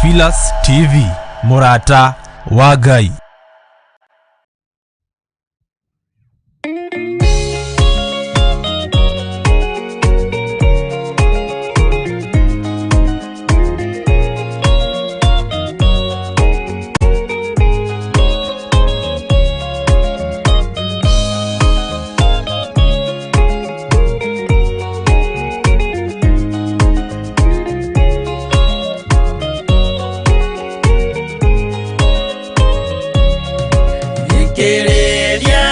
Theophilus TV, mũrata wa Ngai. Thikĩrĩria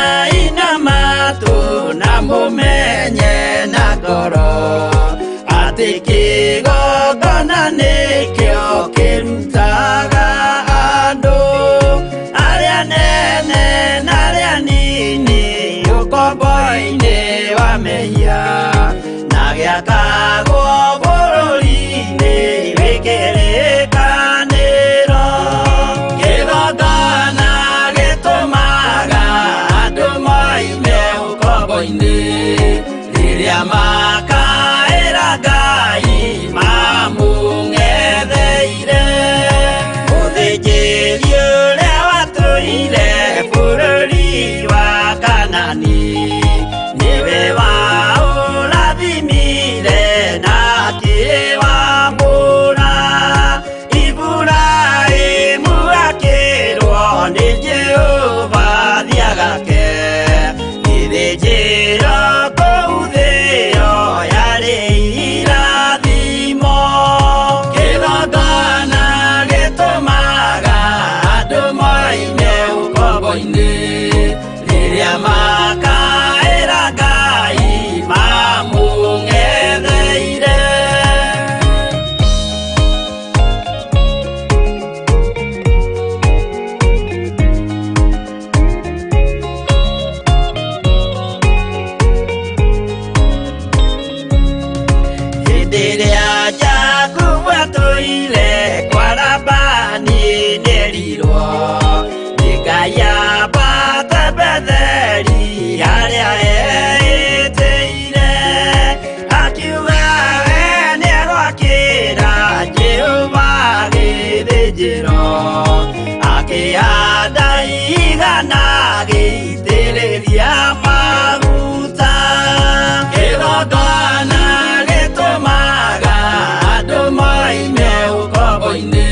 ina matũ na mũmenye na ngoro atĩ kĩgongona nĩkĩo kĩrutaga andũ arĩa nene na arĩa nini ũkombo-inĩ wa mehia na gĩakagwo bũrũri-inĩ wĩ kĩrĩkanĩro. Kĩgongona gĩtũmaga andũ moime ũkombo-inĩ rĩrĩa makaĩra Ngai mamũng'etheire. Mũthĩnjĩri ũrĩa watũire bũrũri wa Kanani nĩwe waũrathimire na akĩwamũra. Iburahĩmu akĩrwo nĩ Jehova thiagake gĩthĩnjĩro kũu thĩo yarĩ irathimo. Kĩgongona gĩtũmaga andũ moime ũkombo-inĩ rĩrĩa makaĩra Ngai mamũng'etheire. Hĩndĩ ĩrĩa Jakubu atũire kwa Labani nĩerirwo nĩ Ngai ambate Betheli harĩa eĩtĩire, akiuga we nĩegwakĩra Jehova gĩthĩnjĩro, akĩhanda igana agĩitĩrĩria maguta. Kĩgongona gĩtũmaga andũ moime ũkombo-inĩ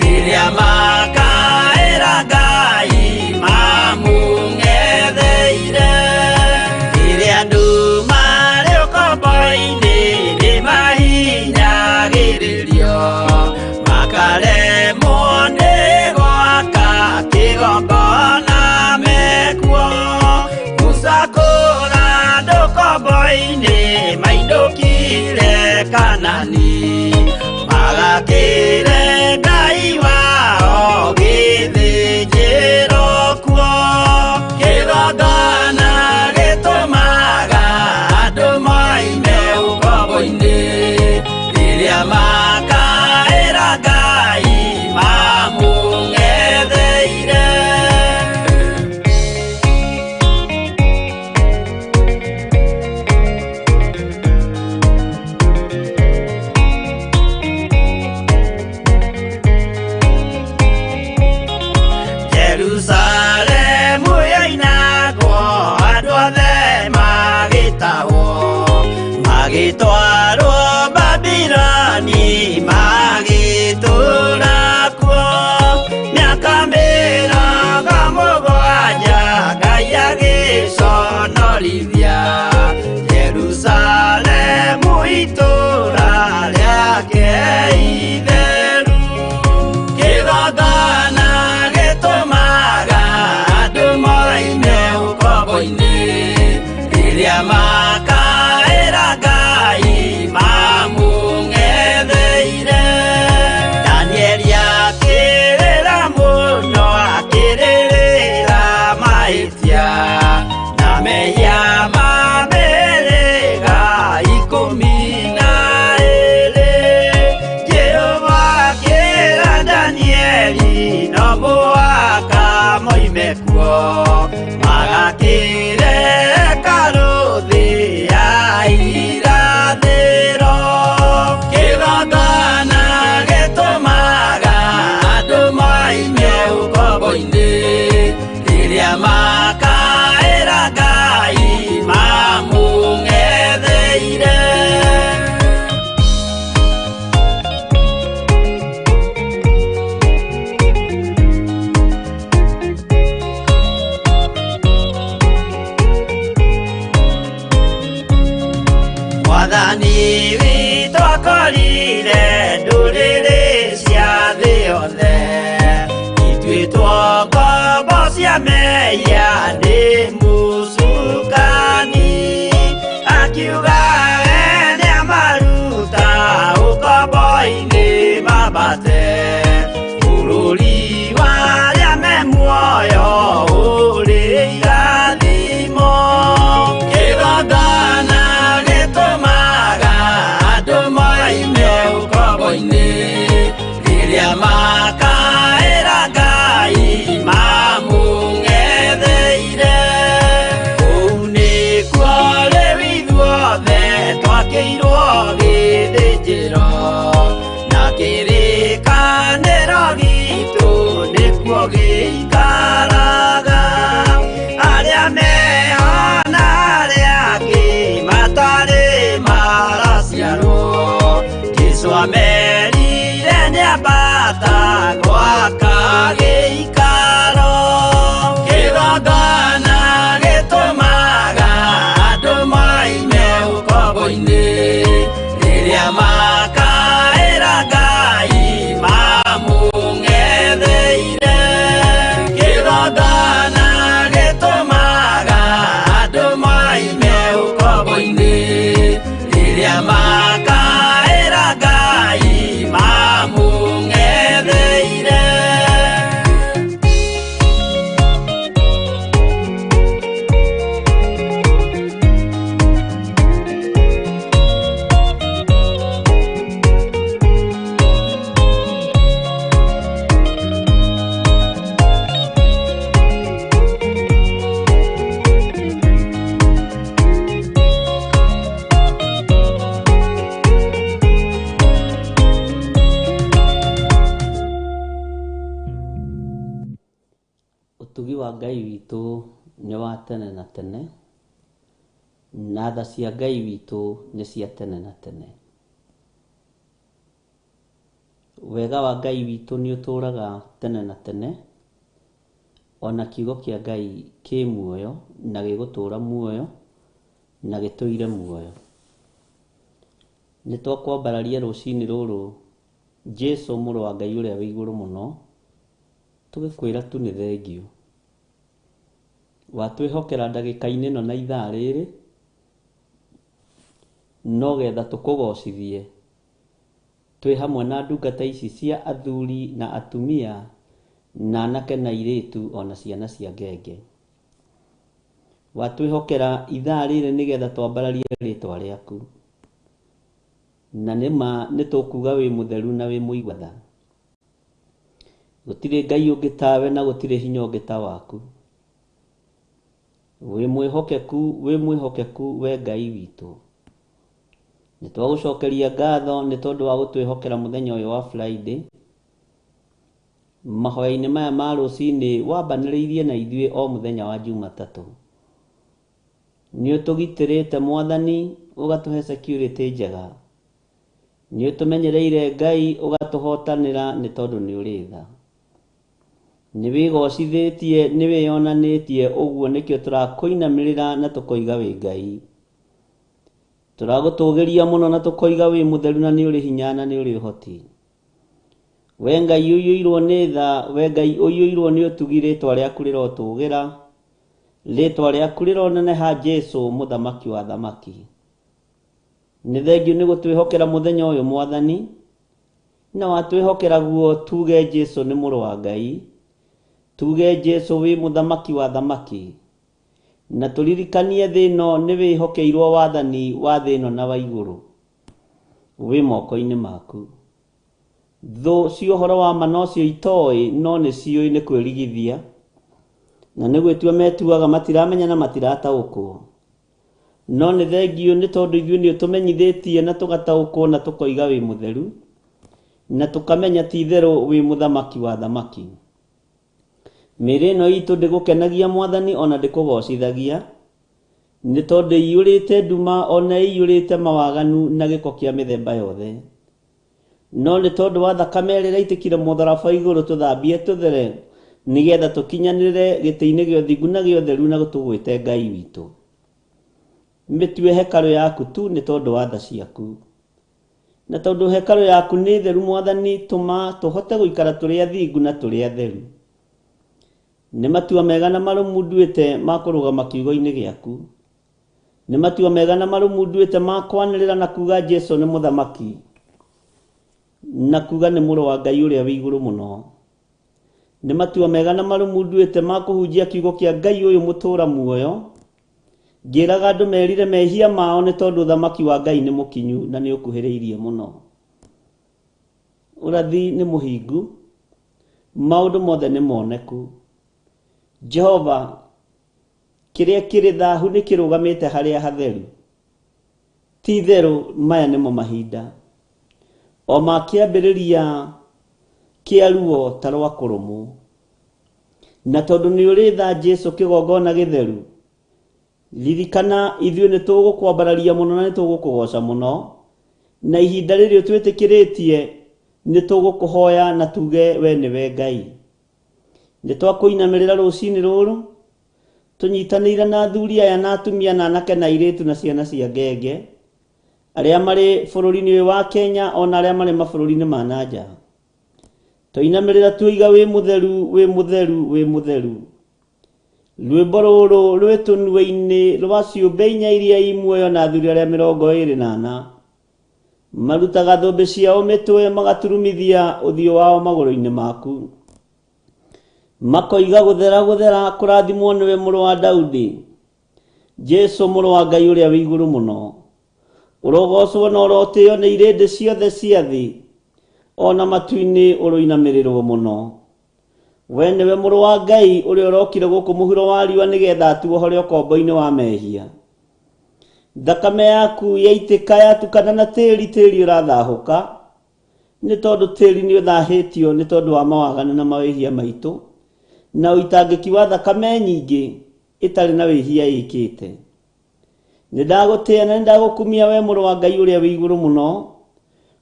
rĩrĩa makaĩra Ngai mamũng'etheire. Rĩrĩa andũ marĩ ũkombo-inĩ nĩmahinyagĩrĩrio makaremwo nĩ gwaka kĩgongona mekuo. Musa kũra andũ ũkombo-inĩ mainũkire Kanani magakĩre Ngai wao gĩthĩnjĩro kuo. Kĩgongona gĩtũmaga andũ moime ũkombo-inĩ rĩrĩa makaĩra Ngai mamũng'etheire. Jerusalemu yoinagwo andũ othe magĩtahwo magĩtwarwo Babiloni magĩtũũra kuo mĩaka 70 Ngai agĩconorithia Jerusalemu itũũra rĩake itheru. Kĩgongona gĩtũmaga andũ moime ũkombo-inĩ rĩrĩa makaĩra Ngai mamũng'etheire. Mwathani witũ akorire ndũrĩrĩ cia thĩ yothe ituĩtwo ngombo cia mehia nĩ mũcukani akiuga we nĩamaruta ũkombo-inĩ mambate bũrũri wa arĩa me muoyo ũrĩ irathimo. Kĩgongona gĩtũmaga andũ moime ũkombo-inĩ rĩrĩa makaĩra Ngai mamũng'etheire. Kũu nĩkuo rĩu ithuothe twakĩirwo gĩthĩnjĩro na kĩrĩkanĩro gitũ nĩkuo gĩikaraga. Arĩa meho na arĩa angĩ matarĩ maraciarwo Jesũ amerire nĩambata gwaka gĩikaro. Kĩgongona gĩtũmaga andũ moime ũkombo-inĩ rĩrĩa makaĩra Ngai mamũng'etheire. Kĩgongona gĩtũmaga andũ moime ũkombo-inĩ rĩrĩa makaĩra Ngai mamũng'etheire. Ũtugi wa Ngai witũ nĩ wa tene na tene, na tha cia Ngai witũ nĩ cia tene na tene. Wega wa Ngai witũ nĩ ũtũraga tene na tene, ona kiugo kĩa Ngai kĩ muoyo na gĩgũtũra muoyo na gĩtũire muoyo. Nĩ twakwambararia rũcinĩ rũrũ Jesu mũrũ wa Ngai ũrĩa wĩ igũrũ mũno, tũgĩkwĩra tu nĩ thengiũ. Watwĩhokera ndagĩka-inĩ ĩno na ithaa rĩrĩ, no getha tũkũgocithie twĩ hamwe na ndungata ici cia athuri na atumia na anake na airĩtu ona ciana cia ngenge. Watwĩhokera ithaa rĩrĩ nĩgetha twambararie rĩtwa rĩaku, na nĩma nĩtũkuga wĩ mũtheru na wĩ mũigua tha. Gũtirĩ Ngai ũngĩ tawe na gũtirĩ hinya ũngĩ ta waku. Wĩ mwĩhokeku, wĩ mwĩhokeku we Ngai witũ. Nĩ twagũcokeria ngatho nĩ tondũ wa gũtwĩhokera mũthenya ũyũ wa Friday. Mahoya-inĩ maya ma rũcinĩ wambanĩrĩirie na ithuĩ o mũthenya wa Jumatatũ. Nĩ ũtũgitĩrĩte Mwathani, ũgatũhe security njega. Nĩ ũtũmenyereire Ngai ũgatũhotanĩra nĩ tondũ nĩ ũrĩ tha. Nĩ wĩgocithĩtie, nĩ wĩyonanĩtie, ũguo nĩkĩo tũrakũinamĩrĩra na tũkoiga wĩ Ngai. Tũragũtũgĩria mũno na tũkoiga wĩ mũtheru na nĩ ũrĩ hinya na nĩ ũrĩ ũhoti. We Ngai ũiyũirwo nĩ tha, we Ngai ũiyũirwo nĩ ũtugi, rĩtwa rĩaku rĩrotũgĩra, rĩtwa rĩaku rĩroneneha Jesu mũthamaki wa thamaki. Nĩ thengiũ nĩ gũtwĩhokera mũthenya ũyũ Mwathani, na watwĩhokera guo tuge Jesu nĩ mũrũ wa Ngai, tuge Jesu wĩ mũthamaki wa thamaki, na tũririkanie thĩ ĩno nĩ wĩhokeirwo wathani wa thĩ ĩno na wa igũrũ, wĩ moko-inĩ maku. Thũ cia ũhoro wa ma nocio itoĩ, no nĩ ciũĩ nĩ kwĩrigithia, na nĩ gwĩtua metuaga matiramenya na matirataũkwo. No nĩ thengiũ nĩ tondũ ithuĩ nĩ ũtũmenyithĩtie na tũgataũkwo na tũkoiga wĩ mũtheru, na tũkamenya ti itherũ wĩ mũthamaki wa thamaki. Mĩĩrĩ ĩno itũ ndĩgũkenagia Mwathani ona ndĩkũgocithagia, nĩ tondũ ĩiyũrĩte nduma ona ĩiyũrĩte mawaganu na gĩko kĩa mĩthemba yothe. No nĩ tondũ wa thakame ĩrĩa ĩraitĩkire mũtharaba igũrũ tũthambie tũthere, nĩgetha tũkinyanĩre gĩtĩ-inĩ gĩa ũthingu na gĩa ũtheru na tũgwĩte Ngai witũ. Mĩtue hekarũ yaku tu nĩ tondũ wa tha ciaku. Na tondũ hekarũ yaku nĩ theru Mwathani, tũma tũhote gũikara tũrĩ athingu na tũrĩ atheru. Nĩ matua mega na marũmu nduĩte ma kũrũgama kiugo-inĩ gĩaku. Nĩ matua mega na marũmu nduĩte ma kwanĩrĩra na kuga Jesu nĩ mũthamaki, na kuga nĩ mũrũ wa Ngai ũrĩa wĩ igũrũ mũno. Nĩ matua mega na marũmu nduĩte ma kũhunjia kiugo kĩa Ngai ũyũ mũtũũra muoyo, ngĩraga andũ merire mehia mao nĩ tondũ ũthamaki wa Ngai nĩ mũkinyu na nĩ ũkuhĩrĩirie mũno. Ũrathi nĩ mũhingu, maũndũ mothe nĩ moneku. Jehova, kĩrĩa kĩrĩ thahu nĩ kĩrũgamĩte harĩa hatheru. Ti itherũ maya nĩmo mahinda o ma kĩambĩrĩria kĩa ruo ta rwa kũrũmwo. Na tondũ nĩ ũrĩ tha Jesu kĩgongona gĩtheru, ririkana ithuĩ nĩ tũgũkwambararia mũno na nĩ tũgũkũgoca mũno, na ihinda rĩrĩ ũtwĩtĩkĩrĩtie nĩ tũgũkũhoya na tuge we nĩwe Ngai. Nĩ twakũinamĩrĩra rũcinĩ rũrũ, tũnyitanĩire na athuri aya na atumia na anake na airĩtu na ciana cia ngenge, arĩa marĩ bũrũri-inĩ ũyũ wa Kenya ona arĩa marĩ mabũrũri-inĩ ma na nja. Twainamĩrĩra tuoiga wĩ mũtheru, wĩ mũtheru, wĩ mũtheru. Rwĩmbo rũrũ rwĩ tũnua-inĩ rwa ciũmbe inya iria i muoyo na athuri arĩa 24. Marutaga thũmbĩ ciao mĩtwe magaturumithia ũthiũ wao magũrũ-inĩ maku. Makoiga gũthera gũthera kũrathimwo nĩwe mũrũ wa Daudi. Jesu mũrũ wa Ngai ũrĩa wĩ igũrũ mũno. Ũrogocwo na ũrotĩo nĩ irĩndĩ ciothe cia thĩ, ona matu-inĩ ũroinamĩrĩrwo mũno. We nĩwe mũrũ wa Ngai ũrĩa ũrokire gũkũ mũhuro wa riũa nĩgetha atuohore ũkombo-inĩ wa mehia. Thakame yaku yaitĩka yatukana na tĩri, tĩri ũrathahũka, nĩ tondũ tĩri nĩ ũthahĩtio nĩ tondũ wa mawaganu na mawĩhia maitũ, na ũitangĩki wa thakame nyingĩ ĩtarĩ na wĩhia ĩkĩte. Nĩ ndagũtĩĩa na nĩ ndagũkumia we mũrũ wa Ngai ũrĩa wĩ igũrũ mũno,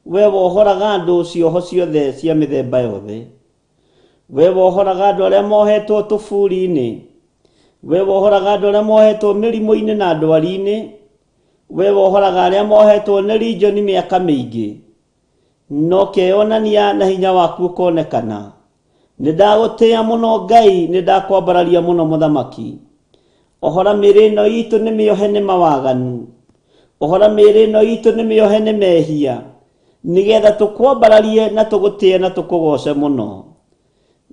we wohoraga andũ cioho ciothe cia mĩthemba yothe. We wohoraga andũ arĩa mohetwo tũburi-inĩ, we wohoraga andũ arĩa mohetwo mĩrimũ-inĩ na ndwari-inĩ, we wohoraga arĩa mohetwo nĩ rinjoni mĩaka mĩingĩ, na ũkeyonania na hinya waku ũkonekana. Nĩ ndagũtĩĩa mũno Ngai, nĩ ndakwambararia mũno mũthamaki. Ohora mĩĩrĩ ĩno itũ nĩ mĩohe nĩ mawaganu, ohora mĩĩrĩ ĩno itũ nĩ mĩohe nĩ mehia, nĩgetha tũkwambararie na tũgũtĩe na tũkũgoce mũno.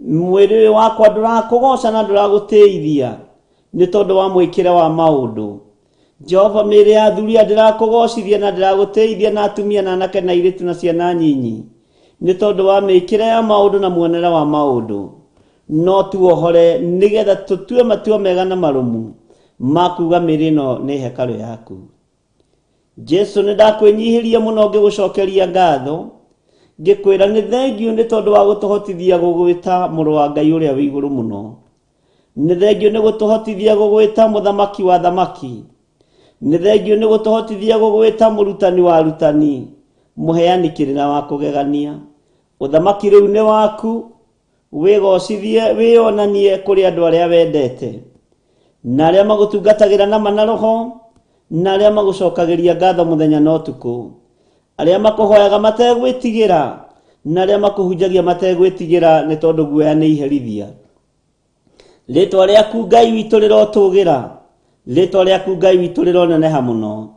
Mwĩrĩ ũyũ wakwa ndũrakũgoca na ndũragũtĩithia nĩ tondũ wa mwĩkĩre wa maũndũ. Jehova, mĩĩrĩ ya athuri aya ndĩrakũgocithia na ndĩragũtĩithia, na atumia na anake na airĩtu na ciana nyinyi, nĩ tondũ wa mĩĩkĩre ya maũndũ na muonere wa maũndũ. No tuohore nĩgetha tũtue matua mega na marũmu ma kuga mĩĩrĩ ĩno nĩ hekarũ yaku. Jesu, nĩ ndakwĩnyihĩria mũno ngĩgũcokeria ngatho, ngĩkwĩra nĩ thengiũ nĩ tondũ wa gũtũhotithia gũgwĩta mũrũ wa Ngai ũrĩa wĩ igũrũ mũno. Nĩ thengiũ nĩ gũtũhotithia gũgwĩta mũthamaki wa thamaki. Nĩ thengiũ nĩ gũtũhotithia gũgwĩta mũrutani wa arutani, mũheani kĩrĩra wa kũgegania. Ũthamaki rĩu nĩ waku, wĩgocithie, wĩonanie kũrĩ andũ arĩa wendete, na arĩa magũtungatagĩra na ma na roho, na arĩa magũcokagĩria ngatho mũthenya na ũtukũ, arĩa makũhoyaga mategwĩtigĩra, na arĩa makũhunjagia mategwĩtigĩra, nĩ tondũ guoya nĩ iherithia. Rĩtwa rĩaku Ngai witũ rĩrotũgĩra, rĩtwa rĩaku Ngai witũ rĩroneneha mũno.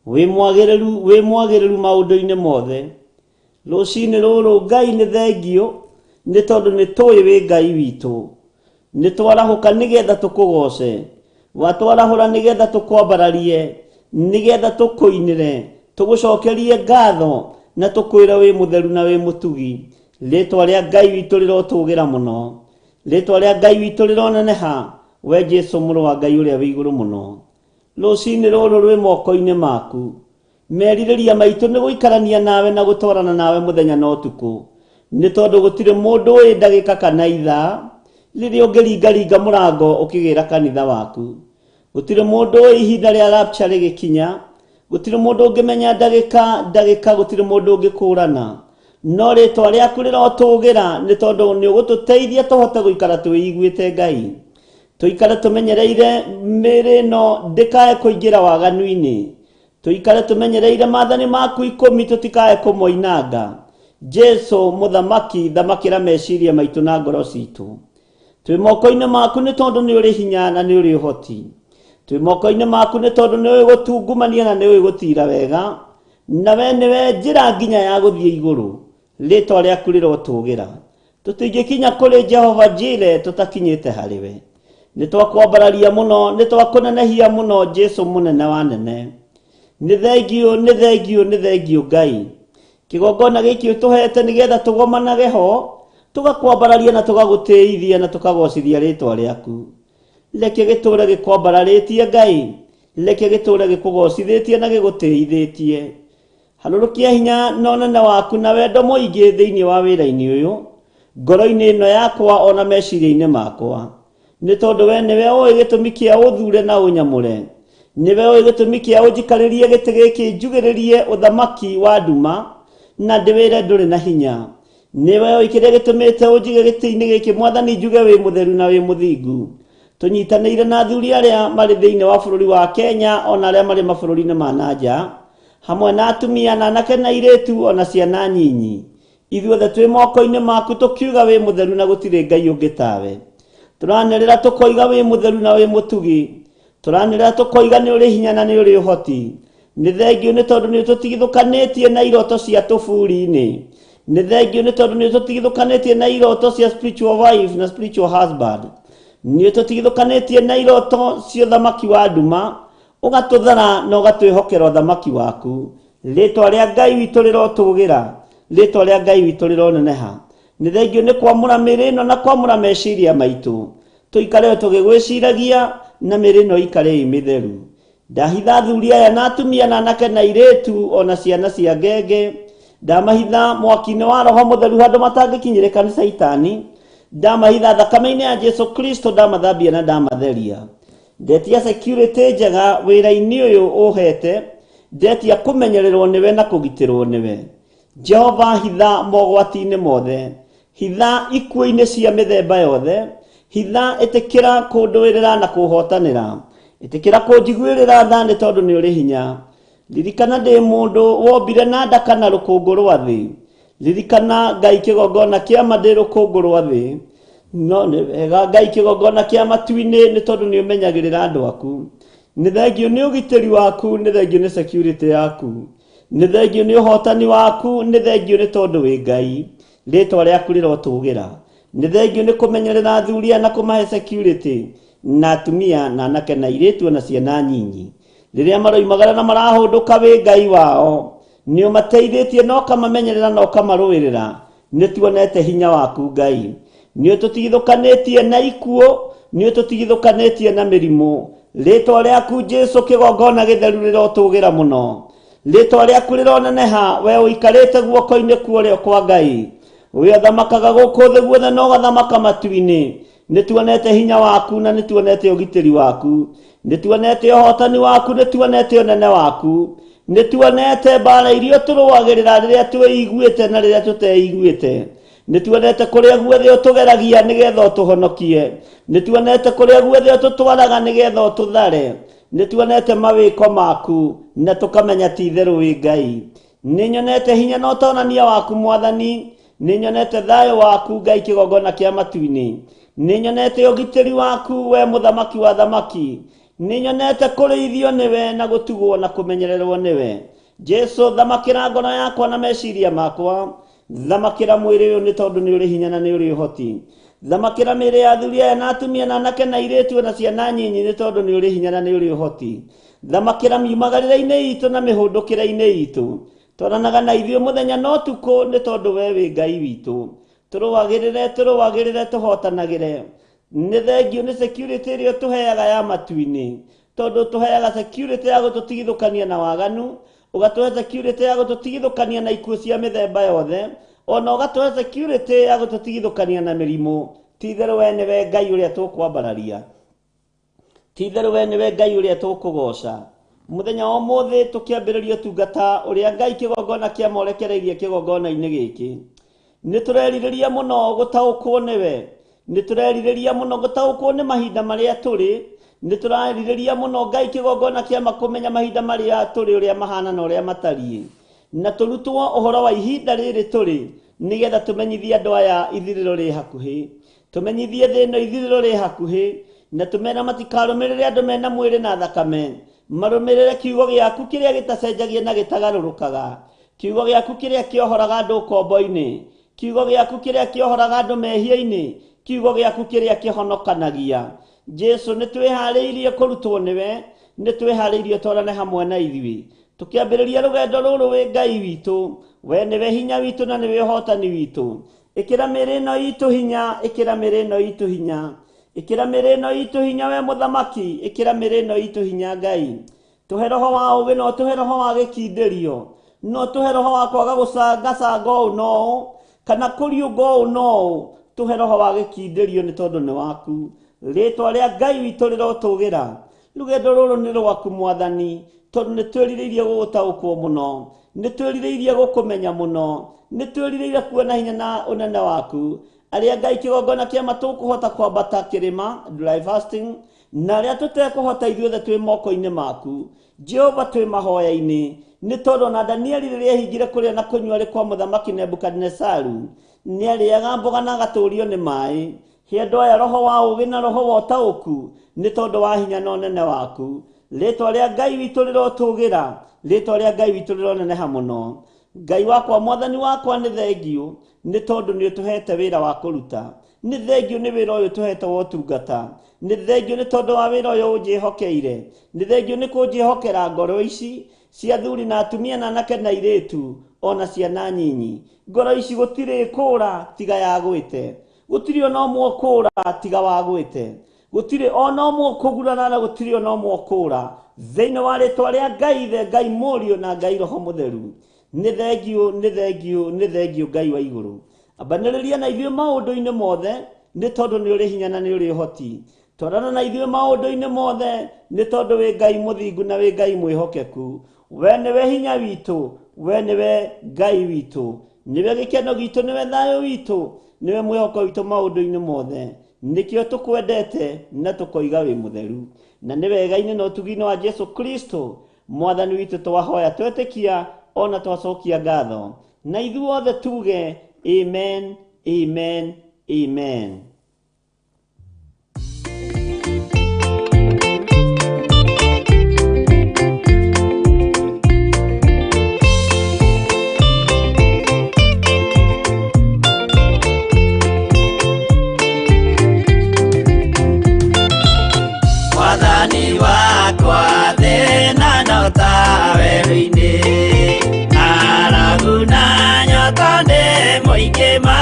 Wĩ mwagĩrĩru, wĩ mwagĩrĩru maũndũ-inĩ mothe. Rũcinĩ rũrũ Ngai nĩ thengiũ, nĩ tondũ nĩ tũĩ wĩ Ngai witũ. Nĩ twarahũka nĩgetha tũkũgoce, watwarahũra nĩgetha tũkwambararie, nĩgetha tũkũinĩre, tũgũcokerie ngatho na tũkwĩre wĩ mũtheru na wĩ mũtugi. Rĩtwa rĩa Ngai witũ rĩrotũgĩra mũno, rĩtwa rĩa Ngai witũ rĩroneneha, we Jesu mũrũ wa Ngai ũrĩa wĩ igũrũ mũno. Rũcinĩ rũrũ rwĩ moko-inĩ maku. Merirĩria maitũ nĩ gũikarania nawe na gũtwarana nawe mũthenya na ũtukũ, nĩ tondũ gũtirĩ mũndũ ũĩ ndagĩka kana ithaa rĩrĩa ũngĩringaringa mũrango ũkĩgĩra kanitha waku. Gũtirĩ mũndũ ũĩ ihinda rĩa rapture rĩgĩkinya, gũtirĩ mũndũ ũngĩmenya ndagĩka ndagĩka, gũtirĩ mũndũ ũngĩkũrana. No rĩtwa rĩaku rĩrotũgĩra nĩ tondũ nĩ ũgũtũteithia tũhote gũikara twĩiguĩte Ngai. Tũikare tũmenyereire mĩĩrĩ ĩno ndĩkae kũingĩra waganu-inĩ. Tũikare tũmenyereire maathani maku 10 tũtikae kũmoinanga. Jesu mũthamaki, thamakĩra meciria maitũ na ngoro citũ. Twĩ moko-inĩ maku nĩ tondũ nĩ ũrĩ hinya na nĩ ũrĩ ũhoti. Twĩ moko-inĩ maku nĩ tondũ nĩ ũĩ gũtungumania na nĩ ũĩ gũtira wega. Na we nĩwe njĩra nginya ya gũthiĩ igũrũ. Rĩtwa rĩaku rĩrotũgĩra. Tũtingĩkinya kũrĩ Jehova Jire tũtakinyĩte harĩ we. Nĩ twakwambararia mũno, nĩ twakũnenehia mũno Jesu mũnene wa nene. Nĩ thengiũ, nĩ thengiũ, nĩ thengiũ Ngai. Kĩgongona gĩkĩ ũtũhete nĩgetha tũgomanage ho, tũgakwambararia na tũgagũtĩithia na tũkagocithia rĩtwa rĩaku. Reke gĩtũre gĩkwambararĩtie Ngai, reke gĩtũre gĩkũgocithĩtie na gĩgũtĩithĩtie. Harũrũkia hinya na ũnene waku na wendo mũingĩ thĩinĩ wa wĩra-inĩ ũyũ, ngoro-inĩ ĩno yakwa ona meciria-inĩ makwa. Nĩ tondũ we nĩwe ũĩ gĩtũmi kĩa ũthure na ũnyamũre. Nĩwe ũĩ gĩtũmi kĩa ũnjikarĩrie gĩtĩ gĩkĩ njugĩrĩrie ũthamaki wa nduma na ndĩwĩre ndũrĩ na hinya. Nĩwe ũĩ kĩrĩa gĩtũmĩte ũnjige gĩtĩ-inĩ gĩkĩ Mwathani njuge wĩ mũtheru na wĩ mũthingu. Tũnyitanĩire na athuri arĩa marĩ thĩinĩ wa bũrũri wa Kenya ona arĩa marĩ mabũrũri-inĩ ma na nja, hamwe na atumia na anake na airĩtu ona ciana nyinyi. Ithuothe twĩ moko-inĩ maku tũkiuga wĩ mũtheru na gũtirĩ Ngai ũngĩ tawe. Tũranĩrĩra tũkoiga wĩ mũtheru na wĩ mũtugi. Tũranĩrĩra tũkoiga nĩ ũrĩ hinya na nĩ ũrĩ ũhoti. Nĩ thengiũ nĩ tondũ nĩ ũtũtigithũkanĩtie na iroto cia tũburi-inĩ. Nĩ thengiũ nĩ tondũ nĩ ũtũtigithũkanĩtie na iroto cia spiritual wife na spiritual husband. Nĩ ũtũtigithũkanĩtie na iroto cia ũthamaki wa nduma, ũgatũthara na ũgatwĩhokera ũthamaki waku. Rĩtwa rĩa Ngai witũ rĩrotũgĩra, rĩtwa rĩa Ngai witũ rĩroneneha. Nĩ thengiũ nĩ kwamũra mĩĩrĩ ĩno na kwamũra meciria maitũ. Tũikare tũgĩgwĩciragia na mĩĩrĩ ĩno ĩikare ĩ mĩtheru. Ndahitha athuri aya na atumia na anake na airĩtu ona ciana cia ngenge. Ndamahitha mwaki-inĩ wa Roho Mũtheru handũ matangĩkinyĩrĩka nĩ Caitani. Ndamahitha thakame-inĩ ya Jesu Kristo, ndamathambia na ndamatheria. Ndetia security njega wĩra-inĩ ũyũ ũhete, ndetia kũmenyererwo nĩwe na kũgitĩrwo nĩwe. Jehova hitha mogwati-inĩ mothe, hitha ikuũ-inĩ cia mĩthemba yothe, hitha ĩtĩkĩra kũndũĩrĩra na kũhotanĩra, ĩtĩkĩra kũnjiguĩrĩra tha nĩ tondũ nĩ ũrĩ hinya. Ririkana ndĩ mũndũ wombire na nda kana rũkũngũ rwa thĩ. Ririkana Ngai kĩgongona kĩa ma ndĩ rũkũngũ rwa thĩ. No nĩ wega Ngai kĩgongona kĩa matu-inĩ nĩ tondũ nĩ ũmenyagĩrĩra andũ aku. Nĩ thengiũ nĩ ũgitĩri waku, nĩ thengiũ nĩ security yaku. Nĩ thengiũ nĩ ũhotani waku, nĩ thengiũ nĩ tondũ wĩ Ngai. Rĩtwa rĩaku rĩrotũgĩra. Nĩ thengiũ nĩ kũmenyerera athuri aya na kũmahe security na atumia na anake na airĩtu na ciana nyinyi. Rĩrĩa maroimagara na marahũndũka wĩ Ngai wao, nĩ ũmateithĩtie na ũkamamenyerera na ũkamarũĩrĩra. Nĩ tuonete hinya waku Ngai. Nĩ ũtũtigithũkanĩtie na ikuũ, nĩ ũtũtigithũkanĩtie na mĩrimũ. Rĩtwa rĩaku Jesu kĩgongona gĩtheru rĩrotũgĩra mũno. Rĩtwa rĩaku rĩroneneha, we ũikarĩte guoko-inĩ kwa ũrĩo kwa Ngai. We ũthamakaga gũkũ thĩ guothe na ũgathamaka matu-inĩ. Nĩ tuonete hinya waku na nĩ tuonete ũgitĩri waku. Nĩ tuonete ũhotani waku, nĩ tuonete ũnene waku. Nĩ tuonete mbara iria ũtũrũagĩrĩra rĩrĩa twĩiguĩte na rĩrĩa tũteiguĩte. Nĩ tuonete kũrĩa guothe ũtũgeragia nĩgetha ũtũhonokie. Nĩ tuonete kũrĩa guothe ũtũtwaraga nĩgetha ũtũthare. Nĩ tuonete mawĩko maku na tũkamenya ti itherũ wĩ Ngai. Nĩ nyonete hinya na ũtonania waku Mwathani. Nĩ nyonete thayũ waku Ngai kĩgongona kĩa matu-inĩ. Nĩ nyonete ũgitĩri waku we mũthamaki wa thamaki. Nĩ nyonete kũrĩithio nĩwe na gũtugwo na kũmenyererwo nĩwe. Jesu thamakĩra ngoro yakwa na meciria makwa. Thamakĩra mwĩrĩ ũyũ nĩ tondũ nĩ ũrĩ hinya na nĩ ũrĩ ũhoti. Thamakĩra mĩĩrĩ ya athuri aya na atumia na anake na airĩtu na ciana nyinyi nĩ tondũ nĩ ũrĩ hinya na nĩ ũrĩ ũhoti. Thamakĩra miumagarĩre-inĩ itũ na mĩhũndũkĩre-inĩ itũ. Twaranaga na ithuĩ mũthenya na ũtukũ nĩ tondũ we wĩ Ngai witũ. Tũrũagĩrĩre, tũrũagĩrĩre, tũhotanagĩre. Nĩ thengiũ nĩ security ĩrĩa ũtũheaga ya matu-inĩ. Tondũ ũtũheaga security ya gũtũtigithũkania na waganu, ũgatũhe security ya gũtũtigithũkania na ikuũ cia mĩthemba yothe, ona ũgatũhe security ya gũtũtigithũkania na mĩrimũ. Ti itherũ we nĩwe Ngai ũrĩa tũkwambararia. Ti itherũ we nĩwe Ngai ũrĩa tũkũgoca. Mũthenya wa ũmũthĩ tũkĩambĩrĩria ũtungata ũrĩa Ngai kĩgongona kĩamorekereirie kĩgongona-inĩ gĩkĩ. Nĩ tũrerirĩria mũno gũtaũkwo nĩwe. Nĩ tũrerirĩria mũno gũtaũkwo nĩ mahinda marĩa tũrĩ. Nĩ tũrerirĩria mũno Ngai kĩgongona kĩama kũmenya mahinda marĩa tũrĩ ũrĩa mahana na ũrĩa matariĩ. Na tũrutwo ũhoro wa ihinda rĩrĩ tũrĩ nĩgetha tũmenyithie andũ aya ithirĩro rĩ hakuhĩ. Tũmenyithie thĩ ĩno ithirĩro rĩ hakuhĩ na tũmere matikarũmĩrĩre andũ mena mwĩrĩ na thakame, marũmĩrĩre kiugo gĩaku kĩrĩa gĩtacenjagia na gĩtagarũrũkaga, kiugo gĩaku kĩrĩa kĩohoraga andũ ũkombo-inĩ, kiugo gĩaku kĩrĩa kĩohoraga andũ mehia-inĩ, kiugo gĩaku kĩrĩa kĩhonokanagia. Jesu nĩ twĩharĩirie kũrutwo nĩwe, nĩ twĩharĩirie twarane hamwe na ithuĩ. Tũkĩambĩrĩria rũgendo rũrũ wĩ Ngai witũ, we nĩwe hinya witũ na nĩwe ũhotani witũ. Ĩkĩra mĩĩrĩ ĩno itũ hinya, ĩkĩra mĩĩrĩ ĩno itũ hinya. Ĩkĩra mĩĩrĩ ĩno itũ hinya we mũthamaki, ĩkĩra mĩĩrĩ ĩno itũ hinya Ngai. Tũhe roho wa ũũgĩ na ũtũhe roho wa gĩkindĩrio, na ũtũhe roho wa kwaga gũcangacanga ũũ na ũũ, kana kũriũnga ũũ na ũũ. Tũhe roho wa gĩkindĩrio nĩ tondũ nĩ waku. Rĩtwa rĩa Ngai witũ rĩrotũgĩra. Rũgendo rũrũ nĩ rwaku Mwathani, tondũ nĩ twĩrirĩirie gũgũtaũkwo mũno, nĩ twĩrirĩirie gũkũmenya mũno, nĩ twĩrirĩirie kuona hinya na ũnene waku. Arĩa Ngai kĩgongona kĩama tũkũhota kwambata kĩrĩma dry fasting, na arĩa tũtekũhota ithuothe twĩ moko-inĩ maku. Jehova twĩ mahoya-inĩ, nĩ tondũ ona Danieli rĩrĩa ehingire kũrĩa na kũnyua arĩ kwa mũthamaki Nebukadinezaru, nĩarĩaga mboga na agatũrio nĩ maĩ. He andũ aya roho wa ũũgĩ na roho wa ũtaũku, nĩ tondũ wa hinya na ũnene waku. Rĩtwa rĩa Ngai witũ rĩrotũgĩra, rĩtwa rĩa Ngai witũ rĩroneneha mũno. Ngai wakwa mwathani wakwa nĩ thengiũ, nĩ tondũ nĩ ũtũhete wĩra wa kũruta. Nĩ thengiũ nĩ wĩra ũyũ ũtũhete wa ũtungata. Nĩ thengiũ nĩ tondũ wa wĩra ũyũ ũnjĩhokeire. Nĩ thengiũ nĩ kũnjĩhokera ngoro ici cia athuri na atumia na anake na airĩtu ona ciana nyinyi. Ngoro ici gũtirĩ kũra tiga yagwĩte. Gũtirĩ ona ũmwe ũkũra tiga wagwĩte. Gũtirĩ ona ũmwe ũkũgurara na gũtirĩ ona ũmwe ũkũra. Thĩinĩ wa rĩtwa rĩa Ngai Ithe, Ngai Mũriũ na Ngai Roho Mũtheru. Nĩ thengiũ, nĩ thengiũ, nĩ thengiũ Ngai wa igũrũ. Ambanĩrĩria na ithuĩ maũndũ-inĩ mothe, nĩ tondũ nĩ ũrĩ hinya na nĩ ũrĩ ũhoti. Twarana na ithuĩ maũndũ-inĩ mothe, nĩ tondũ wĩ Ngai mũthingu na wĩ Ngai mwĩhokeku. We nĩwe hinya witũ, we nĩwe Ngai witũ, nĩwe gĩkeno gitũ, nĩwe thayũ witũ, nĩwe mwĩhoko witũ maũndũ-inĩ mothe. Nĩkĩo tũkwendete na tũkoiga wĩ mũtheru. Na nĩ wega-inĩ na ũtugi-inĩ wa Jesu Kristo mwathani witũ twahoya twetĩkia ona twacokia ngatho. Na ithuothe tuge amen, amen, amen. Mwathani wakwa thĩna no ta werũ-inĩ, ng'aragu na nyota nĩ mũingĩ ma,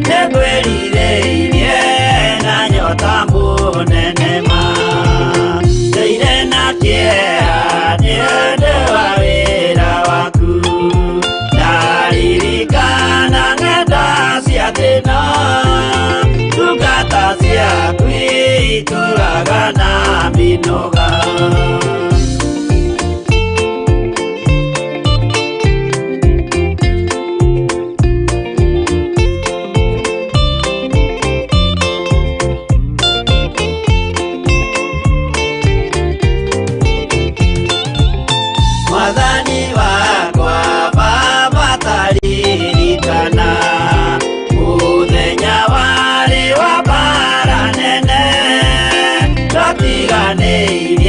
nĩngwĩrirĩirie na nyota mũnene ma. Ndũire na kĩeha nĩ ũndũ wa wĩra waku, ndaririkana ng'enda cia thĩna, ndungata ciaku itũraga na mĩnoga. Mwathani wakwa Baba taririkana mũthenya warĩ wa mbara nene, twatiganĩirio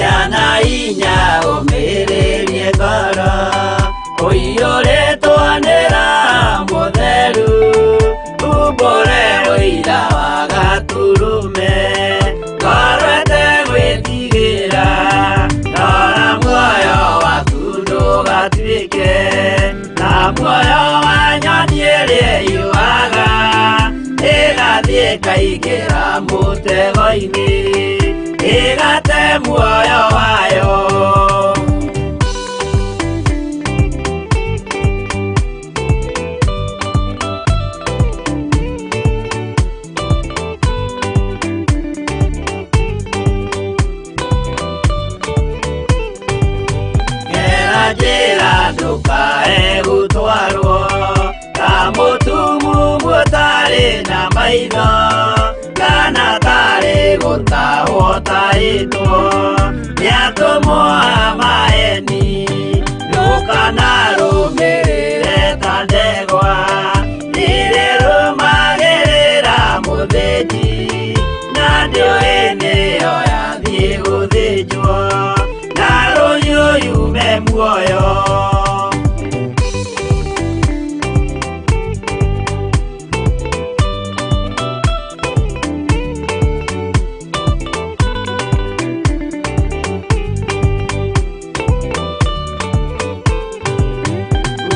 Yana inya ũmĩrĩrie ngoro ũiyũrĩtwo nĩ Roho Mũtheru umbũre ũira wa Gatũrũme ngoro ĩtegwĩtigĩra rora muoyo waku ndũgatuĩke ta muoyo wa nyoni ĩrĩa ĩyũaga ĩgathiĩ ĩkaingĩra mũtego-inĩ ĩgate muoyo wayo. Gera njĩra ndũkae gũtwarwo ta mũtumumu ũtarĩ na maitho kana tarĩ gũtahwo tahĩtwo nĩ atũmwo a maeni ndũkanarũmĩrĩre ta ndegwa irĩrũmagĩrĩra mũthĩnji na ndĩũĩ nĩyo yathiĩ gũthĩnjwo na rũhiũ yume muoyo.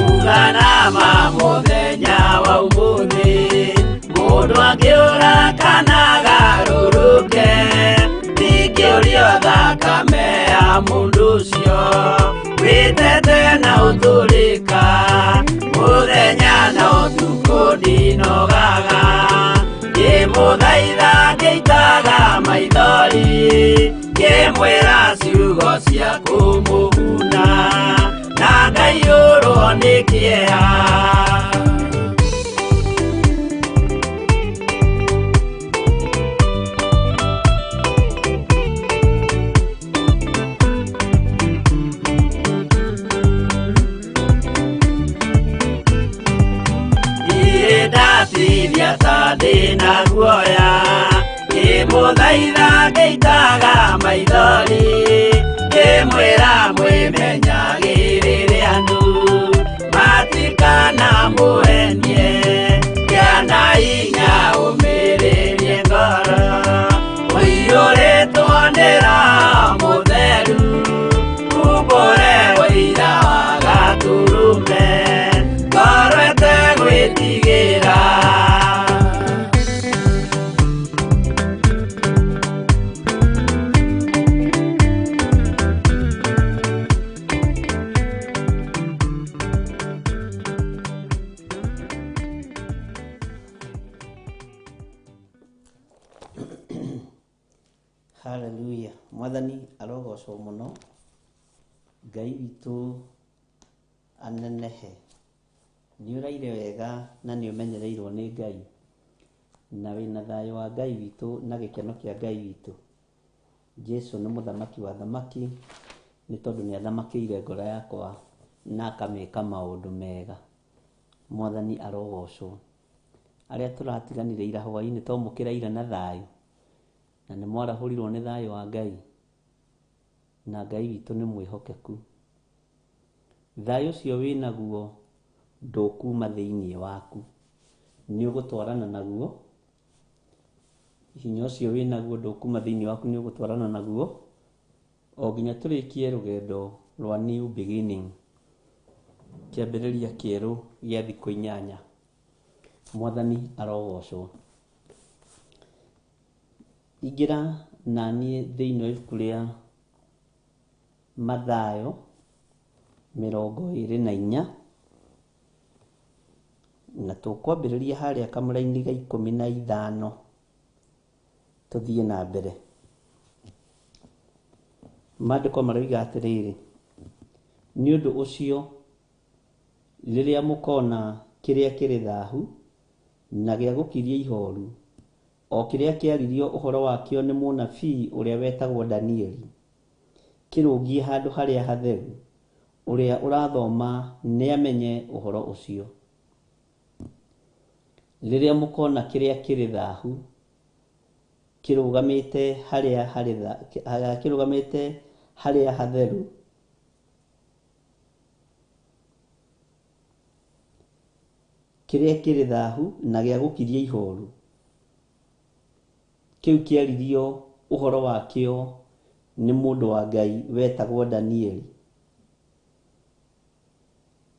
Uganama mũthenya wa ũmũthĩ mũndũ angĩũra kana agarũrũke ndingĩũrio thakame ya mũndũ ũcio wĩtete na ũtũrĩka mũthenya na ũtukũ ndinogaga ngĩmũthaitha ngĩitaga maithori ngĩmwĩra ciugo cia kũmũguna na ngaiyũrwo nĩ kĩeha. Ndatithia ta ndĩna guoya ngĩmũthaitha ngĩitaga maithori ngĩmwĩra mwĩmenyagĩrĩre andũ matikanamũhenie kĩana hinya ũmĩrĩrie ngoro ũiyũrĩtwo nĩ Roho Mũtheru umbũre ũira wa Gatũrũme ngoro ĩtegwĩtigĩra. Hallelujah. Mwathani arogocwo mũno, Ngai witũ anenehe. Nĩ ũraire wega na nĩ ũmenyereirwo nĩ Ngai, na wĩna thayũ wa Ngai witũ na gĩkeno kĩa Ngai witũ. Jesu nĩ mũthamaki wa thamaki, nĩ tondũ nĩ athamakĩire ngoro yakwa na akamĩka maũndũ mega. Mwathani arogocwo. Arĩa tũratiganire ira hwaĩ-inĩ to mũkĩraira na thayũ, na nĩ mwarahũrirwo nĩ thayũ wa Ngai, na Ngai witũ nĩ mwĩhokeku. Thayũ ũcio wĩnaguo ndũkuma thĩinĩ waku, nĩ ũgũtwarana naguo. Hinya ũcio wĩnaguo ndũkuma thĩinĩ waku, nĩ ũgũtwarana naguo o nginya tũrĩkie rũgendo rwa new beginning, kĩambĩrĩria kĩerũ gĩa thikũ 8. Mwathani arogocwo. Ingĩra naniĩ thĩinĩ wa ibuku rĩa Mathayo 24, na tũkwambĩrĩria harĩa kamũraini ga 15 tũthiĩ na mbere. Maandĩko maroiga atĩrĩrĩ, nĩ ũndũ ũcio rĩrĩa mũkona kĩrĩa kĩrĩ thahu na gĩa gũkiria ihoru o kĩrĩa kĩaririo ũhoro wakĩo nĩ mũnabii ũrĩa wetagwo Danieli, kĩrũngiĩ handũ harĩa hatheru, ũrĩa ũrathoma nĩamenye ũhoro ũcio. Rĩrĩa mũkona kĩrĩa kĩrĩ thahu kĩrũgamĩte harĩa harĩ kĩrũgamĩte harĩa hatheru, kĩrĩa kĩrĩ thahu na gĩa gũkiria ihoru, kĩu kĩaririo ũhoro wakĩo nĩ mũndũ wa Ngai wetagwo Danieli,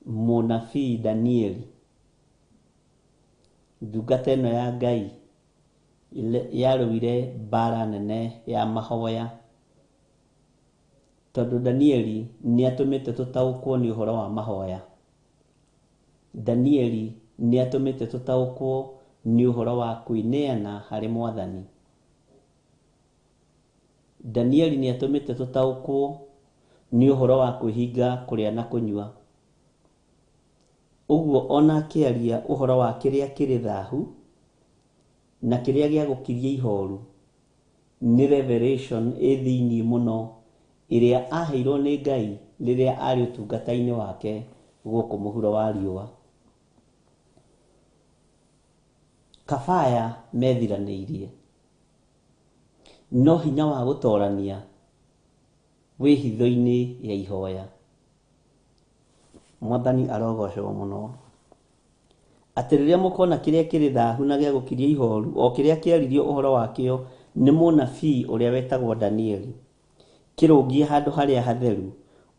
mũnabii Danieli, ndungata ĩno ya Ngai yarũire mbara nene ya mahoya, tondũ Danieli nĩatũmĩte tũtaũkwo nĩ ũhoro wa mahoya. Danieli nĩatũmĩte tũtaũkwo nĩ ũhoro wa kwĩneana harĩ Mwathani. Danieli nĩatũmĩte tũtaũkwo nĩ ũhoro wa kwĩhinga kũrĩa na kũnyua. Ũguo ona akĩaria ũhoro wa kĩrĩa kĩrĩ thahu na kĩrĩa gĩa gũkiria ihoru, nĩ revelation ĩ thĩiniĩ mũno ĩrĩa aheirwo nĩ Ngai rĩrĩa arĩ ũtungata-inĩ wake gũkũ mũhuro wa riũa. Kabaya methiranĩirie, no hinya wa gũtorania wĩ hitho-inĩ ya ihoya. Mwathani arogocwo mũno. Atĩ rĩrĩa mũkona kĩrĩa kĩrĩ thahu na gĩa gũkiria ihoru, o kĩrĩa kĩaririo ũhoro wakĩo nĩ mũnabii ũrĩa wetagwo Danieli, kĩrũngiĩ handũ harĩa hatheru,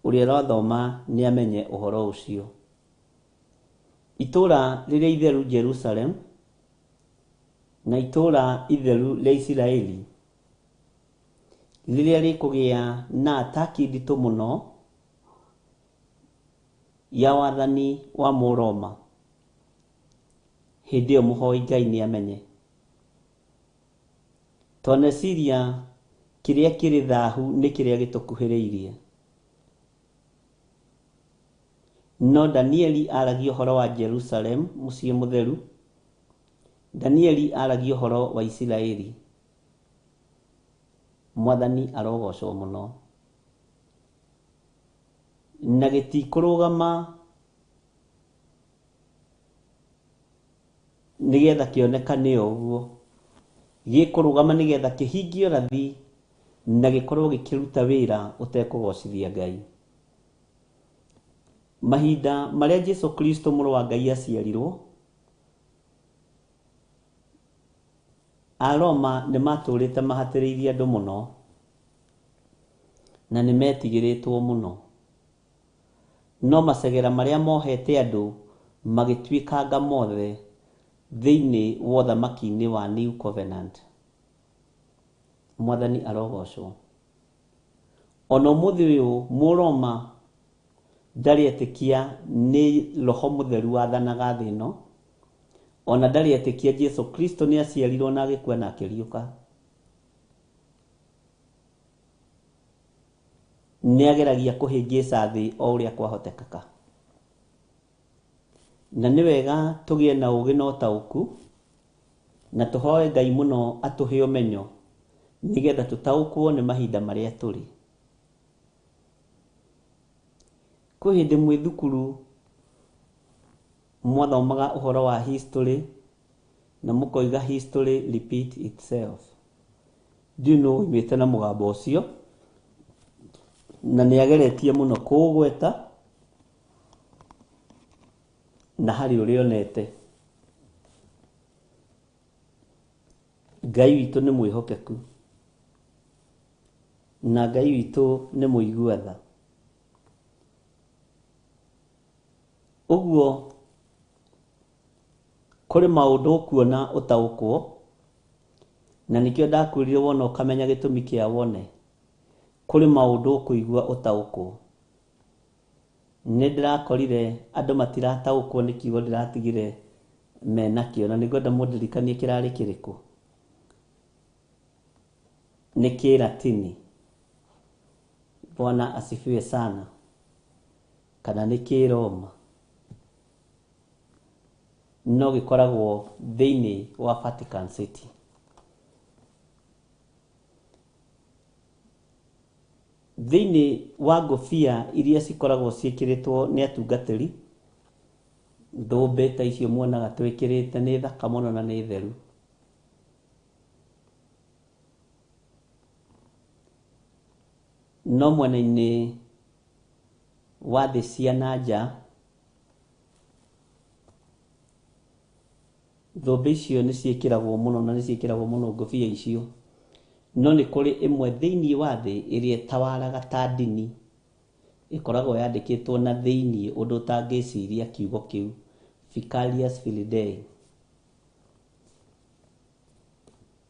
ũrĩa ũrathoma nĩamenye ũhoro ũcio. Itũra rĩrĩa itheru Jerusalem na itũra itheru rĩa Isiraeli rĩrĩa rĩkũgĩa na ataki nditũ mũno ya wathani wa Mũroma, hĩndĩ ĩyo mũhoi Ngai nĩamenye. Twaneciria kĩrĩa kĩrĩ thahu nĩ kĩrĩa gĩtũkuhĩrĩirie, no Danieli aragia ũhoro wa Jerusalem, mũciĩ mũtheru. Danieli aragia ũhoro wa Isiraeli. Mwathani arogocwo mũno. Na gĩtikũrũgama nĩgetha kĩonekane o ũguo, gĩkũrũgama nĩgetha kĩhingie ũrathi na gĩkorwo gĩkĩruta wĩra ũtekũgocithia Ngai. Mahinda marĩa Jesu Kristo mũrũ wa Ngai aciarirwo, Aroma nĩ matũrĩte mahatĩrĩirie andũ mũno na nĩ metigĩrĩtwo mũno, no macegera marĩa mohete andũ magĩtuĩkanga mothe thĩinĩ wa ũthamaki-inĩ wa New Covenant. Mwathani arogocwo. Ona ũmũthĩ ũyũ Mũroma ndarĩ etĩkia nĩ Roho Mũtheru wathanaga thĩ ĩno, ona ndarĩ etĩkia Jesu Kristo nĩ aciarirwo na agĩkua na akĩriũka. Nĩ ageragia kũhĩngĩca thĩ o ũrĩa kwahotekeka. Na nĩ wega tũgĩe na ũũgĩ na ũtaũku, na tũhoe Ngai mũno atũhe ũmenyo nĩgetha tũtaũkwo nĩ mahinda marĩa tũrĩ. Kwĩ hĩndĩ mwĩ thukuru mwathomaga ũhoro wa history na mũkoiga history repeat itself. Ndiũĩ nũ ũimĩte na mũgambo ũcio, na nĩ ageretie mũno kũũgweta na harĩ ũrĩa onete. Ngai witũ nĩ mwĩhokeku na Ngai witũ nĩ mũigua tha. Ũguo kũrĩ maũndũ ũkuona ũtaũkwo, na nĩkĩo ndakwĩrire wona ũkamenya gĩtũmi kĩa wone. Kũrĩ maũndũ ũkũigua ũtaũkwo. Nĩ ndĩrakorire andũ matirataũkwo nĩ kiugo ndĩratigire menakĩo, na nĩngwenda mũndirikanie kĩrarĩ kĩrĩkũ. Nĩ Kĩlatini. Bwana asifiwe sana. Kana nĩ Kĩroma. No gĩkoragwo thĩinĩ wa Vatican City. Thĩinĩ wa ngũbia iria cikoragwo ciĩkĩrĩtwo nĩ atungatĩri, thũmbĩ ta icio muonaga twĩkĩrĩte nĩ thaka mũno na nĩ theru. No mwena-inĩ wa thĩ cia na nja, thũmbĩ icio nĩ ciĩkĩragwo mũno na nĩ ciĩkĩragwo mũno ngũbia icio. No nĩ kũrĩ ĩmwe thĩinĩ wa thĩ ĩrĩa ĩtawaraga ta ndini, ĩkoragwo yandĩkĩtwo na thĩinĩ ũndũ ũtangĩciria kiugo kĩu, Vicarius Filii Dei.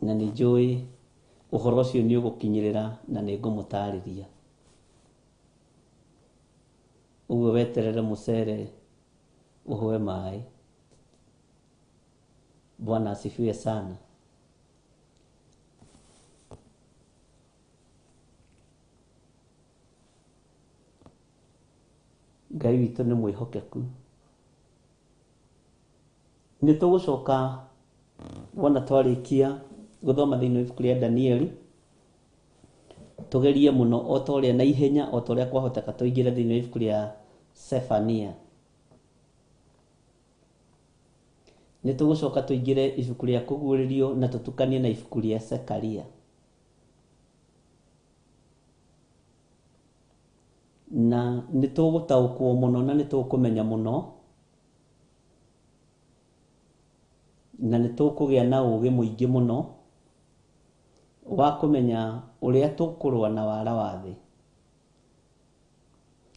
Na nĩ njũĩ ũhoro ũcio nĩ ũgũkinyĩrĩra na nĩ ngũmũtarĩria. Ũguo weterere mũcere ũhũe maĩ. Bwana asifiwe sana. Ngai witũ nĩ mwĩhokeku. Nĩ tũgũcoka wona twarĩkia gũthoma thĩinĩ wa ibuku rĩa Danieli, tũgerie mũno o ta ũrĩa na ihenya o ta ũrĩa kwahoteka tũingĩre thĩinĩ wa ibuku rĩa Sefania. Nĩ tũgũcoka tũingĩre ibuku rĩa Kũguũrĩrio na tũtukanie na ibuku rĩa Zekaria. Na nĩ tũgũtaũkwo mũno na nĩ tũkũmenya mũno na nĩ tũkũgĩa na ũgĩ mũingĩ mũno wa kũmenya ũrĩa tũkũrũa na wara wa thĩ,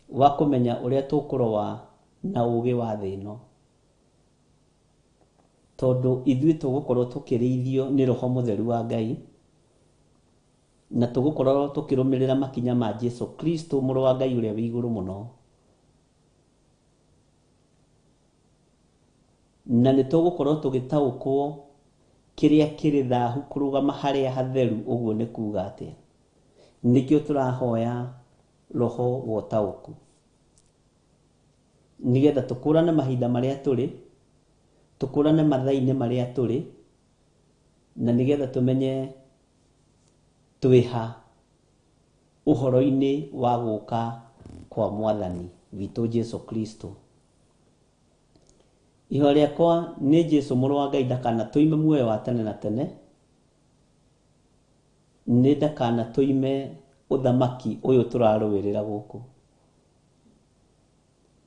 wa kũmenya ũrĩa tũkũrũa na ũgĩ wa thĩ ĩno, tondũ ithuĩ tũgũkorwo tũkĩrĩithio nĩ Roho Mũtheru wa Ngai na tũgũkorwo tũkĩrũmĩrĩra makinya ma Jesu Kristo mũrũ wa Ngai ũrĩa wĩ igũrũ mũno, na nĩ tũgũkorwo tũgĩtaũkwo kĩrĩa kĩrĩ thahu kũrũgama harĩa hatheru ũguo nĩ kuga atĩa. Nĩkĩo tũrahoya roho wa ũtaũku nĩgetha tũkũrane mahinda marĩa tũrĩ, tũkũrane mathaa-inĩ marĩa tũrĩ, na nĩgetha tũmenye twĩha ũhoro-inĩ wa gũka kwa Mwathani witũ Jesu Kristo. Ihoya rĩakwa nĩ Jesu mũrũ wa Ngai ndakanatũime muoyo wa tene na tene, nĩ ndakanatũime ũthamaki ũyũ tũrarũĩrĩra gũkũ.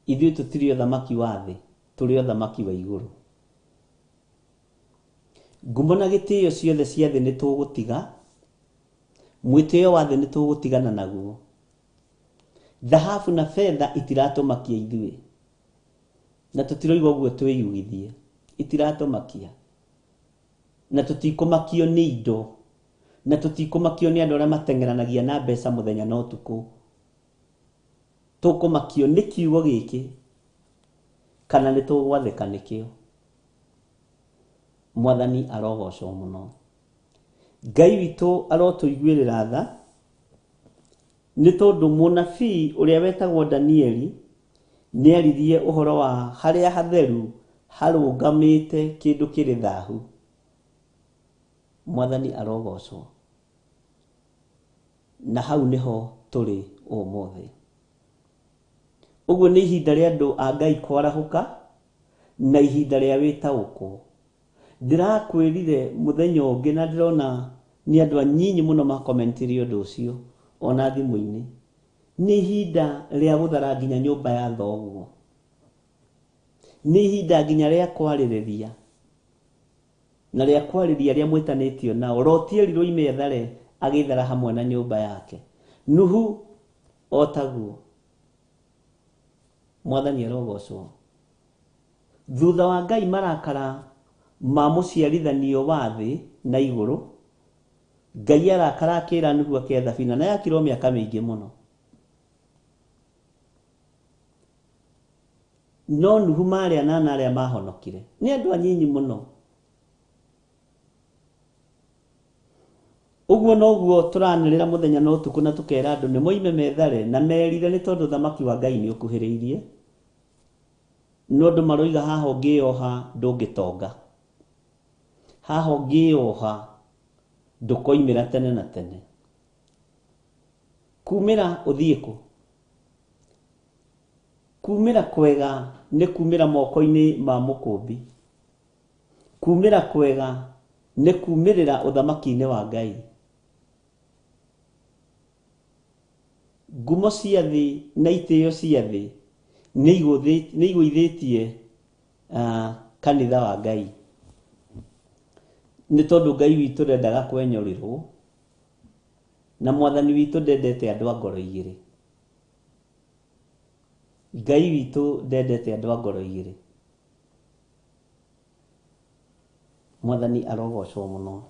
Ithuĩ tũtirĩ ũthamaki wa thĩ, tũrĩ ũthamaki wa igũrũ. Ngumo na gĩtĩo ciothe cia thĩ nĩ tũgũtiga, mwĩtĩo wa thĩ nĩ tũgũtigana naguo. Thahabu na betha itiratũmakia ithuĩ, na tũtiroiga ũguo twĩyugithie, itiratũmakia, na tũtikũmakio nĩ indo, na tũtikũmakio nĩ andũ arĩa mateng'eranagia na mbeca mũthenya na ũtukũ. Tũkũmakio nĩ kiugo gĩkĩ kana nĩ tũgwathĩka nĩkĩo. Mwathani arogocwo mũno. Ngai witũ arotũiguĩrĩra tha, nĩ tondũ mũnabii ũrĩa wetagwo Danieli nĩ aririe ũhoro wa harĩa hatheru harũgamĩte kĩndũ kĩrĩ thahu. Mwathani arogocwo. Na hau nĩho tũrĩ ũmũthĩ. Ũguo nĩ ihinda rĩa andũ a Ngai kwarahũka na ihinda rĩa wĩtaũkwo. Ndĩrakwĩrire mũthenya ũngĩ na ndĩrona nĩ andũ anyinyi mũno makomentirie ũndũ ũcio ona thimũ-inĩ. Nĩ ihinda rĩa gũthara nginya nyũmba ya thoguo. Nĩ ihinda nginya rĩa kwarĩrĩria na rĩa kwarĩria arĩa mwĩtanĩtio nao. Loti erirwo oime ethare, agĩthara hamwe na nyũmba yake. Nuhu o taguo. Mwathani arogocwo. Thutha wa Ngai marakara ma mũciarithanio wa thĩ na igũrũ, Ngai arakara akĩra Nuhu ake thabina, na yakirwo mĩaka mĩingĩ mũno. No Nuhu marĩ anana arĩa mahonokire nĩ andũ anyinyi mũno. Ũguo noguo tũranĩrĩra mũthenya na ũtukũ na tũkera andũ nĩ moime methare na merire nĩ tondũ ũthamaki wa Ngai nĩ ũkuhĩrĩirie. No andũ maroiga haha ũngĩyoha ndũngĩtonga, haha ũngĩyoha ndũkoimĩra tene na tene. Kumĩra ũthiĩ kũ? Kumĩra kwega nĩ kumĩra moko-inĩ ma mũkũmbi. Kumĩra kwega nĩ kumĩrĩra ũthamaki-inĩ wa Ngai. Ngumo cia thĩ na itĩo cia thĩ nĩ igũithĩtie kanitha wa Ngai. Nĩ tondũ Ngai witũ ndendaga kwenyũrĩrwo, na mwathani witũ ndendete andũ a ngoro igĩrĩ. Ngai witũ ndendete andũ a ngoro igĩrĩ. Mwathani arogocwo mũno.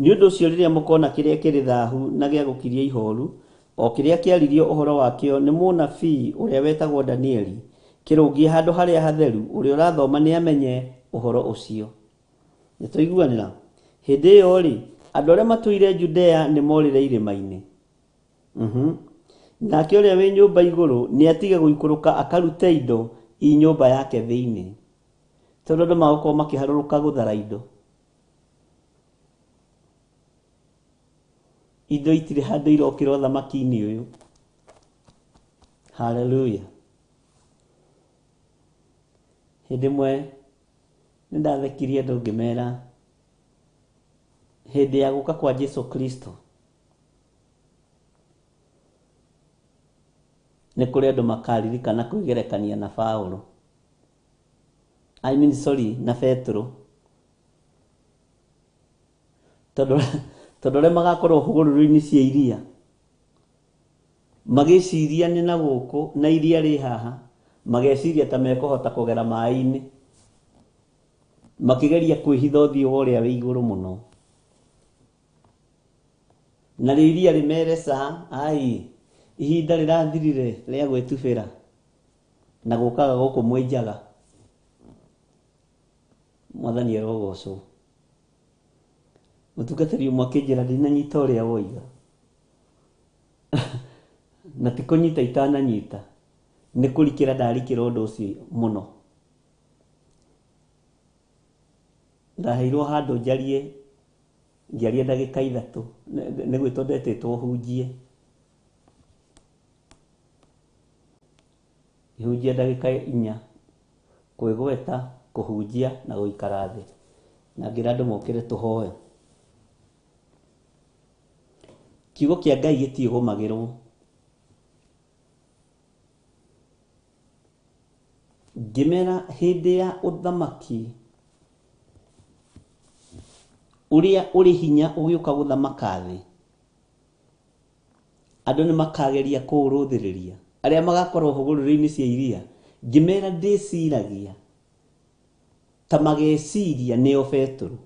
Nĩ ũndũ ũcio rĩrĩa mũkona kĩrĩa kĩrĩ thahu na gĩa gũkiria ihoru, o kĩrĩa kĩaririo ũhoro wakĩo nĩ mũnabii ũrĩa wetagwo Danieli, kĩrũngiĩ handũ harĩa hatheru, ũrĩa ũrathoma nĩ amenye ũhoro ũcio. Nĩ twaiguanĩra? Hĩndĩ ĩyo rĩ, andũ arĩa matũire Judea nĩ morĩre irĩma-inĩ. Nake ũrĩa wĩ nyũmba igũrũ nĩ atige gũikũrũka akarute indo i nyũmba yake thĩinĩ. Tondũ andũ magũkorwo makĩharũrũka gũthara indo. Indo itirĩ handũ irokĩra ũthamaki-inĩ ũyũ. Hallelujah. Hĩndĩ ĩmwe nĩ ndathekirie andũ ngĩmera hĩndĩ ya gũka kwa Jesu Kristo nĩ kũrĩ andũ makaririkana kwĩgerekania na Paulo. I mean, sorry, na Petro. Tondũ arĩa magakorwo hũgũrũrũ-inĩ cia iria magĩciria nĩ na gũkũ na iria rĩ haha, mageciria ta mekũhota kũgera maĩ-inĩ, makĩgeria kwĩhitha ũthiũ wa ũrĩa wĩ igũrũ mũno. Na rĩo iria rĩmere ca, ai, ihinda rĩrathirire rĩa gwĩtubĩra na gũkaga gũkũ mwĩ njaga. Mwathani arogocwo. Mũtungatĩri ũmwe akĩnjĩra ndinanyita ũrĩa woiga. Na ti kũnyita itananyita, nĩ kũrikĩra ndarikĩra ũndũ ũcio mũno. Ndaheirwo handũ njarie, ngĩaria ndagĩka ithatũ, nĩ gwĩtwo ndetĩtwo hunjie. Ngĩhunjia ndagĩka inya, kwĩgweta, kũhunjia na gũikara thĩ. Na ngĩra andũ mokĩre tũhoe. Kiugo kĩa Ngai gĩtiĩgũmagĩrwo. Ngĩmera hĩndĩ ya ũthamaki ũrĩa ũrĩ hinya ũgĩũka gũthamaka thĩ, andũ nĩ makageria kũũrũthĩrĩria, arĩa magakorwo hũgũrũrũ-inĩ cia iria. Ngĩmera ndĩciragia ta mageciria nĩo Petero,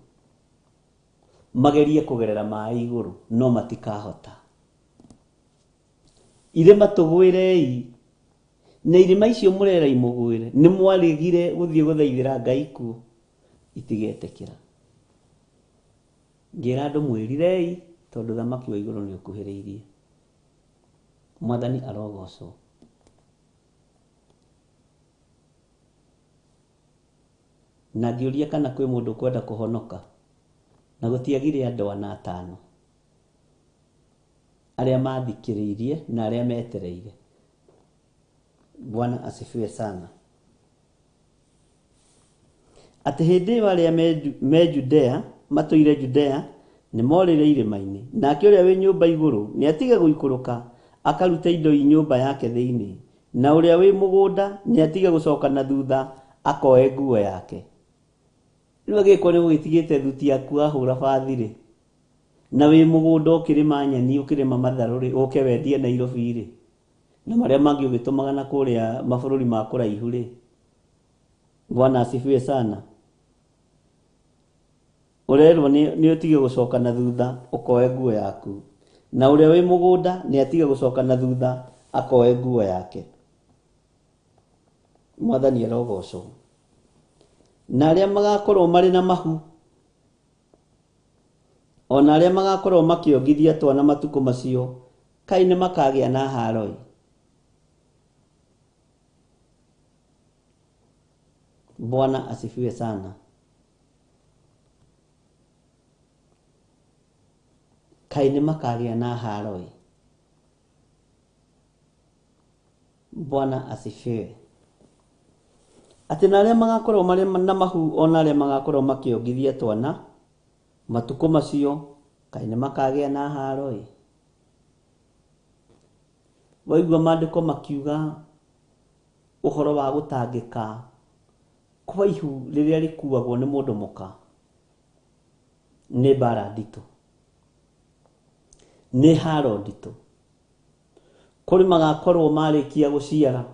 magerie kũgerera maĩ igũrũ, no matikahota. Irĩma tũgwĩrei, na irĩma icio mũrera imũgwĩre, nĩ mwaregire gũthiĩ gũthaithĩra Ngai kuo, itigetĩkĩra. Ngĩra andũ mwĩrirei, tondũ ũthamaki wa igũrũ nĩ ũkuhĩrĩirie. Mwathani arogocwo. Na ngĩũria kana kwĩ mũndũ ũkwenda kũhonoka, na gũtiagire andũ ana atano arĩa mathikĩrĩirie na arĩa metereire. Bwana asifiwe sana. Atĩ hĩndĩ ĩyo arĩa me Judea, matũire Judea, nĩ morĩre irĩma-inĩ. Nake ũrĩa wĩ nyũmba igũrũ nĩ atige gũikũrũka akarute indo i nyũmba yake thĩinĩ, na ũrĩa wĩ mũgũnda nĩ atige gũcoka na thutha akoe nguo yake. Rĩu angĩkorwo nĩ ũgĩtigĩte thuti yaku wahũra bathi-rĩ, na wĩ mũgũnda ũkĩrĩma nyeni, ũkĩrĩma matharũ-rĩ, ũke wendie Nairobi-rĩ, na marĩa mangĩ ũgĩtũmaga na kũrĩa mabũrũri ma kũraihu-rĩ, Bwana asifiwe sana. Ũrerwo nĩ ũtige gũcoka na thutha ũkoe nguo yaku, na ũrĩa wĩ mũgũnda nĩ atige gũcoka na thutha akoe nguo yake. Mwathani arogocwo. Na arĩa magakorwo marĩ na mahu, ona arĩa magakorwo makĩongithia twana matukũ macio, kaĩ nĩ makagĩa na haro-ĩ. Bwana asifiwe sana. Kaĩ nĩ makagĩa na haro-ĩ. Bwana asifiwe. Atĩ na arĩa magakorwo marĩ na mahu ona arĩa magakorwo makĩongithia twana matukũ macio kaĩ nĩ makagĩa na haro ĩ. Waigua maandĩko makiuga ũhoro wa gũtangĩka kwa ihu rĩrĩa rĩkuagwo nĩ mũndũ mũka nĩ mbara nditũ, nĩ haro nditũ. Kũrĩ magakorwo marĩkia gũciara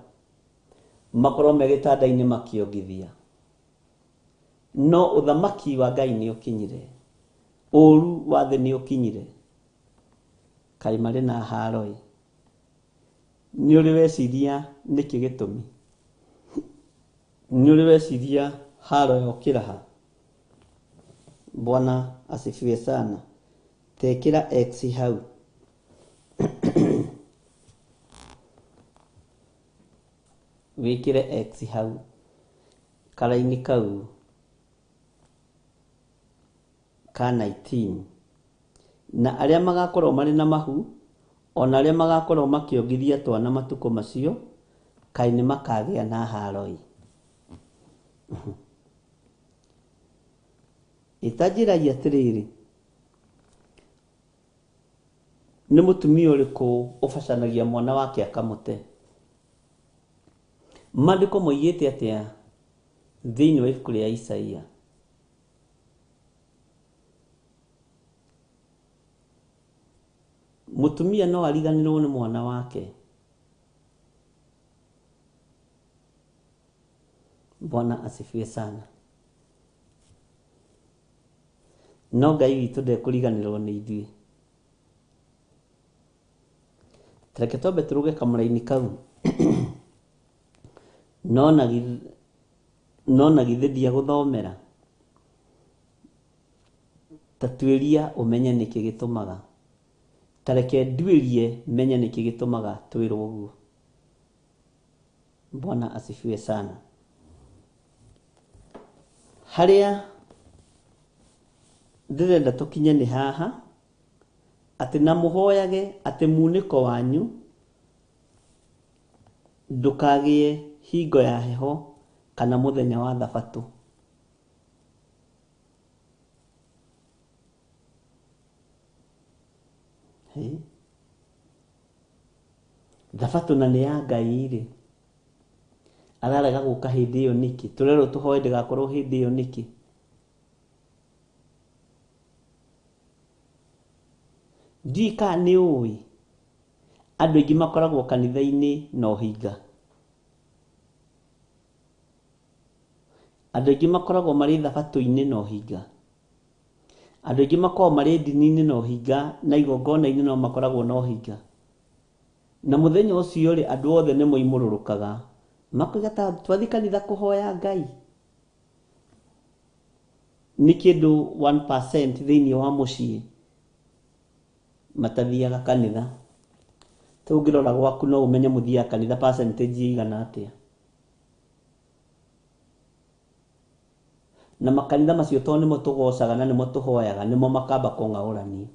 makorwo me gĩtanda-inĩ makĩongithia, no ũthamaki wa Ngai nĩ ũkinyire, ũru wa thĩ nĩ ũkinyire, kaĩ marĩ na haro ĩ. Nĩ ũrĩ weciria nĩkĩ gĩtũmi? Nĩ ũrĩ weciria haro yokĩra ha? Bwana asifiwe sana. Tekĩra X hau. Wĩkĩre X hau karaini kau ka 19. Na arĩa magakorwo marĩ na mahu ona arĩa magakorwo makĩongithia twana matukũ macio kaĩ nĩ makagĩa na haro ĩ. Ĩtanjĩrai atĩrĩrĩ, nĩ mũtumia ũrĩkũ ũbacanagia mwana wake akamũte? Maandĩko moigĩte atĩa thĩinĩ wa ibuku rĩa Isaia? Mũtumia no ariganĩrwo nĩ mwana wake? Bwana asifiwe sana. No Ngai witũ ndekũriganĩrwo nĩ ithuĩ. Reke twambe tũrũge kamũraini kau. No na githĩ ndiagũthomera? Ta tuĩria ũmenye nĩkĩ gĩtũmaga. Ta reke nduĩrie menye nĩkĩ gĩtũmaga twĩrwo ũguo. Bwana asifiwe sana. Harĩa ndĩrenda tũkinye nĩ haha, atĩ na mũhoyage atĩ munĩko wanyu ndũkagĩe hingo ya heho kana mũthenya wa thabatũ. Thabatũ na nĩ ya Ngai rĩ, ararega gũka hĩndĩ ĩyo nĩkĩ? Tũrerwo tũhoe ndĩgakorwo hĩndĩ ĩyo nĩkĩ? Ndiũĩ kana nĩ ũĩ andũ aingĩ makoragwo kanitha-inĩ na ũhinga. Andũ aingĩ makoragwo marĩ thabatũ-inĩ na ũhinga. Andũ aingĩ makoragwo marĩ ndini-inĩ na ũhinga, na igongona-inĩ no makoragwo na ũhinga. Na mũthenya ũcio rĩ, andũ othe nĩ moimũrũrũkaga makoiga ta twathiĩ kanitha kũhoya Ngai. Nĩ kĩndũ 1% thĩinĩ wa mũciĩ matathiaga kanitha. Ta ũngĩrora gwaku no ũmenye mũthiaga kanitha percentage ĩigana atĩa. Na makanitha macio tondũ nĩmo tũgocaga na nĩmo tũhoyaga, nĩmo makamba kũng'aũranio.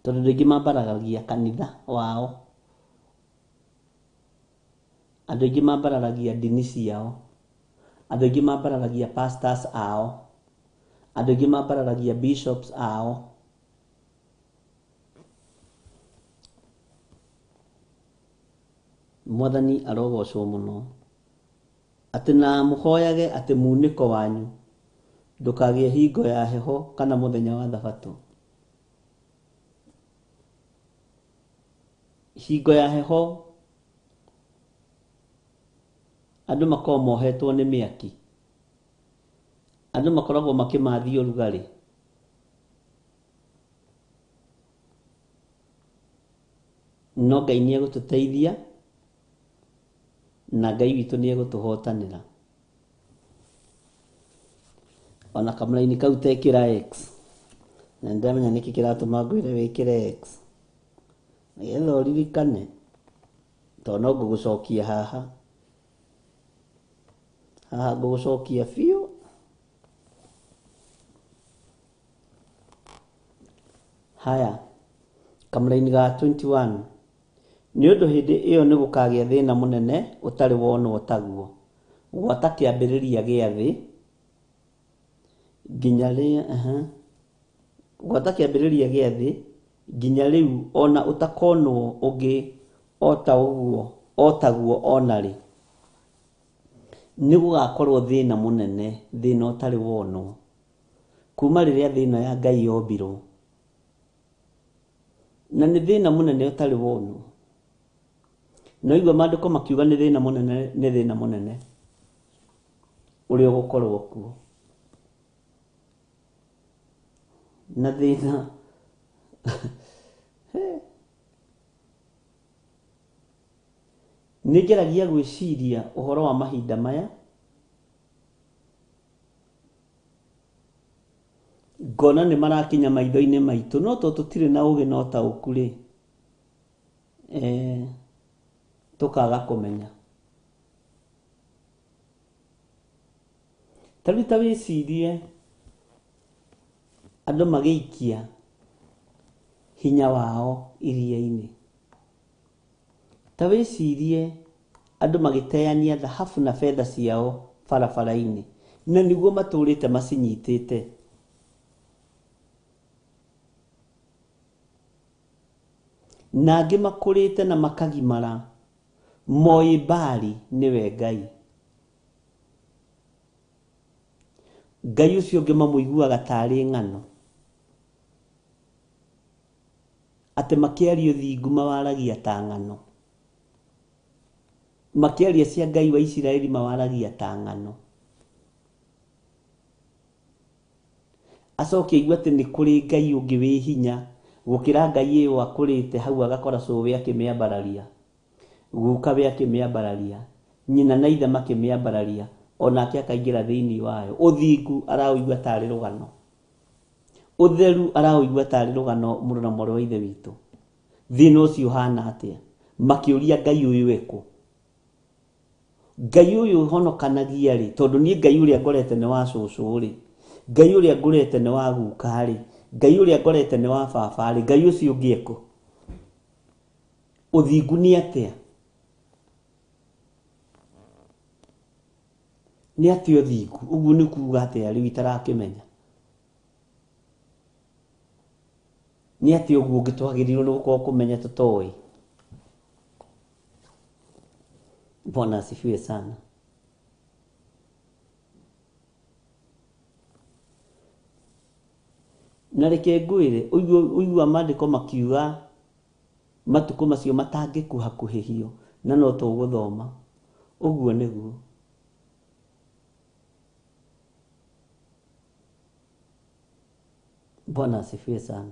Tondũ andũ aingĩ mambararagia kanitha wao. Andũ aingĩ mambararagia ndini ciao. Andũ aingĩ mambararagia pastors ao. Andũ aingĩ mambararagia bishops ao. Mwathani arogocwo mũno. Atĩ na mũhoyage atĩ munĩko wanyu ndũkagĩe hingo ya heho kana mũthenya wa thabatũ. Hingo ya heho andũ makoragwo mohetwo nĩ mĩaki. Andũ makoragwo makĩmathia ũrugarĩ. No Ngai nĩ egũtũteithia na Ngai witũ nĩ egũtũhotanĩra. Ona kamũraini kau tekĩra X. Na nĩndamenya nĩkĩ kĩratũma ngwĩre wĩkĩre X. Nĩgetha ũririkane, tondũ no ngũgũcokia haha. Haha ngũgũcokia biũ. Haya, Kamũraini ga 21. Nĩ ũndũ hĩndĩ ĩyo nĩ gũkagĩa thĩna mũnene ũtarĩ wonwo taguo, gwata kĩambĩrĩria gĩa thĩ nginya rĩ, aha, gwata kĩambĩrĩria gĩa thĩ nginya rĩu o na ũtakonwo ũngĩ o ta ũguo o taguo o na rĩ. Nĩ gũgakorwo thĩna mũnene, thĩna ũtarĩ wonwo kuma rĩrĩa thĩ ĩno ya Ngai yombirwo. Na nĩ thĩna mũnene ũtarĩ wonwo. Na waigua maandĩko makiuga nĩ thĩna mũnene, nĩ thĩna mũnene ũrĩa ũgũkorwo kuo. Na thĩna nĩ ngeragia gwĩciria ũhoro wa mahinda maya, ngona nĩ marakinya maitho-inĩ maitũ, no to tũtirĩ na ũgĩ na ũtaũku rĩ, tũkaga kũmenya. Ta rĩu ta wĩcirie andũ magĩikia hinya wao iria-inĩ. Ta wĩcirie andũ magĩteania thahabu na betha ciao barabara-inĩ, na nĩguo matũrĩte macinyitĩte. Na angĩ makũrĩte na makagimara moĩ Baali nĩwe Ngai. Ngai ũcio ũngĩ mamũiguaga tarĩ ng'ano. Atĩ makĩaria ũthingu mawaragia ta ng'ano. Makĩaria cia Ngai wa Isiraeli mawaragia ta ng'ano. Acoke aigue atĩ nĩ kũrĩ Ngai ũngĩ wĩ hinya gũkĩra Ngai ĩyo akũrĩte hau, agakora cũwe akĩmĩambararia, gukawe akĩmĩambararia, nyina na ithe makĩmĩambararia, onake akaingĩra thĩinĩ wayo. Ũthingu araũigua tarĩ rũgano. Ũtheru araũigua tarĩ rũgano, mũrũ na mwarĩ wa Ithe witũ. Thĩna ũcio ũhana atĩa? Makĩũria Ngai ũyũ ekũ? Ngai ũyũ ũhonokanagia rĩ, tondũ niĩ Ngai ũrĩa ngorete nĩ wa cũcũ rĩ, Ngai ũrĩa ngorete nĩ wa guka rĩ, Ngai ũrĩa ngorete nĩ wa baba rĩ, Ngai ũcio ũngĩ ekũ? Ũthingu nĩ atĩa? Nĩ atĩa ũthingu? Ũguo nĩ kuga atĩa rĩu itarakĩmenya? Nĩ atĩa ũguo ũngĩ twagĩrĩirwo nĩ gũkorwo kũmenya tũtoĩ? Bwana asifiwe sana. Na reke ngwĩre, ũigua maandĩko makiuga matukũ macio matangĩkuhakuhĩhio, na no tũgũthoma. Ũguo nĩguo. Bwana asifiwe sana.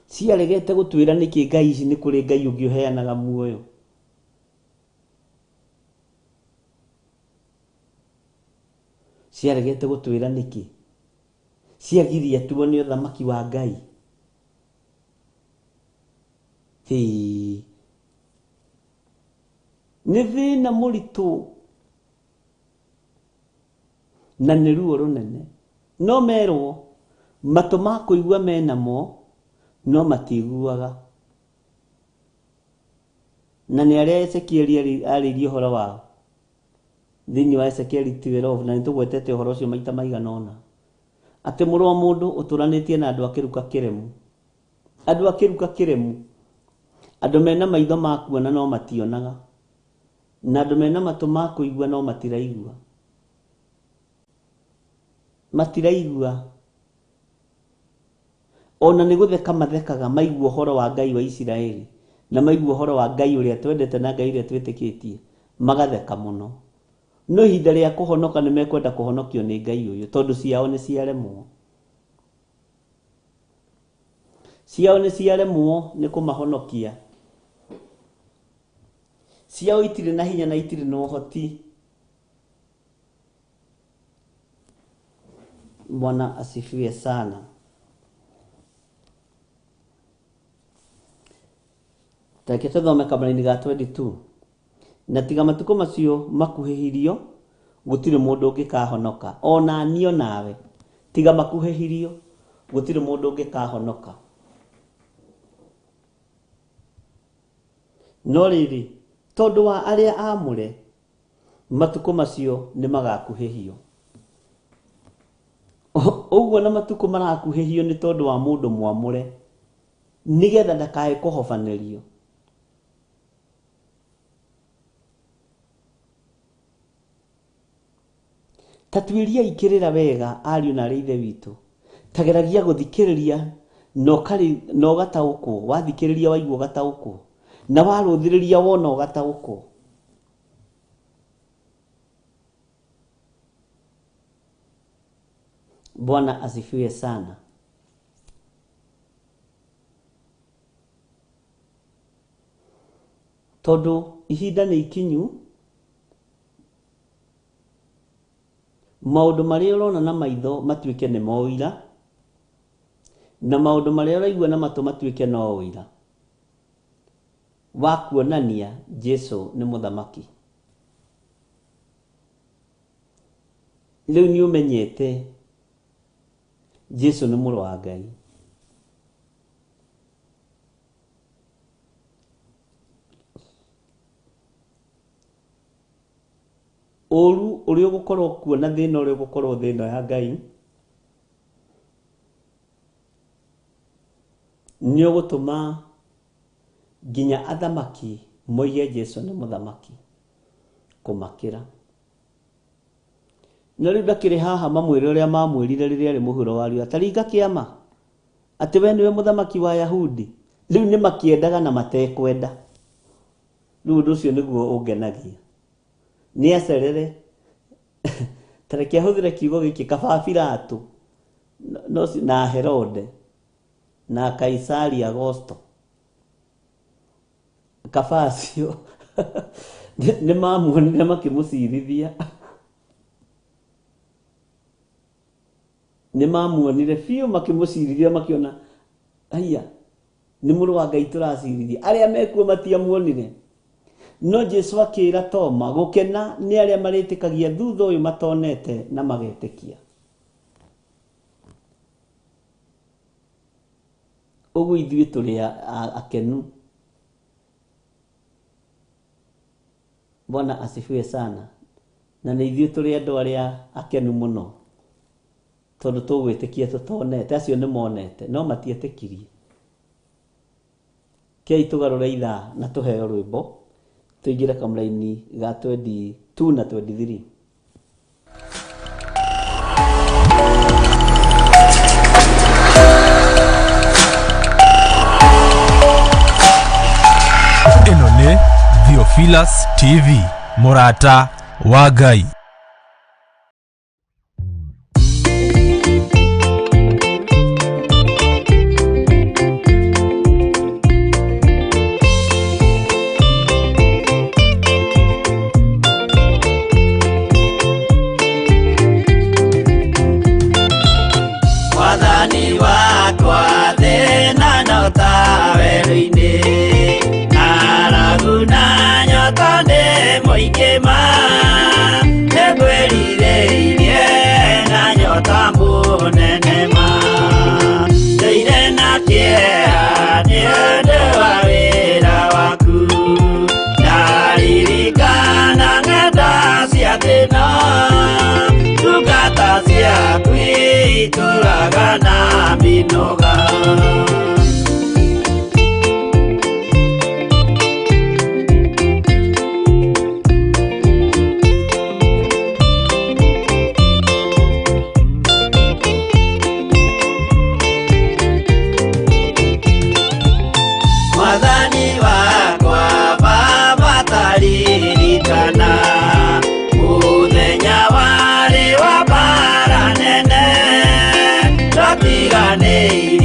Ciaregete gũtwĩra nĩkĩ Ngai ici, nĩ kũrĩ Ngai ũngĩ ũheanaga muoyo. Ciaregete gũtwĩra nĩkĩ. Ciagiria tuone ũthamaki wa Ngai. Hĩĩ. Nĩ thĩna mũritũ na nĩ ruo rũnene. No merwo matũ ma kũigua menamo no matiguaga. Na nĩ arĩa Ezekieli arĩirie ũhoro wao thĩinĩ wa Ezekieli 12, na nĩ tũgwetete ũhoro ũcio maita maigana ũna, atĩ mũrũ wa mũndũ ũtũranĩtie na andũ a kĩruka kĩremu. Andũ a kĩruka kĩremu, andũ mena maitho ma kuona no mationaga, na andũ mena matũ ma kũigua no matiraigua. Matiraigua. Ona nĩ gũtheka mathekaga maigua ũhoro wa Ngai wa Isiraeli, na maigua ũhoro wa Ngai ũrĩa twendete na Ngai ũrĩa twĩtĩkĩtie, magatheka mũno. No ihinda rĩa kũhonoka nĩ mekwenda kũhonokio nĩ Ngai ũyũ, tondũ ciao nĩ ciaremwo. Ciao nĩ ciaremwo nĩ kũmahonokia. Ciao itirĩ na hinya na itirĩ na ũhoti. Bwana asifiwe sana. Reke tũthome kamũraini ga 22. Na tiga matukũ macio makuhĩhirio, gũtirĩ mũndũ ũngĩkahonoka, o na niĩ o nawe. Tiga makuhĩhirio. Gũtirĩ mũndũ ũngĩkahonoka. No rĩrĩ, tondũ wa arĩa aamũre, matukũ macio nĩ magakuhĩhio. Ũguo na matukũ marakuhĩhio nĩ tondũ wa mũndũ mwamũre, nĩgetha ndakae kũhobanĩrio. Ta tuĩriai kĩrĩra wega, ariũ na aarĩ a Ithe witũ. Ta geragia gũthikĩrĩria na ũgataũkwo, wathikĩrĩria waigua ũgataũkwo, na warũthĩrĩria wona ũgataũkwo. Bwana asifiwe sana. Tondũ ihinda nĩ ikinyu, maũndũ marĩa ũrona na maitho matuĩke nĩ mo ũira, na maũndũ marĩa ũraigua na matũ matuĩke no ũira wa kuonania Jesu nĩ mũthamaki. Rĩu nĩ ũmenyete Jesu nĩ mũrũ wa Ngai. Ũru ũrĩa ũgũkorwo kuo na thĩna ũrĩa ũgũkorwo thĩ ĩno ya Ngai nĩ ũgũtũma nginya athamaki moige Jesu nĩ mũthamaki kũmakĩra. No rĩu ndakĩrĩ haha mamwĩre ũrĩa mamwĩrire rĩrĩa arĩ mũhuro wa riũa, ta ringa kĩama atĩ we nĩwe mũthamaki wa Ayahudi. Rĩu nĩ makĩendaga na matekwenda. Rĩu ũndũ ũcio nĩguo ũngenagia. Nĩ acerere ta reke ahũthĩre kiugo gĩkĩ kaba Pilato no na Herode na Kaisari Agosto, kaba acio nĩ mamuonire makĩmũcirithia, nĩ mamuonire biũ makĩmũcirithia, makĩona aya nĩ mũrũ wa Ngai tũracirithia. Arĩa mekuo matiamuonire. No Jesu akĩra Toma, gũkena nĩ arĩa marĩtĩkagia thutha ũyũ matonete na magetĩkia. Ũguo ithuĩ tũrĩ akenu. Bwana asifiwe sana. Na nĩ ithuĩ tũrĩ andũ arĩa akenu mũno, tondũ tũgwĩtĩkia tũtonete. Acio nĩ monete no matietĩkirie. Kei tũgarũre ithaa na tũheo rwĩmbo tũingĩre kamũraini ga 22 na 23. Ĩno nĩ Theophilus TV, mũrata wa Ngai. Mwathani wakwa, thĩna no ta werũ-inĩ, ng'aragu na nyota nĩ mũingĩ ma, nĩngwĩrirĩirie na nyota mũnene ma, ndũire na kĩeha nĩ ũndũ wa wĩra waku, ndaririkana ng'enda cia thĩna, ndungata ciaku itũraga na mĩnoga. Mwathani wakwa, Baba, taririkana mũthenya warĩ wa mbara nene, twatiganĩirio.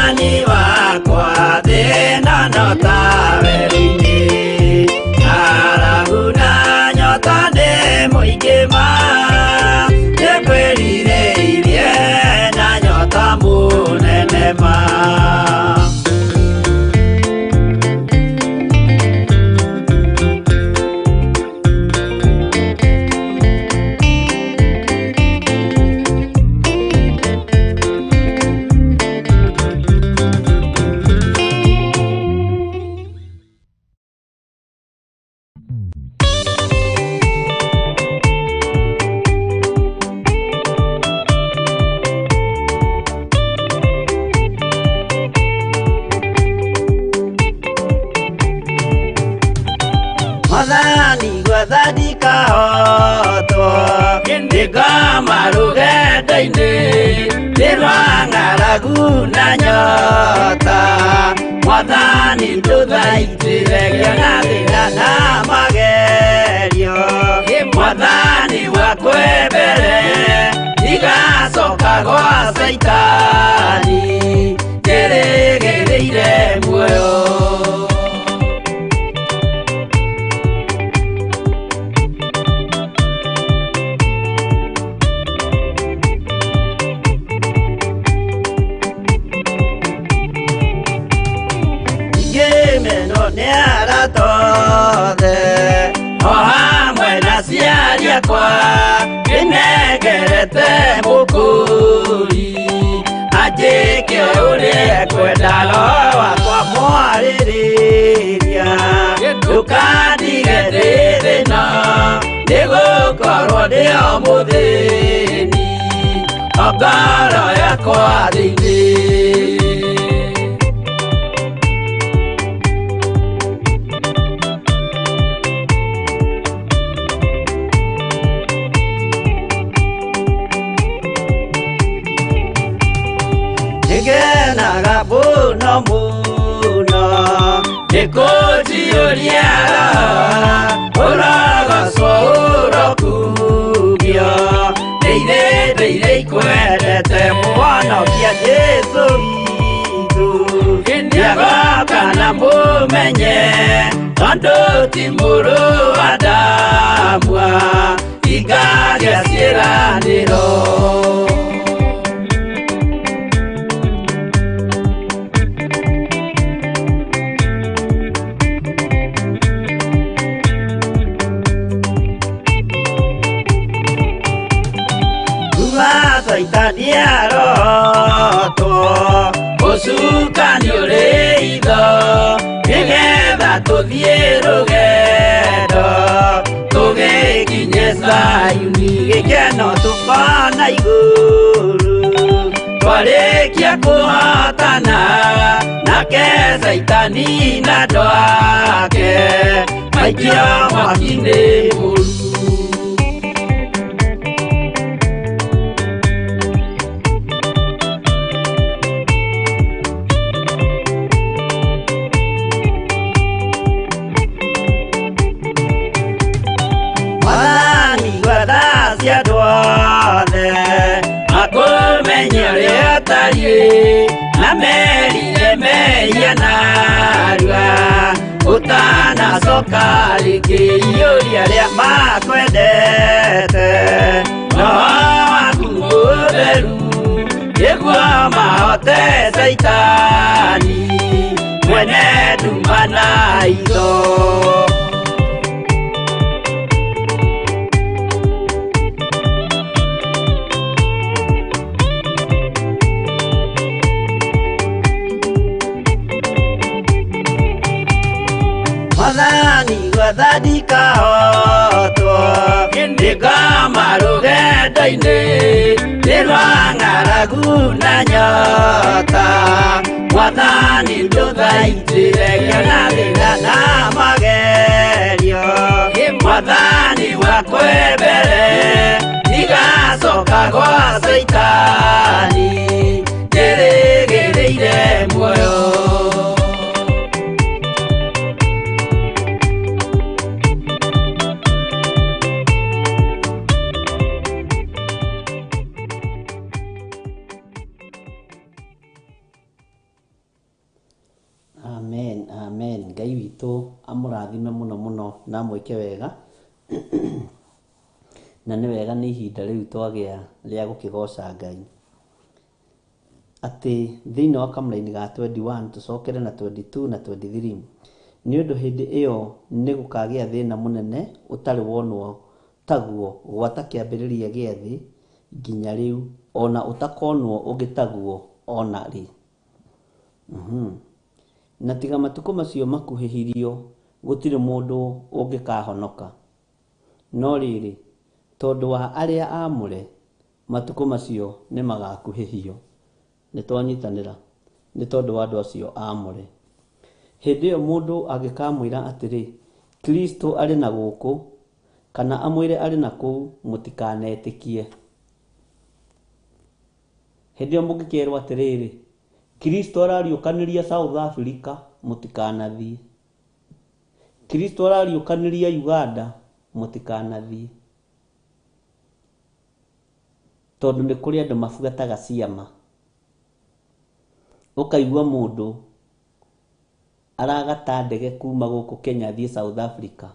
Mwathani wakwa thĩna no ta werũ-inĩ ng'aragu na nyota nĩ mũingĩ ma nĩngwĩrirĩirie na nyota mũnene ma. Mwathani gwetha ndikahotwo ndĩngoma rũgendo-inĩ nĩ rwa ng'aragu na nyota Mwathani ndũthaitĩre ngĩona thĩna na magerio Mwathani wakwe mbere ndigacoka gwa Caitani njĩrĩgĩrĩire muoyo. Ngĩmenwo nĩ arata othe o hamwe na aciari akwa ndĩnengerete mũkũri anjĩke ũrĩa ekwenda roho wakwa mwarĩrĩria ndũkandige ndĩ thĩna nĩgũkorwo ndĩ o mũthĩni o ngoro yakwa thĩinĩ. Nĩngenaga mũno mũno nĩkũnjiyũria roho ũrogocwo ũrokumio ndĩire ndĩire ikwendete mũhonokia Jesũ witũ nĩagoka na mũmenye tondũ ti mũrũ wa Adamu ingagĩa ciĩranĩro. Caitani arotwo ũcukani ũrĩ itho nĩgetha tũthiĩ rũgendo tũgĩkinye Zayuni gĩkeno tũkona igũrũ twarĩkia kũhotana nake Caitani na andũ ake maikio mwaki-inĩ mũru. Mwathani gwetha cia andũ othe makũmenye ũrĩa ũtariĩ na merire mehia narua ũtanacoka rĩngĩ iyũria arĩa makwendete roho waku mũtheru nĩguo mahote Caitani mwene nduma na itho. Mwathani gwetha ndikahotwo ndĩngoma rũgendo-inĩ nĩ rwa ng'aragu na nyota Mwathani ndũthaitĩre ngĩona thĩna na magerio Mwathani wakwe mbere ndigacoka gwa Caitani njĩrĩgĩrĩire muoyo. Amen, amen. Ngai witũ amũrathime mũno mũno na amwĩke wega. Na nĩ wega nĩ ihinda rĩu twagĩa rĩa gũkĩgoca Ngai. Atĩ thĩinĩ wa kamũraini ga 21 tũcokere na 22 na 23, nĩ ũndũ hĩndĩ ĩyo nĩ gũkagĩa thĩna mũnene ũtarĩ wonwo taguo gwata kĩambĩrĩria gĩa thĩ nginya rĩu, ona ũtakonwo ũngĩ taguo ona rĩ. Na tiga matukũ macio makuhĩhirio, gũtirĩ mũndũ ũngĩkahonoka. No rĩrĩ, tondũ wa arĩa aamũre, matukũ macio nĩ magakuhĩhio. Nĩ twanyitanĩra? Nĩ tondũ wa andũ acio aamũre. Hĩndĩ ĩyo mũndũ angĩkamwĩra atĩrĩ, Kristo arĩ na gũkũ, kana amwĩre arĩ na kũu, mũtikanetĩkie. Hĩndĩ ĩyo mũngĩkerwo atĩrĩrĩ, Kristo arariũkanĩria South Africa, mũtikanathiĩ. Kristo arariũkanĩria Uganda, mũtikanathiĩ. Tondũ nĩ kũrĩ andũ mabuataga ciama. Ũkaigua mũndũ aragata ndege kuma gũkũ Kenya athiĩ South Africa,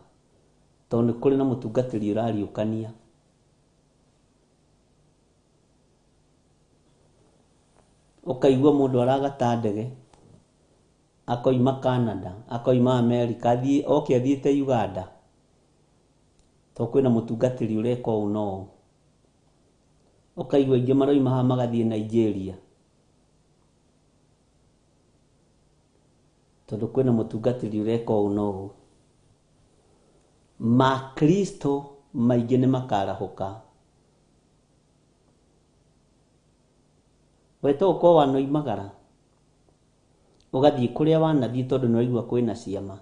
tondũ nĩ kũrĩ na mũtungatĩri ũrariũkania. Ũkaigua mũndũ aragata ndege akoima Canada, akoima America, athiĩ oke athiĩte Uganda, tondũ kwĩna mũtungatĩri ũreka ũũ na ũũ. Ũkaigua aingĩ maroima haha magathiĩ Nigeria, tondũ kwĩna mũtungatĩri ũreka ũũ na ũũ. Makristo maingĩ nĩ makarahũka. We to ũkorwo wanoimagara ũgathiĩ kũrĩa wanathiĩ tondũ nĩ waigua kwĩna ciama.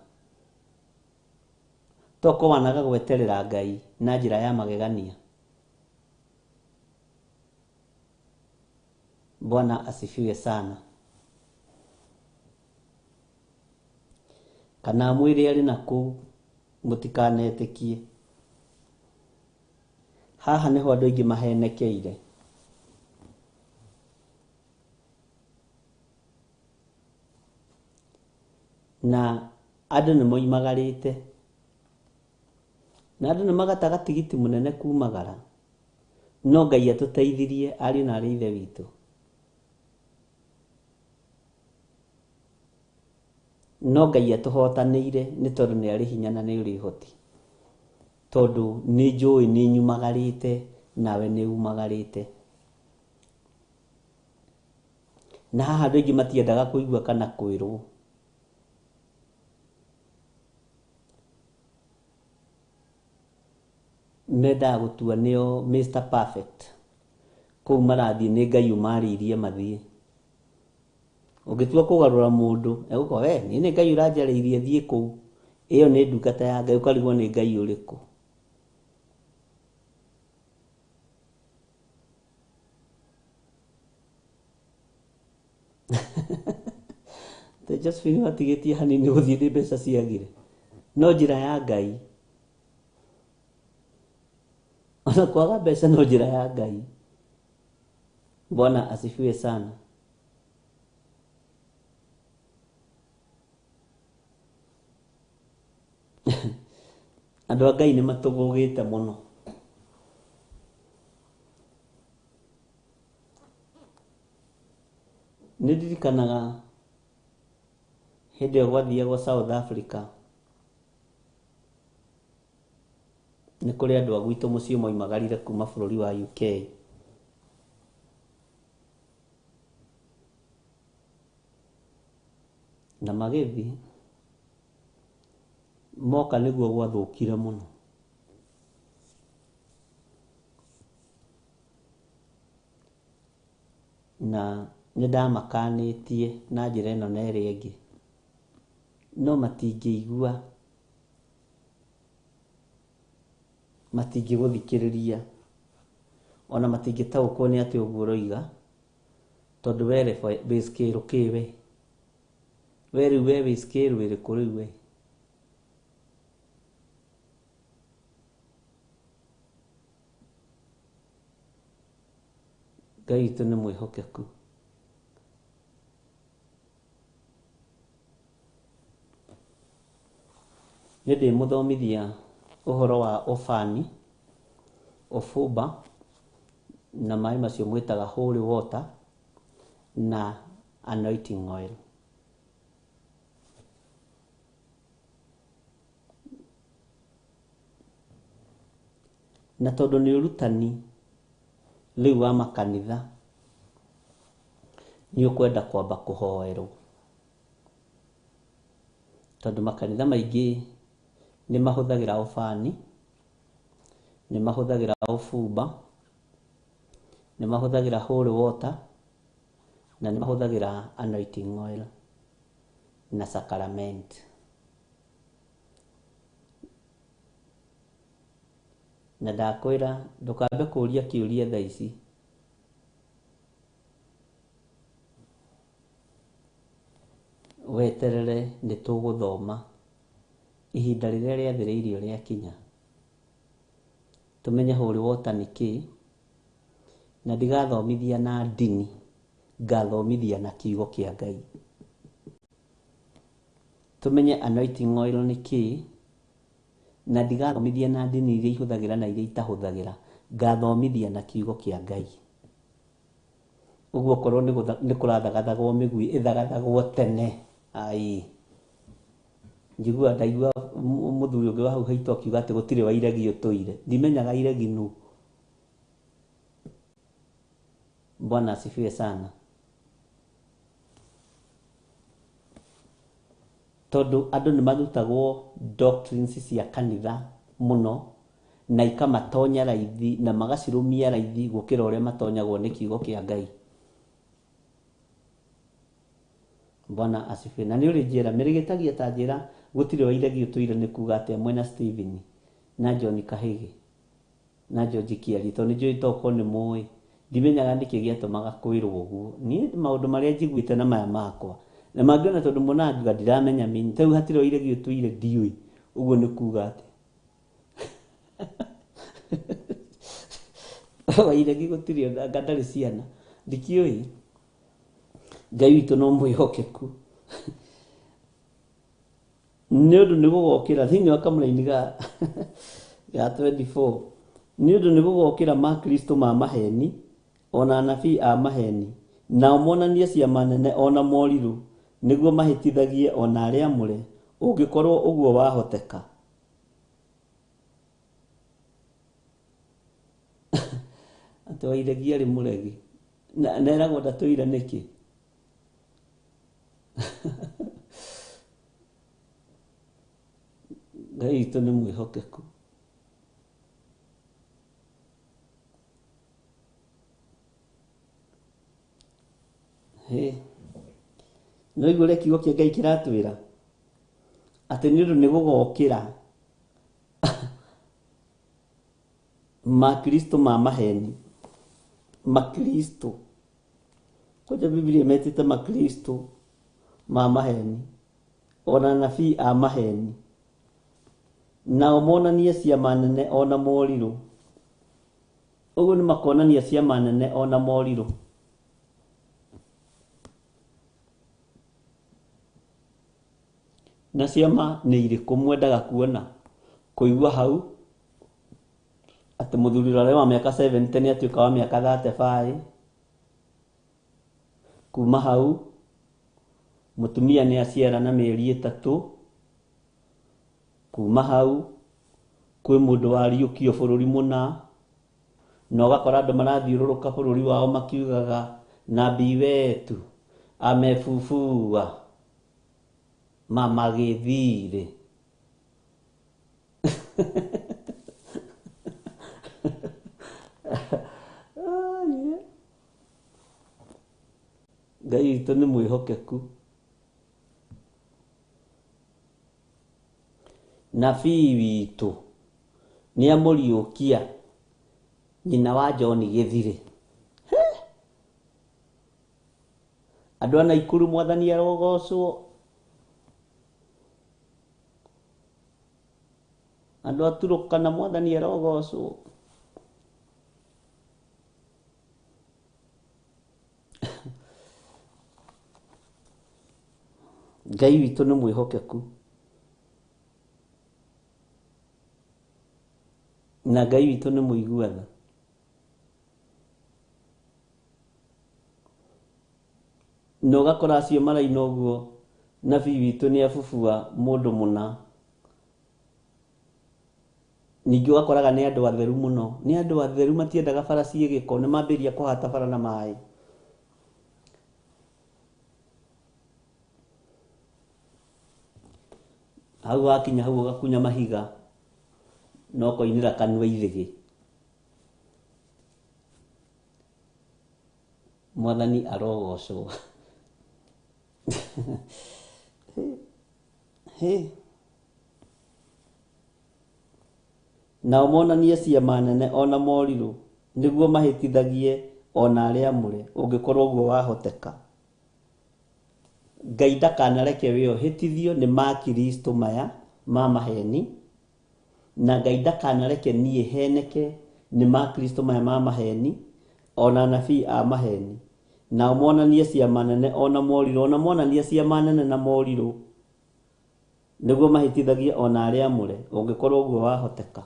To ũkorwo wanaga gweterera Ngai na njĩra ya magegania. Bwana asifiwe sana. Kana amwĩre arĩ na kũu, mũtikanetĩkie. Haha nĩho andũ aingĩ mahenekeire. Na andũ nĩ moimagarĩte. Na andũ nĩ magataga tigiti mũnene kumagara. No Ngai atũteithirie ariũ na arĩ ithe witũ. No Ngai atũhotanĩire nĩ tondũ nĩ arĩ hinya na nĩ ũrĩ ũhoti. Tondũ nĩ njũĩ nĩ nyumagarĩte nawe nĩ umagarĩte. Na haha andũ aingĩ matiendaga kũigua kana kwĩrwo. Mendaga gũtua nĩo Mr Perfect. Kũu marathiĩ nĩ Ngai ũmarĩirie mathiĩ. Ũngĩtua kũgarũra mũndũ, egũkorwo we niĩ nĩ Ngai ũranjarĩirie thiĩ kũu. Ĩyo nĩ ndungata ya Ngai, ũkarigwo nĩ Ngai ũrĩkũ. Te Josephine watigĩtie hanini gũthiĩ nĩ mbeca ciagire. No njĩra ya Ngai. Ona kwaga mbeca no njĩra ya Ngai. Bwana asifiwe sana. Andũ a Ngai nĩ matũgũgĩte mũno. Nĩ ndirikanaga hĩndĩ ĩyo gwathiagwo South Africa, nĩ kũrĩ andũ a gwitũ mũciĩ moimagarire kuma bũrũri wa UK. Na magĩthiĩ, moka nĩguo gwathũkire mũno. Na nĩ ndamakanĩtie na njĩra ĩno na ĩrĩa ĩngĩ, no matingĩigua, matingĩgũthikĩrĩria, ona matingĩtaũkwo nĩ atĩ ũguo ũroiga, tondũ we wĩ scale kĩ we? We rĩu we wĩ scale ĩrĩkũ rĩu we? Ngai witũ nĩ mwĩhokeku. Nĩ ndĩmũthomithia ũhoro wa ũbani, ũbumba, na maĩ macio mwĩtaga holy water na anointing oil. Na tondũ nĩ ũrutani rĩu wa makanitha, nĩ ũkwenda kwamba kũhoerwo. Tondũ makanitha maingĩ nĩ mahũthagĩra ũbani, nĩ mahũthagĩra ũbumba, nĩ mahũthagĩra holy water, na nĩ mahũthagĩra anointing oil na sacrament. Na ndakwĩra ndũkambe kũria kĩũria thaa ici. Weterere nĩ tũgũthoma ihinda rĩrĩa rĩathĩrĩirio rĩakinya. Tũmenye holy water nĩ kĩĩ, na ndigathomithia na ndini, ngathomithia na kiugo kĩa Ngai. Tũmenye anointing oil nĩ kĩĩ, na ndigathomithia na ndini iria ihũthagĩra na iria itahũthagĩra, ngathomithia na kiugo kĩa Ngai. Ũguo okorwo nĩ kũrathagathagwo mĩguĩ ĩthagathagwo tene. Ai, njiguaga ndaigua mũthuri ũngĩ wa hau haitũ akiuga atĩ gũtirĩ wa iregi ũtũire. Ndimenyaga iregi nũ. Bwana asifiwe sana. Tondũ andũ nĩ marutagwo doctrines cia kanitha mũno na ikamatonya raithi na magacirũmia raithi gũkĩra ũrĩa matonyagwo nĩ kiugo kĩa Ngai. Bwana asifiwe. Na nĩ ũrĩ njĩra mĩrĩgĩtagia ta njĩra gũtirĩ wa iregi ũtũire nĩ kuga atĩa mwena Stephen na John Kahĩgĩ na George Kĩarie, tondũ nĩ njũĩ tokorwo nĩ mũĩ. Ndimenyaga nĩkĩ gĩatũmaga kwĩrwo ũguo. Niĩ maũndũ marĩa njiguĩte na maya makwa na mangĩ ona tondũ monaga ngiuga ndiramenya meaning. Ta rĩu hatirĩ wa iregi ũtũire ndiũĩ ũguo nĩ kuga atĩa. Wa iregi gũtirĩ ona anga ndarĩ ciana, ndikĩũĩ. Ngai witũ no mwĩhokeku. Nĩ ũndũ nĩ gũgokĩra thĩinĩ wa kamũraini ga ga 24, nĩ ũndũ nĩ gũgokĩra makristo ma maheni ona anabii a maheni, nao monanie ciama nene ona morirũ, nĩguo mahĩtithagie ona arĩa amũre, ũngĩkorwo ũguo wahoteka. Atĩ Wairegi arĩ mũregi na neragwo ndatũire nĩkĩ? Ngai witũ nĩ mwĩhokeku. Hĩ, no igua ũrĩa kiugo kĩa Ngai kĩratwĩra atĩ nĩ ũndũ nĩ gũgokĩra makristo ma maheni, makristo kwanja Biblia metĩte makristo ma maheni ona anabii a maheni, nao monanie ciama nene ona morirũ. Ũguo nĩ makonania ciama nene ona morirũ. Na ciama nĩ irĩkũ mwendaga kuona? Kũigua hau atĩ mũthuri ũrĩa wa mĩaka 70 nĩ atuĩka wa mĩaka 35. Kuma hau mũtumia nĩ aciara na mĩeri 3. Kuma hau kwĩ mũndũ wariũkio bũrũri mũna, na ũgakora andũ marathiũrũrũka bũrũri wao makiugaga nabii wetu amefufua mama Gĩthirĩ. Ngai witũ nĩ mwĩhokeku. Nabii witũ nĩ amũriũkia nyina wa John Gĩthirĩ. Andũ a Naikuru mwathani arogocwo. Andũ a Turukana mwathani arogocwo. Ngai witũ nĩ mwĩhokeku. Na Ngai witũ nĩ mũigua tha. Na ũgakora acio maraina ũguo nabii witũ nĩ abubua mũndũ mũna. Ningĩ ũgakoraga nĩ andũ atheru mũno, nĩ andũ atheru matiendaga bara ciĩ gĩko, nĩ mambĩrĩria kũhata bara na maĩ. Hau wakinya hau ũgakunya mahiga na ũkoinĩra kanua ithĩgĩ. Mwathani arogocwo. Hĩ. Nao monanie ciama nene o na morirũ, nĩguo mahĩtithagie o na arĩa aamũre, ũngĩkorwo ũguo wahoteka. Ngai ndakanareke we ũhĩtithio nĩ makristo maya ma maheni, na Ngai ndakanareke niĩ heneke nĩ makristo maya ma maheni, o na anabii a maheni. Nao monanie ciama nene o na morirũ, o na monanie ciama nene na morirũ, nĩguo mahĩtithagie o na arĩa aamũre, ũngĩkorwo ũguo wahoteka.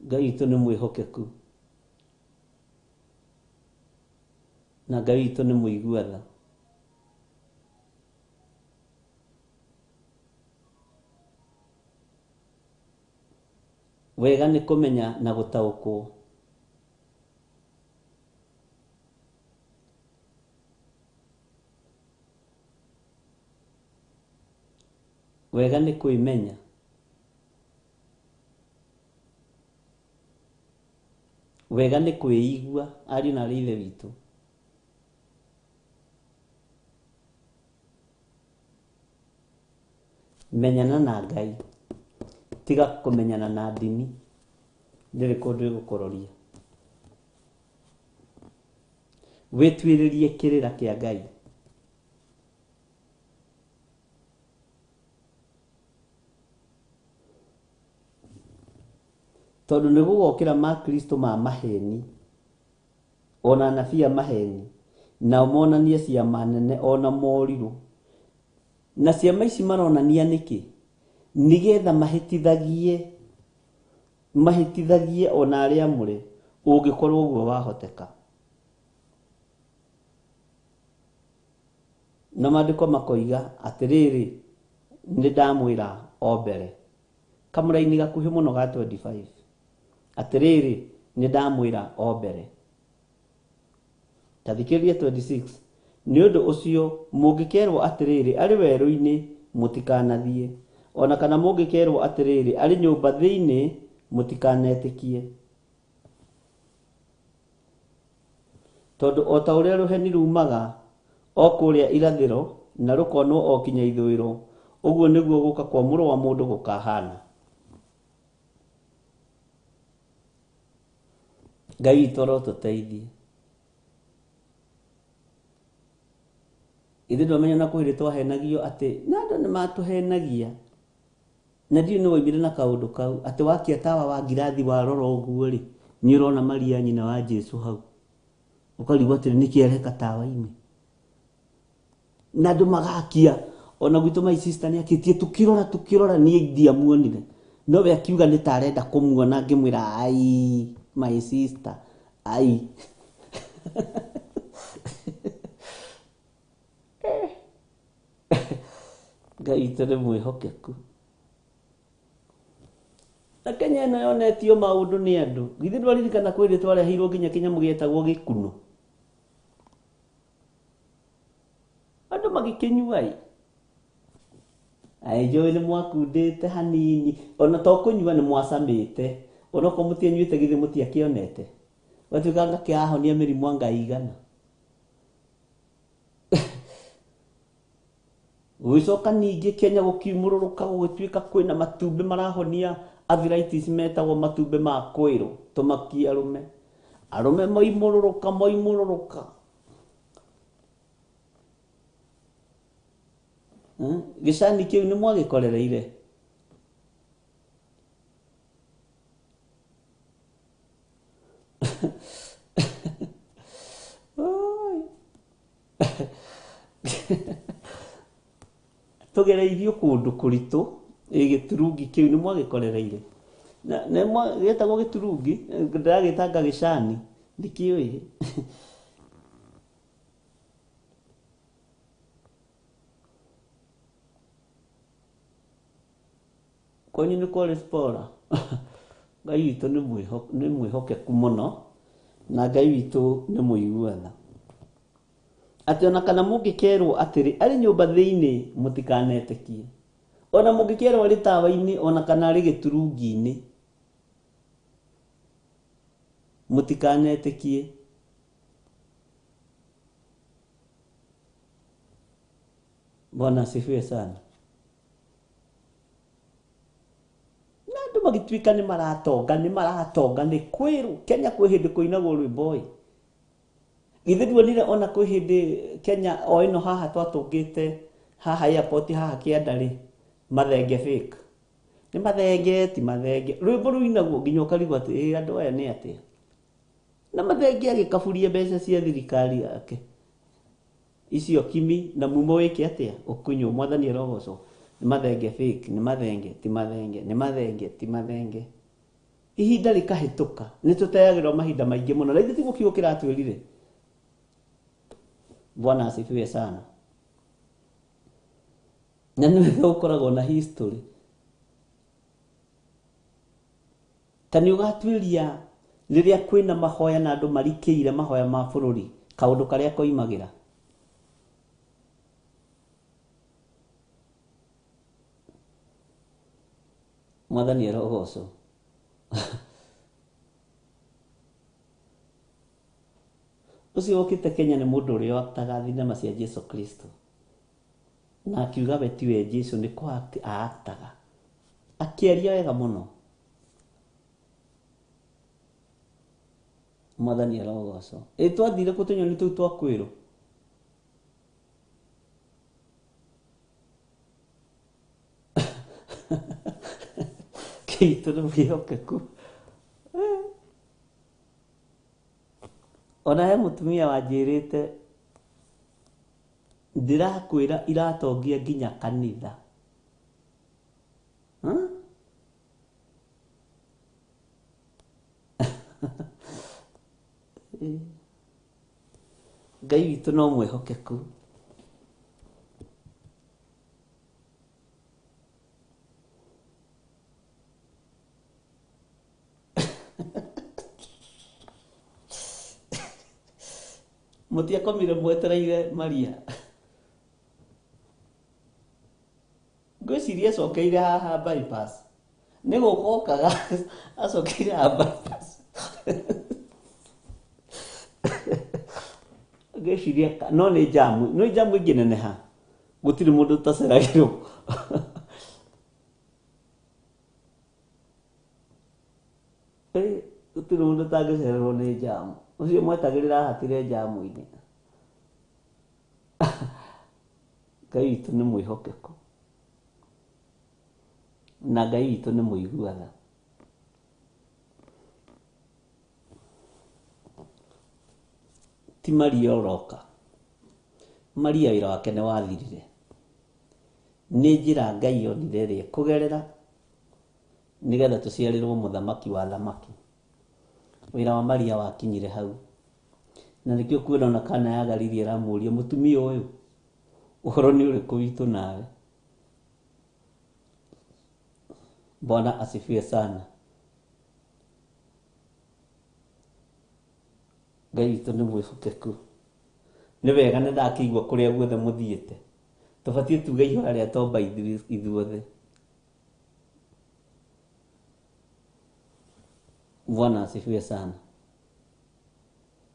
Ngai witũ nĩ mwĩhokeku, na Ngai witũ nĩ mũigua tha. Wega nĩ kũmenya na gũtaũkwo. Wega nĩ kwĩmenya. Wega nĩ kwĩigua ariũ na aarĩ a Ithe witũ. Menyana na Ngai, tiga kũmenyana na ndini, ndĩrĩ kũndũ ĩgũkũroria. Wĩtuĩrĩrie kĩrĩra kĩa Ngai. Tondũ nĩ gũgokĩra makristo ma maheni, ona anabii a maheni, nao monanie ciama nene ona morirũ. Na ciama ici maronania nĩkĩ? Nĩgetha mahĩtithagie, mahĩtithagie ona arĩa aamũre, ũngĩkorwo ũguo wahoteka. Na maandĩko makoiga atĩrĩrĩ, nĩ ndamwĩra o mbere. Kamũraini gakuhĩ mũno ga 25. Atĩrĩrĩ, nĩ ndamwĩra o mbere. Ta thikĩrĩria 26. Nĩ ũndũ ũcio mũngĩkerwo atĩrĩrĩ, arĩ werũ-inĩ, mũtikanathiĩ. O na kana mũngĩkerwo atĩrĩrĩ, arĩ nyũmba thĩinĩ, mũtikanetĩkie. Tondũ o ta ũrĩa rũheni rumaga o kũrĩa irathĩro na rũkonwo o kinya ithũĩro, ũguo nĩguo gũka kwa Mũrũ wa Mũndũ gũkahana. Ngai witũ arotũteithie. Ithuĩ ndwamenya na kwĩ hĩndĩ twahenagio atĩ, na andũ nĩ matũhenagia, na ndiũĩ nũ waumire na kaũndũ kau, atĩ wakia tawa wa ngirathi warora ũguo rĩ, nĩ ũrona Maria nyina wa Jesu hau. Ũkarigwo atĩrĩ, nĩkĩ areka tawa-inĩ? Na andũ magakia, ona gwitũ my sister nĩ akĩtie, tũkĩrora, tũkĩrora, niĩ ndiamuonire. No we akiuga nĩ ta arenda kũmuona, ngĩmwĩra, ai, my sister, ai. Ngai witũ nĩ mwĩhokeku. Na Kenya ĩno yonetio maũndũ nĩ andũ. Githĩ ndwaririkana kwĩ hĩndĩ twareheirwo nginya kĩnyamũ gĩetagwo gĩkunũ? Andũ magĩkĩnyua ĩ. Aĩ njũĩ nĩ mwakundĩte hanini. Ona to kũnyua nĩ mwacamĩte. Onokorwo mũtianyuĩte githĩ mũtiakĩonete. Gũgatuĩka anga kĩrahonia mĩrimũ anga ĩigana. Gũgĩcoka ningĩ Kenya gũkiumũrũrũka gũgĩtuĩka kwĩna matumbĩ marahonia arthritis metagwo matumbĩ ma kwĩrũ, tũmakie arũme. Arũme moimũrũrũka moimũrũrũka. Gĩcani kĩu nĩ mwagĩkorereire? Oi. Tũgereirio kũndũ kũritũ, ĩ gĩturungi kĩu nĩ mwagĩkorereire. Na nĩ gĩtagwo gĩturungi, ndĩragĩtanga gĩcani, ndikĩũĩ. Kwanyu nĩ kwarĩ spora. Ngai witũ nĩ mwĩhokeku mũno, na Ngai witũ nĩ mũigua tha. Atĩ ona kana mũngĩkerwo atĩrĩ, arĩ nyũmba thĩinĩ, mũtikanetĩkie. Ona mũngĩkerwo arĩ tawa-inĩ, ona kana arĩ gĩturungi-inĩ, mũtikanetĩkie. Bwana asifiwe sana. Na andũ magĩtuĩka nĩ maratonga, nĩ maratonga, nĩ kwĩrwo. Kenya kwĩ hĩndĩ kũinagwo rwĩmbo ĩ. Githĩ nduonire ona kwĩ hĩndĩ Kenya o ĩno haha twatũngĩte haha airport haha kĩanda rĩ, mathenge fake. Nĩ mathenge ti mathenge. Rwĩmbo rũinagwo nginya ũkarigwo atĩ ĩ andũ aya nĩ atĩa. Na mathenge agĩkaburia mbeca cia thirikari yake. Icio kimi na mumo wĩke atĩa? Ũkunywo. Mwathani arogocwo. Nĩ mathenge fake, nĩ mathenge ti mathenge, nĩ mathenge ti mathenge. Ihinda rĩkahĩtũka, nĩ tũteagĩrwo mahinda maingĩ mũno. Na ithuĩ tiguo kiugo kĩratwĩrire. Bwana asifiwe sana. Na nĩ wega gũkoragwo na history. Ta nĩ ũgatuĩria rĩrĩa kwĩna mahoya na andũ marikĩire mahoya ma bũrũri, kaũndũ karĩa koimagĩra. Mwathani arogocwo. Ũcio wokĩte Kenya nĩ mũndũ ũrĩa waktaga thinema cia Jesu Kristo. Na akiuga we tiwe Jesu, nĩ kũ act aaktaga. Akĩaria wega mũno. Mwathani arogocwo. Ĩ twathire kũ tũnyoni tũu twa kwĩrũ? Kĩitũ nĩ mwĩhokeku. Ona he mũtumia wanjĩrĩte ndĩrakwĩra iratongia nginya kanitha. Huh? Ngai witũ no mwĩhokeku. Mũtiakomire mwetereire Maria. Ngwĩciria acokeire haha bypass. Nĩ gũka okaga acokeire haha bypass. Ngwĩciria no nĩ njamu, nĩ njamu ĩngĩneneha. Gũtirĩ mũndũ ũtaceragĩrwo. Gũtirĩ mũndũ ũtangĩcererwo nĩ njamu. Ũcio mwetagĩrĩra ahatire njamu-inĩ. Ngai witũ nĩ mwĩhokeku. Na Ngai witũ nĩ mũigua tha. Ti Maria ũroka. Maria wĩra wake nĩ wathirire. Nĩ njĩra Ngai onire ĩrĩa kũgerera nĩgetha tũciarĩrwo mũthamaki wa thamaki. Wĩra wa Maria wakinyire hau. Na nĩkĩo kuona ona Kana ya Galili ĩramũria mũtumia ũyũ, ũhoro nĩ ũrĩkũ witũ nawe? Bwana asifiwe sana. Ngai witũ nĩ mwĩhokeku. Nĩ wega nĩ ndakĩigua kũrĩa guothe mũthiĩte. Tũbatiĩ tuge ihoya rĩa tomba ithuothe. Bwana asifiwe sana.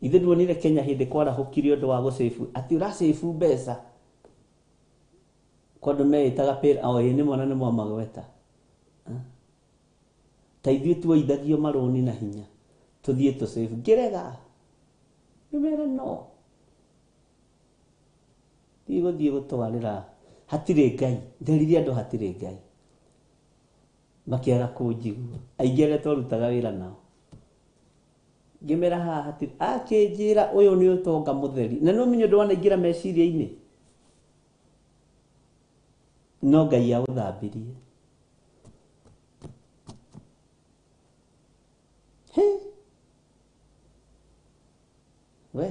Ithe nduonire Kenya hĩndĩ kwarahũkire ũndũ wa gũcĩbu atĩ ũracĩbu mbeca kwa andũ meĩtaga pay o ĩ nĩ mwana nĩ mwamagweta. Ta ithuĩ tuoithagio marũni na hinya tũthiĩ tũcĩbu ngĩrega ngĩmera no ndigũthiĩ gũtwarĩra hatirĩ Ngai nderire andũ hatirĩ Ngai makĩaga kũnjigua aingĩ arĩa twarutaga wĩra nao ngĩmera haha hatirĩ akĩnjĩra ũyũ nĩ ũtonga mũtheri na no menye ũndũ wanaingĩra meciria-inĩ. No Ngai aũthambirie. He. We.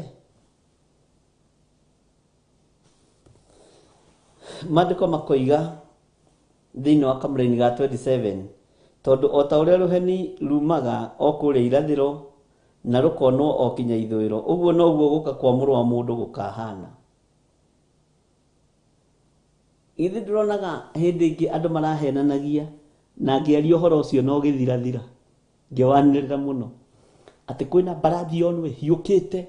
Maandĩko makoiga thĩinĩ wa kamũraini ga 27, tondũ o ta ũrĩa rũheni rumaga o kũrĩa irathĩro na rũkonwo o kinya ithũĩro, ũguo noguo gũka kwa Mũrũ wa Mũndũ gũkahana. Ithe ndĩronaga hĩndĩ ĩngĩ andũ marahenanagia na ngĩaria ũhoro ũcio na ũgĩthirathira, ngĩwanĩrĩra mũno atĩ kwĩna mbarathi yonwo ĩhiũkĩte.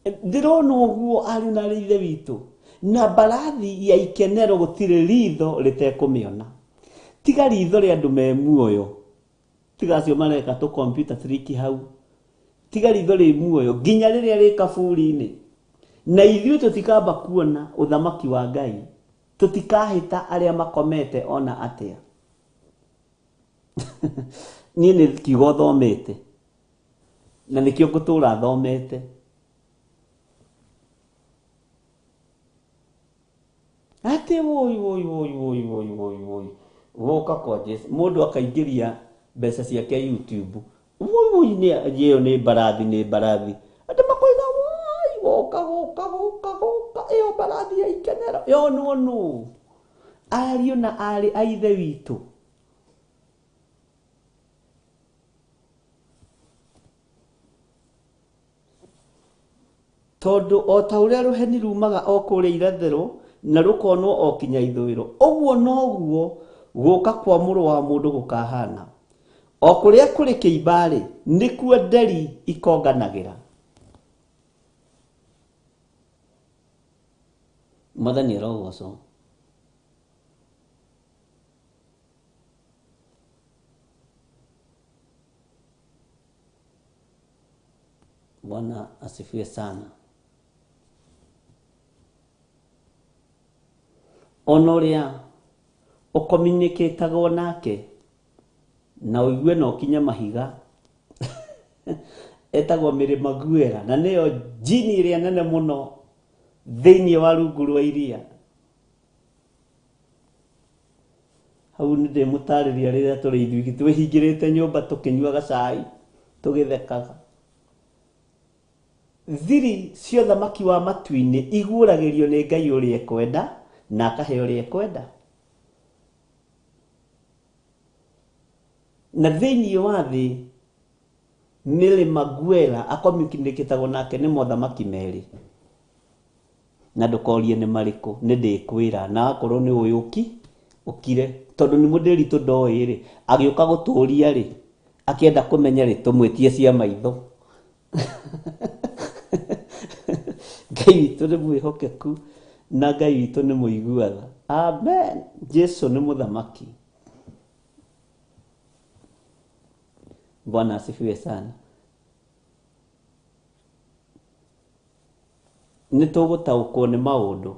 Ndĩrona ũguo ariũ na arĩ ithe witũ, na mbarathi ya ikenero gũtirĩ ritho rĩtekũmĩona. Tiga ritho rĩa andũ me muoyo, tiga acio mareka tũ computer trick hau, tiga ritho rĩ muoyo nginya rĩrĩa rĩ kaburi-inĩ. Na ithuĩ tũtikamba kuona ũthamaki wa Ngai, tũtikahĩta arĩa makomete ona atĩa. Niĩ nĩ kiugo thomete na nĩkĩo ngũtũra thomete. Atĩ woi woi woi woi woi woi woi, gũka kwa Jesu mũndũ akaingĩria mbeca ciake YouTube, woi woi, nĩ ĩyo nĩ mbarathi, nĩ mbarathi. Andũ makoiga woi, gũka gũka gũka gũka, ĩyo mbarathi ya ikenero yonwo nũ? Ariũ na aarĩ a ithe witũ, tondũ o ta ũrĩa rũheni rumaga o kũrĩa irathĩro na rũkonwo o kinya ithũĩro, ũguo noguo gũka kwa Mũrũ wa Mũndũ gũkahana. O kũrĩa kũrĩ kĩimba-rĩ, nĩkuo nderi ikonganagĩra. Mwathani arogocwo. Bwana asifiwe sana. Ona ũrĩa ũkominikĩtagwo nake na ũigue na ũkinye mahiga etagwo Mĩrĩma Guera, na nĩyo jini ĩrĩa nene mũno thĩinĩ wa rungu rwa iria. Hau nĩ ndĩmũtarĩria rĩrĩa tũrĩ ithuiki twĩhingĩrĩte nyũmba tũkĩnyuaga cai tũgĩthekaga. Thiri cia ũthamaki wa matu-inĩ iguũragĩrio nĩ Ngai ũrĩa ekwenda na akahe ũrĩa ekwenda. Na thĩinĩ wa thĩ Mĩrĩma Guera akominikĩtagwo nake nĩ mothamaki merĩ, na ndũkorie nĩ marĩkũ, nĩ ndĩkwĩra, na akorwo nĩ ũĩ ũki ũkire, tondũ nĩ mũndĩritũ ndoĩ rĩ, agĩũka gũtũria rĩ, akĩenda kũmenya rĩ, tũmwĩtie cia maitho. Ngai witũ nĩ mwĩhokeku na Ngai witũ nĩ mũiguaga. Amen. Jesu nĩ mũthamaki. Bwana asifiwe sana. Nĩ tũgũtaũkwo nĩ maũndũ.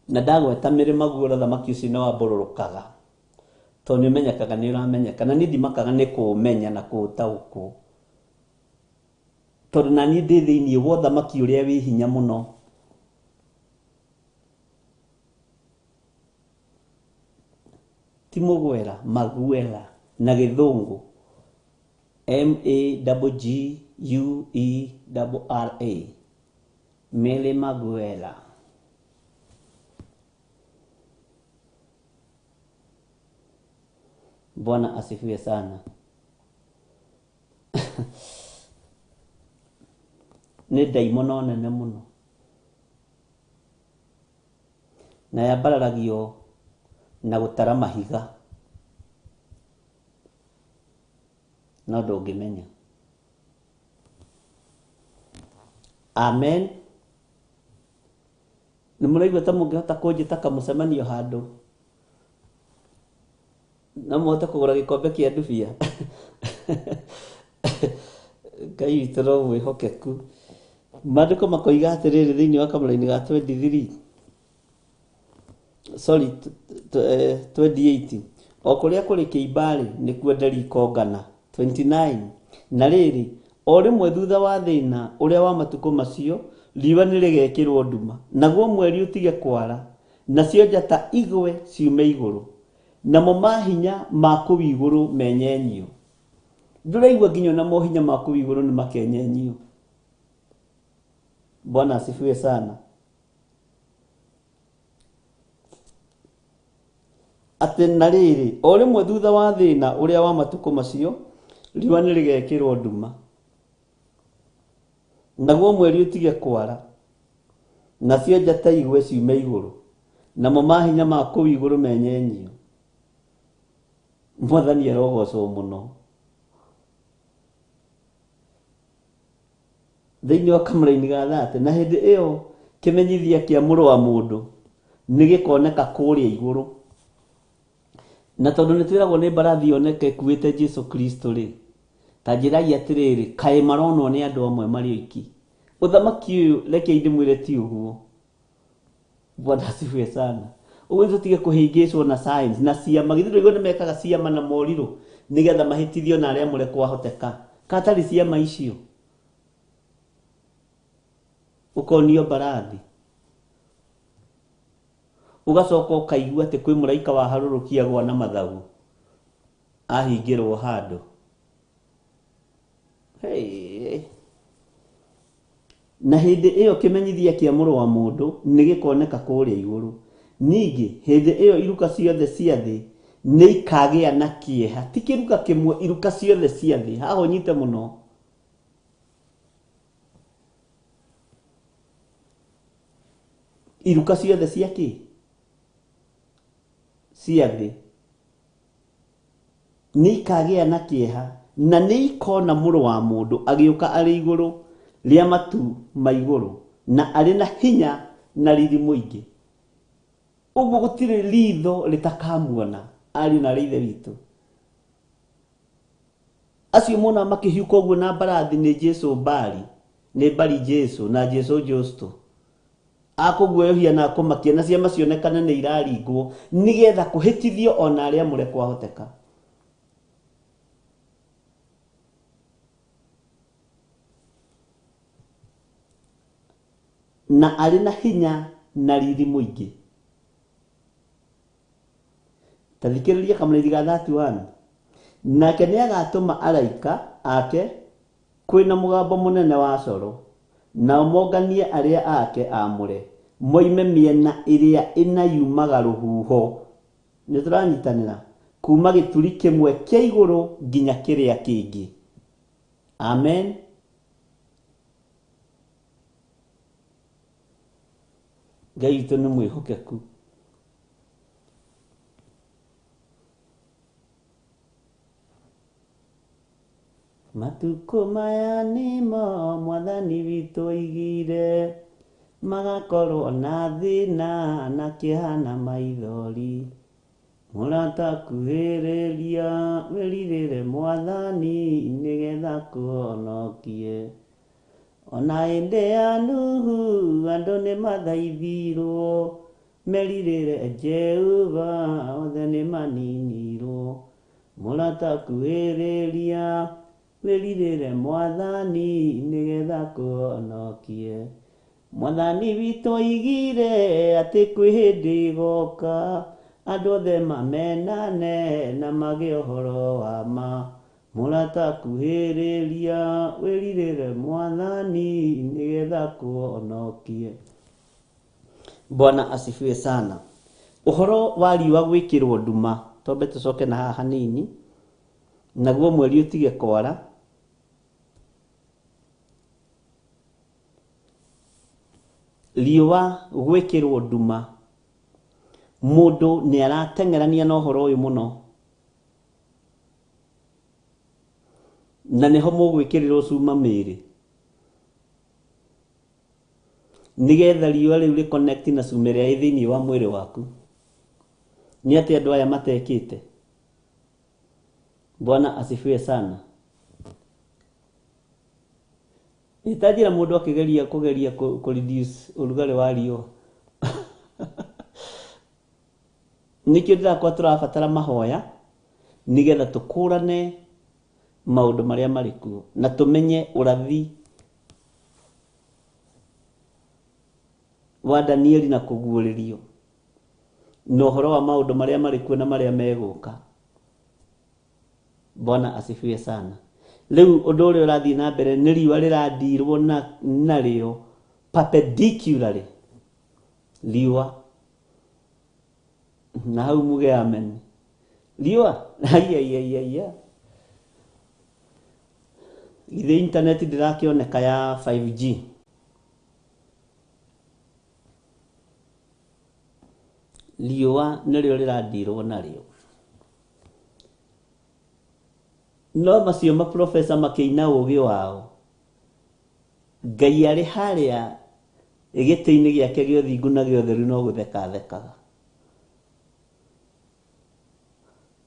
Na ndagweta Mĩrĩma Guora thamaki ũcio nĩ wambũrũrũkaga, tondũ nĩ ũmenyekaga nĩ ũramenyeka, na niĩ ndimakaga nĩ kũũmenya na kũũtaũkwo, tondũ na niĩ ndĩ thĩinĩ wa ũthamaki ũrĩa wĩ hinya mũno. Ti mũgwera, Maguela na gĩthũngũ, M A G G U E R R A, Mary Maguela. Bwana asifiwe sana. Nĩ ndaimono nene mũno na yambararagio na gũtara mahiga, no ndũngĩmenya. Amen. Nĩ mũraigua ta mũngĩhota kũnjĩta kamũcemanio handũ no mũhote kũgũra gĩkombe kĩa ndubia? Ngai witũ no mwĩhokeku. Maandĩko makoiga atĩrĩrĩ thĩinĩ wa kamũraini ga 23, sorry, 28, o kũrĩa kũrĩ kĩimba-rĩ, nĩkuo nderi ikongana. 29, na rĩrĩ, o rĩmwe thutha wa thĩna ũrĩa wa matukũ macio, riũa nĩrĩgekĩrwo nduma, naguo mweri ũtige kwara, Nacio njata igwe ciume igũrũ, namo mahinya ma kũu igũrũ menyenyio. Ndũraigua nginya ona mohinya ma kũu igũrũ nĩ makenyenyio. Bwana asifiwe sana. Atĩ na rĩrĩ, o rĩmwe thutha wa thĩna ũrĩa wa matukũ macio, riũa nĩ rĩgekĩrwo nduma, naguo mweri ũtige kwara, nacio njata igwe ciume igũrũ, namo mahinya ma kũu igũrũ menyenyio. Mwathani arogocwo mũno. Thĩinĩ wa kamũraini ga 30, na hĩndĩ ĩyo kĩmenyithia kĩa Mũrũ wa Mũndũ nĩ gĩkoneka kũrĩa igũrũ. Na tondũ nĩ twĩragwo nĩ mbarathi yoneka ĩkuĩte Jesu Kristo rĩ, ta njĩrai atĩrĩrĩ, kaĩ maronwo nĩ andũ amwe marĩ oiki? Ũthamaki ũyũ rekei ndĩmwĩre ti ũguo. Bwana asifiwe sana. Ũguo tũtige kũhĩngĩcwo na science na ciama. Githĩ ndũraigua nĩ mekaga ciama na morirũ nĩgetha mahĩtithio na arĩa amũre kwahoteka. Katarĩ ciama icio ũkonio mbarathi, ũgacoka ũkaigua atĩ kwĩ mũraika waharũrũkia agwa na mathagu ahingĩrwo handũ. Hey. Na hĩndĩ ĩyo kĩmenyithia kĩa Mũrũ wa Mũndũ nĩ gĩkoneka kũrĩa igũrũ. Ningĩ hĩndĩ ĩyo iruka ciothe cia thĩ nĩ ikagĩa na kĩeha. Ti kĩruka kĩmwe, iruka ciothe cia thĩ. Haha ũnyite mũno. Iruka ciothe cia kĩ? Cia thĩ. Nĩ ikagĩa na kĩeha, na nĩ ikona Mũrũ wa Mũndũ agĩũka arĩ igũrũ rĩa matu ma igũrũ, na arĩ na hinya na riri mũingĩ. Ũguo gũtirĩ ritho rĩtakamuona, ariũ na arĩ ithe witũ. Acio mona makĩhiũka ũguo na mbarathi nĩ Jesu Mbari, nĩ Mbari Jesu na Jesu Justo. Akũguoyohia na akũmakia, na ciama cionekane nĩ iraringwo, nĩgetha kũhĩtithio ona arĩa amũre kwahoteka. Na arĩ na hinya na riri mũingĩ. Ta thikĩrĩria kamũrĩthi ga 31. Nake nĩ agatũma araika ake kwĩna mũgambo mũnene wa coro, nao monganie arĩa ake aamũre moime mĩena ĩrĩa ĩna yumaga rũhuho. Nĩ tũranyitanĩra kuma gĩturi kĩmwe kĩa igũrũ nginya kĩrĩa kĩngĩ. Amen. Ngai witũ nĩ mwĩhokeku. Matukũ maya nĩmo Mwathani witũ oigire, magakorwo na thĩna na kĩeha na maithori. Mũrata kuhĩrĩria wĩrirĩre Mwathani nĩgetha akũhonokie. Ona hĩndĩ ya Nuhu andũ nĩ mathaithirwo, merirĩre Jehova othe nĩ maninirwo. Mũrata kuhĩrĩria wĩrirĩre Mwathani nĩgetha akũhonokie. Mwathani witũ oigire atĩ kwĩ hĩndĩ ĩgoka andũ othe mamenane na magĩe ũhoro wa ma. Mũrata kuhĩrĩria wĩrirĩre Mwathani nĩgetha akũhonokie. Bwana asifiwe sana. Ũhoro wa riũa gwĩkĩrwo nduma, twambe tũcoke na haha hanini, naguo mweri ũtige kwara. Riũa gwĩkĩrwo nduma, mũndũ nĩ arateng'erania na ũhoro ũyũ mũno, na nĩho mũgwĩkĩrĩrwo cuma mĩĩrĩ nĩgetha riũa rĩu rĩ connect na cuma ĩrĩa ĩ thĩinĩ wa mwĩrĩ waku. Nĩ atĩ andũ aya matekĩte. Bwana asifiwe sana. Ta njĩra mũndũ akĩgeria kũgeria kũ reduce ũrugarĩ wa riũa. Nĩkĩo ndĩrakorwo tũrabatara mahoya nĩgetha tũkũrane maũndũ marĩa marĩ kuo na tũmenye ũrathi wa Danieli na kũguũrĩrio. Na ũhoro wa maũndũ marĩa marĩ kuo na marĩa megũka. Bwana asifiwe sana. Rĩu ũndũ ũrĩa ũrathiĩ na mbere nĩ riũa rĩrandirwo narĩo perpendicularly. Riũa. Na hau muge amen. Riũa. Aiaiaiaia. Githĩ internet ndĩrakĩoneka ya 5G. Riũa nĩrĩo rĩrandirwo narĩo. No macio maprofesa makĩina ũgĩ wao. Ngai arĩ harĩa gĩtĩ-inĩ gĩake gĩa ũthingu na gĩa ũtheru no gũtheka athekaga.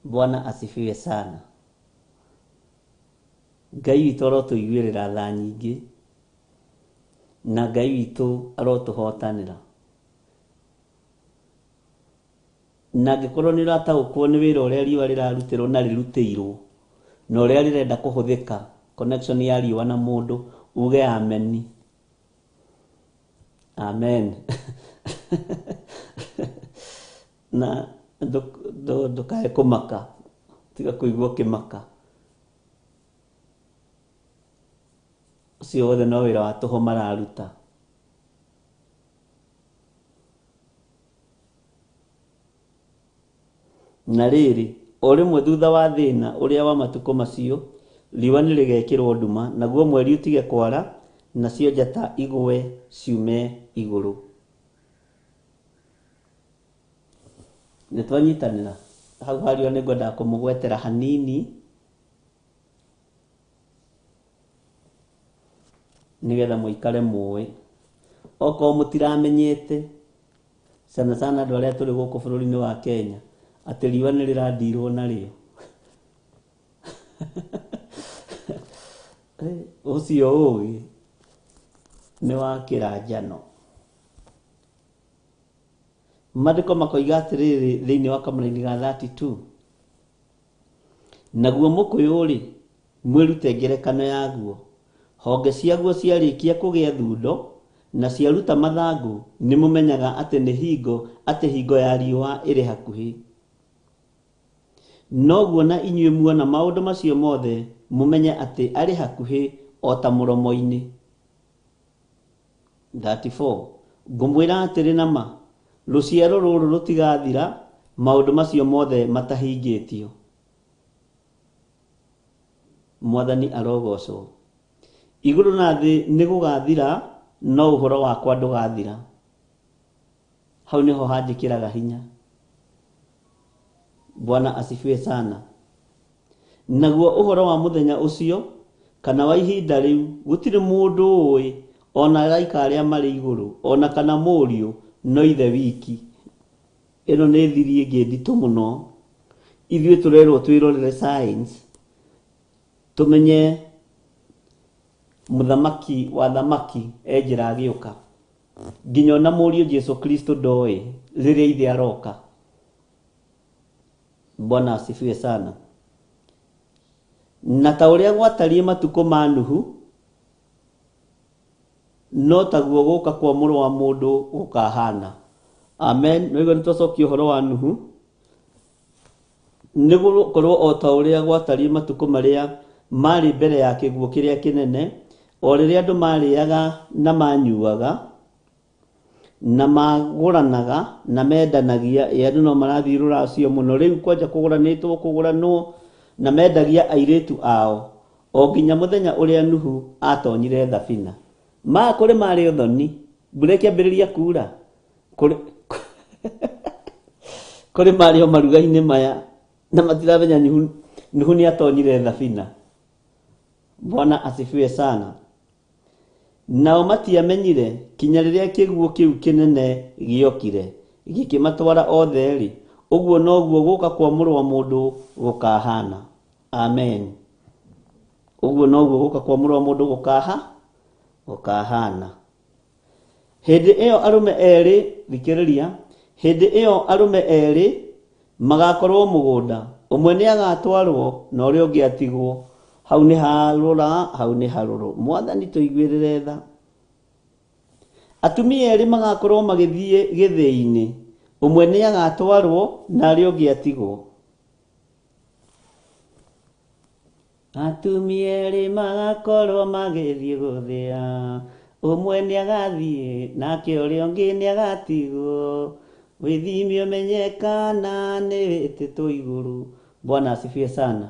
Bwana asifiwe sana. Ngai witũ arotũiguĩrĩra tha nyingĩ na Ngai witũ arotũhotanĩra. Na angĩkorwo nĩ ũrataũkwo nĩ wĩra ũrĩa riũa rĩrarutĩrwo na rĩrutĩirwo na ũrĩa rĩrenda kũhũthĩka, connection ya riũa na mũndũ, uge ameni. Amen. Na ndũkae kũmaka, tiga kũigua ũkĩmaka. Ũcio wothe no wĩra wa tũhũ mararuta. Na rĩrĩ, o rĩmwe thutha wa thĩna ũrĩa wa matukũ macio, riũa nĩrĩgekĩrũo nduma, naguo mweri ũtige kwara, nacio njata igũe ciume igũrũ. Nĩ twanyitanĩra? Hau ha riũa nĩngwendaga kũmũgwetera hanini, nĩgetha mũikare mũĩ. Okorwo mũtiramenyete, sana sana andũ arĩa tũrĩ gũkũ bũrũri-inĩ wa Kenya, atĩ riũa nĩ rĩrandirwo narĩo. Ũcio ũgĩ nĩ wa kĩranjano. Maandĩko makoiga atĩrĩrĩ thĩinĩ wa kamũraini ga 32, Naguo mũkũyũ-rĩ, mwĩrute ngerekano yaguo, honge ciaguo ciarĩkia kũgĩa thundo, na ciaruta mathangũ, nĩmũmenyaga atĩ nĩ hingo, atĩ hingo ya riũa ĩrĩ hakuhĩ. Noguo na inyuĩ muona maũndũ macio mothe, mũmenye atĩ arĩ hakuhĩ, o ta mũromo-inĩ. 34 Ngũmwĩra atĩrĩ na ma, rũciaro rũrũ rũtigathira maũndũ macio mothe matahingĩtio. Mwathani arogocwo. Igũrũ na thĩ nĩ gũgathira, no ũhoro wakwa ndũgathira. Hau nĩho hanjĩkĩraga hinya. Bwana asifiwe sana. Naguo ũhoro wa mũthenya ũcio, kana wa ihinda rĩu, gũtirĩ mũndũ ũũĩ, o na araika arĩa marĩ igũrũ, o na kana Mũriũ, no Ithe wiki. Ĩno nĩ thiri ĩngĩ nditũ mũno. Ithuĩ tũrerwo twĩrorere science, tũmenye mũthamaki wa thamaki e njĩra agĩũka. Nginya ona Mũriũ Jesu Kristo ndoĩ rĩrĩa Ithe aroka. Bwana asifiwe sana. Na ta ũrĩa gwatariĩ matukũ ma Nuhu, no taguo gũka kwa Mũrũ wa Mũndũ gũkahana. Amen. Nĩguo nĩtwacokia ũhoro wa Nuhu. Nĩ gũkorwo o ta ũrĩa gwatariĩ matukũ marĩa maarĩ mbere ya kĩguũ kĩrĩa kĩnene, o rĩrĩa andũ maarĩaga na maanyuaga, na magũranaga na mendanagia, ĩ andũ no marathiĩ rũracio mũno rĩu kwanja kũgũranĩtwo kũgũranwo, na mendagia airĩtu ao, o nginya mũthenya ũrĩa Nuhu atonyire thabina. Ma kũrĩ marĩ ũthoni, mbura ĩkĩambĩrĩria kura, kũrĩ kũrĩ marĩ o maruga-inĩ maya na matiramenya Nuhu, Nuhu nĩ atonyire thabina. Bwana asifiwe sana. Nao matiamenyire kinya rĩrĩa kĩguũ kĩu kĩnene gĩokire, gĩkĩmatwara othe-rĩ, ũguo noguo gũka kwa Mũrũ wa Mũndũ gũkahaana. Amen. Ũguo noguo gũka kwa Mũrũ wa Mũndũ gũkaha gũkahaana. Hĩndĩ ĩyo arũme erĩ, thikĩrĩria, hĩndĩ ĩyo arũme erĩ magakorwo mũgũnda, ũmwe nĩ agatwarwo na ũrĩa ũngĩ atigwo. Hau nĩ harũra, hau nĩ harũrũ. Mwathani tũiguĩrĩre tha. Atumia erĩ magakorwo magĩthiĩ gĩthĩi-inĩ, Ũmwe nĩ agatwarwo na arĩa ũngĩ atigwo. Atumia erĩ magakorwo magĩthiĩ gũthĩa, ũmwe nĩ agathiĩ nake ũrĩa ũngĩ nĩ agatigwo. Wĩthime ũmenye kana nĩ wĩtĩtwo igũrũ. Bwana asifiwe sana.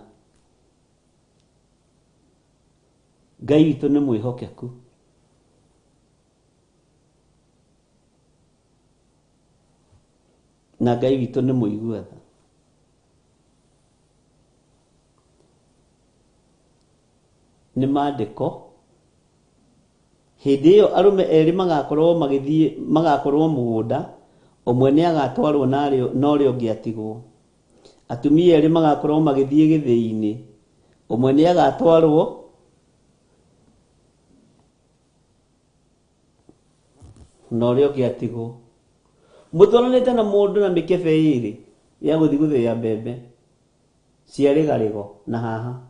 Ngai witũ nĩ mwĩhokeku. Na Ngai witũ nĩ mũigua tha. Nĩ maandĩko. Hĩndĩ ĩyo arũme erĩ magakorwo magĩthiĩ magakorwo mũgũnda, ũmwe nĩ agatwarwo na ũrĩa ũngĩ atigwo. Atumia erĩ magakorwo magĩthiĩ gĩthĩi-inĩ, ũmwe nĩ agatwarwo na ũrĩa ũngĩ atigwo. Mũtwaranĩte na mũndũ na mĩkebe ĩrĩ ya gũthiĩ gũthĩa mbembe cia rĩgarĩgo na haha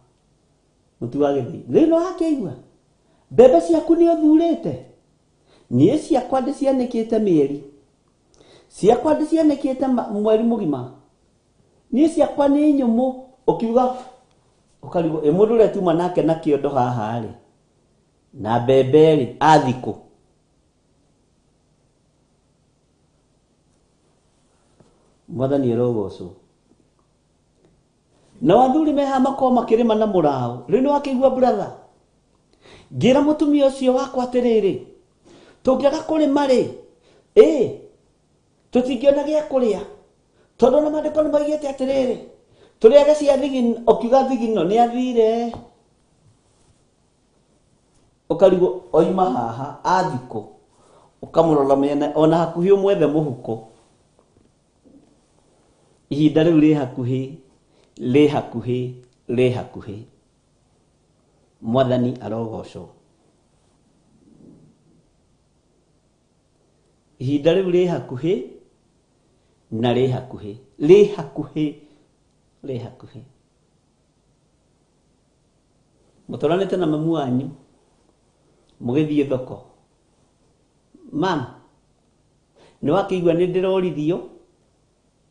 mũtu wa gĩthĩi. Rĩu nĩ wakĩigua mbembe ciaku nĩ ũthurĩte, niĩ ciakwa ndĩcianĩkĩte mĩeri, ciakwa ndĩcianĩkĩte mweri mũgima, niĩ ciakwa nĩ nyũmũ. Ũkiuga ũkarigwo ĩ mũndũ ũrĩa tuma nake na kĩondo haha rĩ na mbembe rĩ athikũ. Mwathani arogocwo. Nao athuri me haha makorwo makĩrĩma na mũraũ. Rĩu nĩ wakĩigua brother, ngĩra mũtumia ũcio wakwa atĩrĩrĩ, tũngĩaga kũrĩma rĩ, ĩ tũtingĩona gĩa kũrĩa, tondũ na maandĩko nĩ maigĩte atĩrĩrĩ, tũrĩage cia thigino. Ũkiuga thigino nĩ athire, ũkarigwo oima haha athikũ, ũkamũrora mĩena ona hakuhĩ ũmwethe mũhuko. Ihinda rĩu rĩ hakuhĩ, rĩ hakuhĩ, rĩ hakuhĩ. Mwathani arogocwo. Ihinda rĩu rĩ hakuhĩ na rĩ hakuhĩ, rĩ hakuhĩ, rĩ hakuhĩ. Mũtwaranĩte na mamu wanyu mũgĩthiĩ thoko, mam nĩ wakĩigua nĩ ndĩroririo,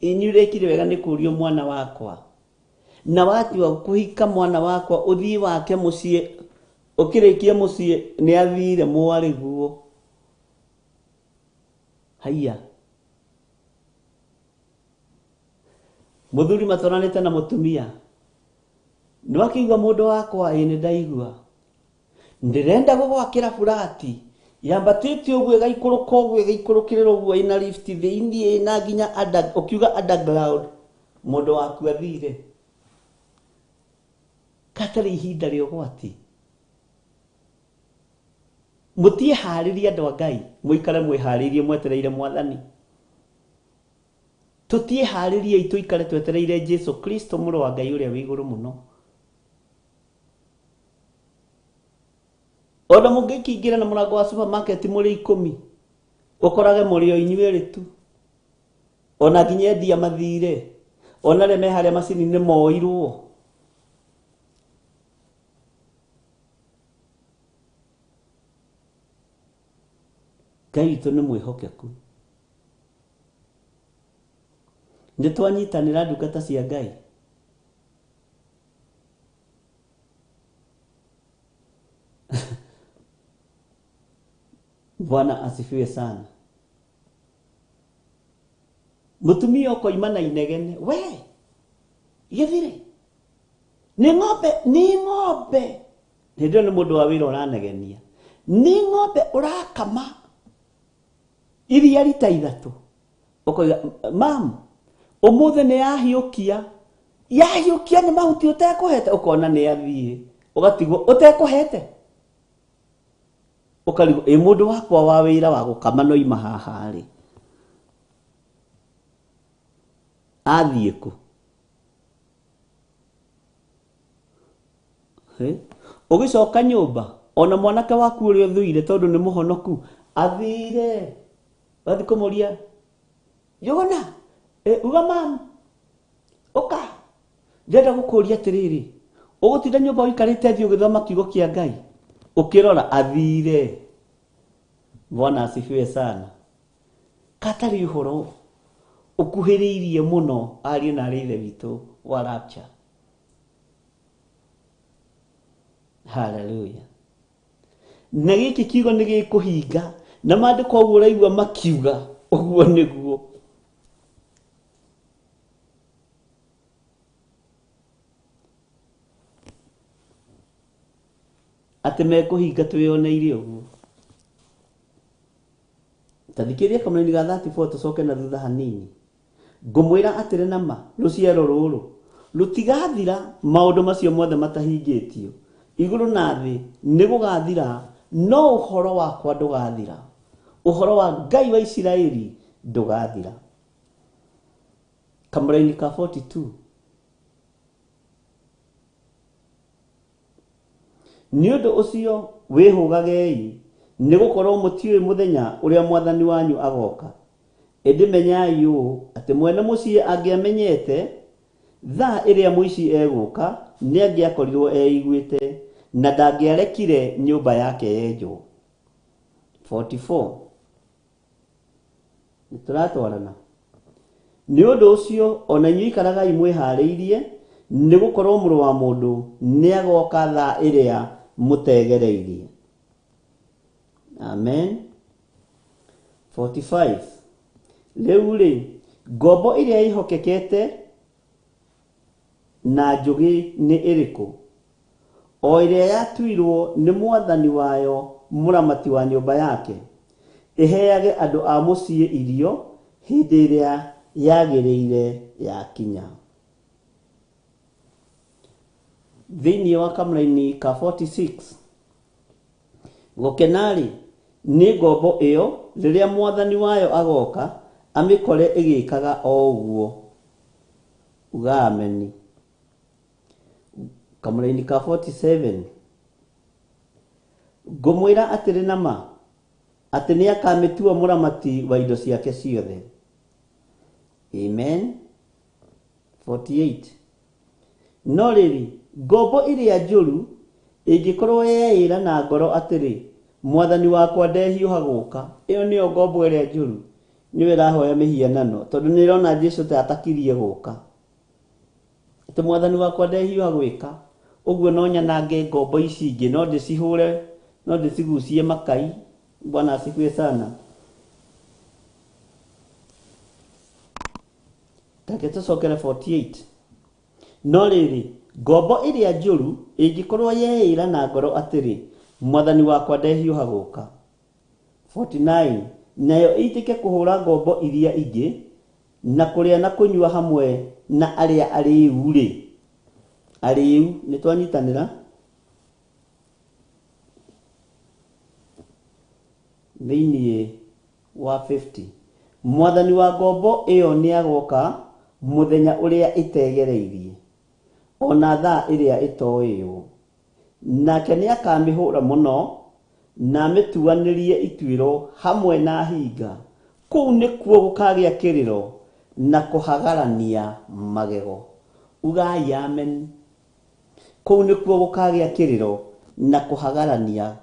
inyuĩ rĩkire wega nĩ kũrio mwana wakwa, na watua kũhika mwana wakwa ũthiĩ wake mũciĩ, ũkĩrĩkia mũciĩ nĩ athire mwarĩguo. Haiya, mũthuri matwaranĩte na mũtumia, nĩ wakĩigua mũndũ wakwa, ĩ nĩ ndaigua ndĩrenda gũgwakĩra burati yambatĩte ũguo ĩgaikũrũka ũguo ĩgaikũrũkĩrĩra ũguo ĩna lift thĩinĩ ĩna nginya under, ũkiuga underground, mũndũ waku athire katarĩ ihinda rĩa ũgwati. Mũtiĩharĩrie andũ a Ngai, mũikare mwĩharĩirie mwetereire mwathani. Tũtiĩharĩriei tũikare twetereire Jesu Kristo mũrũ wa Ngai ũrĩa wĩ igũrũ mũno. Ona mũngĩkĩingĩra na mũrango wa supermarket mũrĩ 10, ũkorage mũrĩ o inyuĩ erĩ tu. Ona nginya endia mathire, ona arĩa me harĩa macini-inĩ moirwo. Ngai witũ nĩ mwĩhokeku. Nĩ twanyitanĩra ndungata cia Ngai. Bwana asifiwe sana. Mũtumia ũkoima na inegene, we gĩthire nĩ ng'ombe, nĩ ng'ombe. Hĩndĩ ĩyo nĩ mũndũ wa wĩra ũranegenia, nĩ ng'ombe ũrakama iria rita 3. Ũkoiga mam, ũmũthĩ nĩ yahiũkia, yahiũkia nĩ mahuti ũtekũhete, ũkona nĩ athiĩ, ũgatigwo ũtekũhete, ũkarigwo ĩ mũndũ wakwa wa wĩra wa gũkama no ima haha rĩ, athiĩ kũ? Ũgĩcoka nyũmba ona mwanake waku ũrĩa ũthũire tondũ nĩ mũhonoku athire, ũgathiĩ kũmũria Njũgũna, uga mam, ũka ndĩrenda gũkũria atĩrĩrĩ, ũgũtinda nyũmba ũikarĩte thĩ ũgĩthoma kiugo kĩa Ngai ũkĩrora athire. Bwana asifiwe sana. Katarĩ ũhoro Ũkuhĩrĩirie mũno ariũ na arĩ ithe witũ wa rapture. Haleluya. Na gĩkĩ kiugo nĩ gĩkũhinga, na maandĩko ũguo ũraigua makiuga ũguo nĩguo. Atĩ mekũhinga twĩyoneire ũguo. Ta thikĩrĩria kamũraini ga 34 tũcoke na thutha hanini. Ngũmwĩra atĩrĩ na ma, rũciaro rũrũ rũtigathira maũndũ macio mothe matahingĩtio. Igũrũ na thĩ nĩ gũgathira, no ũhoro wakwa ndũgathira. Ũhoro wa Ngai wa Isiraeli ndũgathira. Kamũraini ka 42. Nĩ ũndũ ũcio wĩhũgagei, nĩ gũkorwo mũtiũĩ mũthenya ũrĩa Mwathani wanyu agoka. Ĩndĩ menyai ũũ, atĩ mwene mũciĩ angĩamenyete thaa ĩrĩa mũici egũka, nĩangĩakorirwo eiguĩte, na ndangĩarekire nyũmba yake yenjwo. 44. Nĩ tũratwarana? Nĩ ũndũ ũcio o na inyuĩ ikaragai mwĩhaarĩirie, nĩ gũkorwo Mũrũ wa Mũndũ nĩagooka thaa ĩrĩa mũtegereirie. Amen. 45. Rĩu-rĩ, ngombo ĩrĩa ĩĩhokekete na njũgĩ nĩ ĩrĩkũ? O ĩrĩa yatuirwo nĩ mwathani wayo mũramati wa nyũmba yake, ĩheage andũ a mũciĩ irio hĩndĩ ĩrĩa yagĩrĩire yakinya. Thĩinĩ wa kamũraini ka 46, gũkena-rĩ, nĩ ngombo ĩyo rĩrĩa mwathani wayo agoka amĩkore ĩgĩkaga o ũguo. Uga ameni. Kamũraini ka 47, ngũmwĩra atĩrĩ na ma, atĩ nĩakamĩtua mũramati wa indo ciake ciothe. Amen. 48. No rĩrĩ, ngombo ĩrĩa njũru ĩngĩkorwo yeĩra na ngoro atĩrĩ, mwathani wakwa ndehiũha gũka, ĩyo nĩyo ngombo ĩrĩa njũru, nĩyo ĩrahoya mĩhianano, tondũ nĩ ĩrona Jesu ta atakirie gũka. Atĩ mwathani wakwa ndehiũha gwĩka ũguo, no nyanange ngombo ici ingĩ, no ndĩcihũre, no ndĩcigucie makai. Bwana asifiwe sana. Reke tũcokere 48. No rĩrĩ, ngombo ĩrĩa njũru ĩngĩkorwo yeĩra na ngoro atĩrĩ, mwathani wakwa ndehiũha gũka. 49. Nayo ĩitĩke kũhũra ngombo iria ingĩ, na kũrĩa na kũnyua hamwe na arĩa arĩĩu-rĩ, arĩĩu, nĩ twanyitanĩra? Thĩinĩ wa 50. Mwathani wa ngombo ĩyo nĩagoka mũthenya ũrĩa ĩtegereirie, o na thaa ĩrĩa ĩtoĩywo. Nake nĩakamĩhũra mũno, na amĩtuanĩrie ituĩro hamwe na hinga. Kũu nĩkuo gũkagĩa kĩrĩro na kũhagarania magego. Ugai amen. Kũu nĩkuo gũkagĩa kĩrĩro na kũhagarania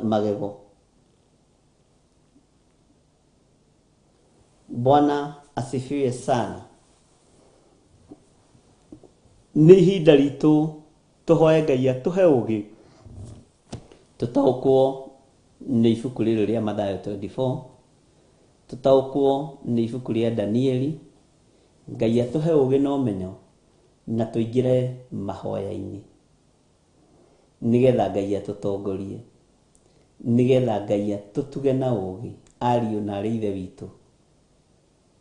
magego. Bwana asifiwe sana. Nĩ ihinda ritũ tũhoe Ngai atũhe ũgĩ tũtaũkwo nĩ ibuku rĩrĩ rĩa Mathayo 24, tũtaũkwo nĩ ibuku rĩa Danieli. Ngai atũhe ũgĩ na ũmenyo na tũingĩre mahoya-inĩ nĩgetha Ngai atũtongorie, nĩgetha Ngai atũtuge na ũgĩ, ariũ na arĩ ithe witũ.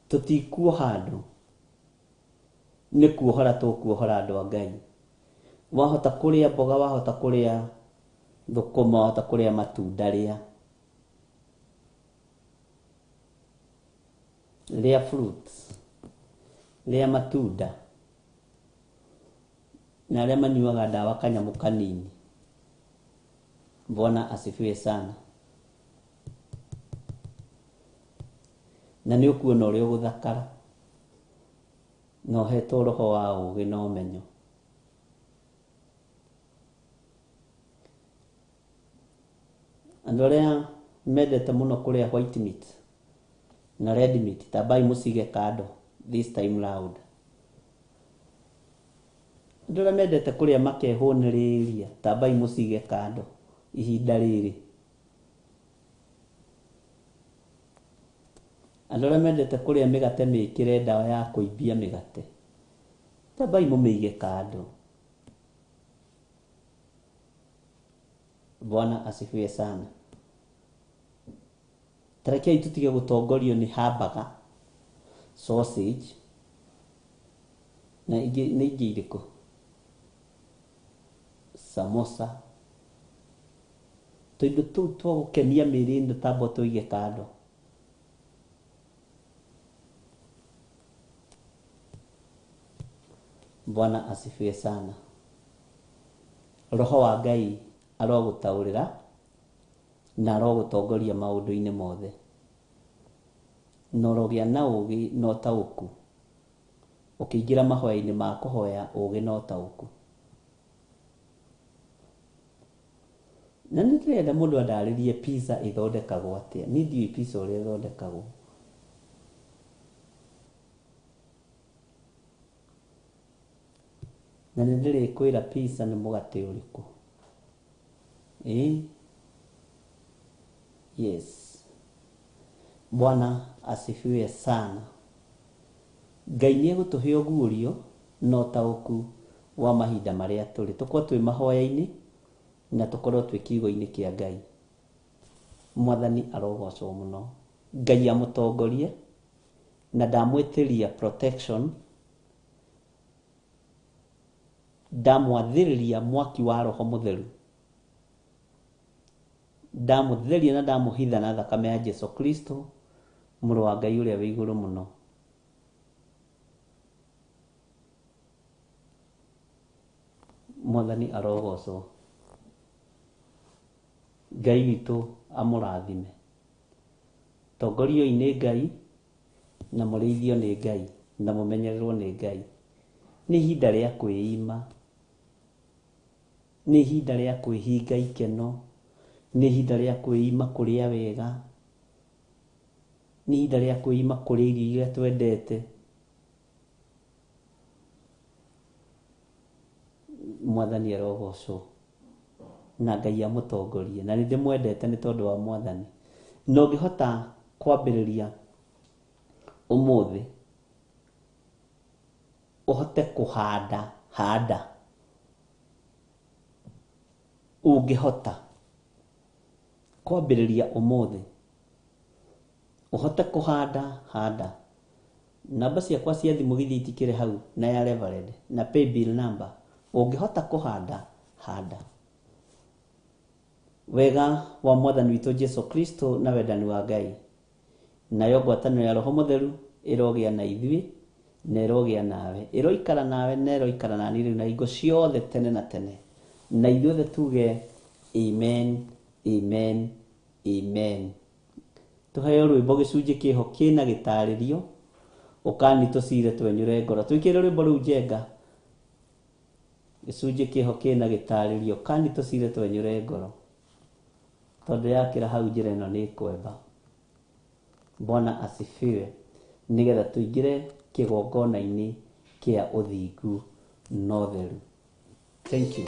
Tũtikuoha andũ, nĩ kuohora tũkuohora andũ a Ngai. Wahota kũrĩa mboga, wahota kũrĩa thũkũma, wahota kũrĩa matunda, rĩa. Rĩa fruits, rĩa matunda, na arĩa manyuaga ndawa kanyamũ kanini. Bwana asifiwe sana. Na nĩ ũkuona ũrĩa ũgũthakara na ũhetwo roho wa ũgĩ na ũmenyo. Andũ arĩa mendete mũno kũrĩa white meat, Na red meat tambai mũcige kando this time round. Andũ arĩa mendete kũrĩa makehũnĩrĩria tambai mũcige kando ihinda rĩrĩ. Andũ arĩa mendete kũrĩa mĩgate mĩkĩre ndawa ya kũimbia mĩgate tambai mũmĩige kando. Bwana asifiwe sana. Tarekei tũtige gũtongorio nĩ hamburger, sausage na ingĩ nĩ ingĩ irĩkũ, samosa, tũindo tũu twa gũkenia mĩĩrĩ ĩno tamba tũige kando. Bwana asifiwe sana. Roho wa Ngai arogũtaũrĩra na arogũtongoria maũndũ-inĩ mothe, na ũrogĩa na ũũgĩ na ũtaũku ũkĩingĩra mahoya-inĩ ma kũhoya ũũgĩ na ũtaũku. Na nĩ ndĩrenda mũndũ andarĩrie pizza ĩthondekagwo atĩa. Niĩ ndiũĩ pizza ũrĩa ĩthondekagwo. Na nĩ ndĩrĩkwĩra pizza nĩ mũgate ũrĩkũ. Yes. Bwana asifiwe sana. Ngai nĩ egũtũhe ũguũrio na ũtaũku wa mahinda marĩa tũrĩ. Tũkorwo twĩ mahoya-inĩ na tũkorwo twĩ kiugo-inĩ kĩa Ngai. Mwathani arogocwo mũno. Ngai amũtongorie na ndamwĩtĩria protection, ndamwathĩrĩria mwaki wa Roho Mũtheru, ndamũtheria na ndamũhitha na thakame ya Jesu Kristo mũrũ wa Ngai ũrĩa wĩ igũrũ mũno. Mwathani arogocwo. Ngai witũ amũrathime. Tongorioi nĩ Ngai na mũrĩithio nĩ Ngai na mũmenyererwo nĩ Ngai. Nĩ ihinda rĩa kwĩima, nĩ ihinda rĩa kwĩhinga ikeno, nĩ ihinda rĩa kwĩima kũrĩa wega, nĩ ihinda rĩa kwĩima kũrĩa irio iria twendete. Mwathani arogocwo na Ngai amũtongorie. Na nĩ ndĩmwendete nĩ tondũ wa Mwathani. Na ũngĩhota kwambĩrĩria ũmũthĩ ũhote kũhanda handa, ũngĩhota kwambĩrĩria ũmũthĩ ũhote kũhanda handa. Namba ciakwa cia thimũ githĩ itikĩrĩ hau, na ya Reverend na paybill number. Ũngĩhota kũhanda handa. Wega wa Mwathani witũ Jesu Kristo na wendani wa Ngai nayo ngwatanĩro ya Roho Mũtheru ĩrogĩa na ithuĩ na ĩrogĩa nawe, ĩroikara nawe na ĩroikara nani rĩu na hingo ciothe tene na tene. Na ithuothe tuge amen, amen, amen. Tũheo rwĩmbo gĩcunjĩ kĩho kĩna gĩtarĩrio ũkani tũcire twenyũre ngoro. Twĩkĩre rwĩmbo rũu Njenga, gĩcunjĩ kĩho kĩna gĩtarĩrio kani tũcire twenyũre ngoro, tondũ yakĩra hau njĩra ĩno nĩ ĩkwemba. Bwana asifiwe. Nĩgetha tũingĩre kĩgongona-inĩ kĩa ũthingu na ũtheru. Thank you.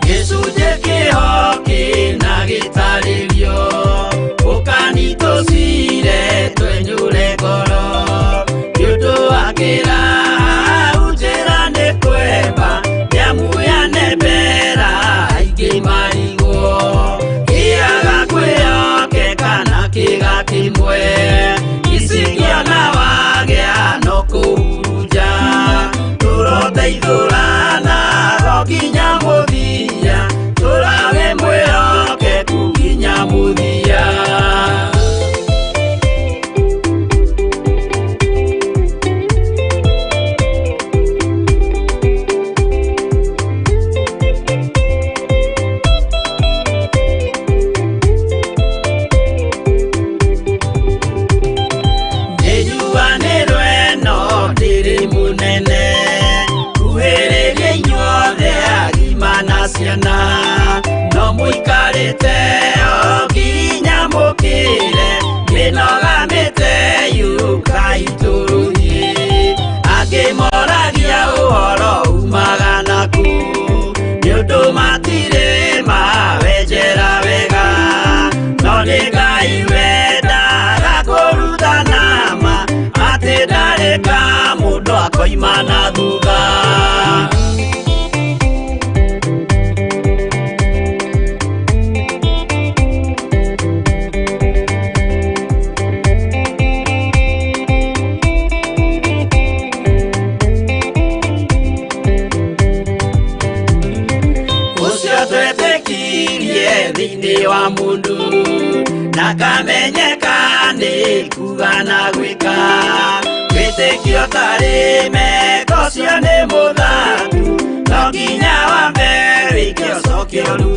Gĩcunjĩ kĩho kĩna gĩtarĩrio ũkani tũcire twenyũre ngoro nĩ ũndũ wa kĩra hau njĩra nĩ kwemba nĩamu yanembera aingĩ marigwo kĩaga kwĩhokeka na kĩga kĩmwe icikĩona wagĩa no kũhurunja tũroteithũrana ro nginya mũthia tũrage mwĩhokeku nginya mũthia. Ciana no mũikarĩte o nginya mũkĩre mĩnoga mĩte yũkai tũthiĩ angĩ moragia ũhoro umaga naku nĩ ũndũ matirĩ mawenjera wega no nĩ Ngai wendaga kũrutana ma atĩ ndarĩ ka mũndũ akoima na thutha. Ũcio twetĩkirie thĩinĩ wa mũndũ ndakamenyeka nĩ kuga na gwĩka wĩtĩkio tarĩ meko ũcio nĩ mũthangu no nginya wambe wĩke ũcoke ũrute.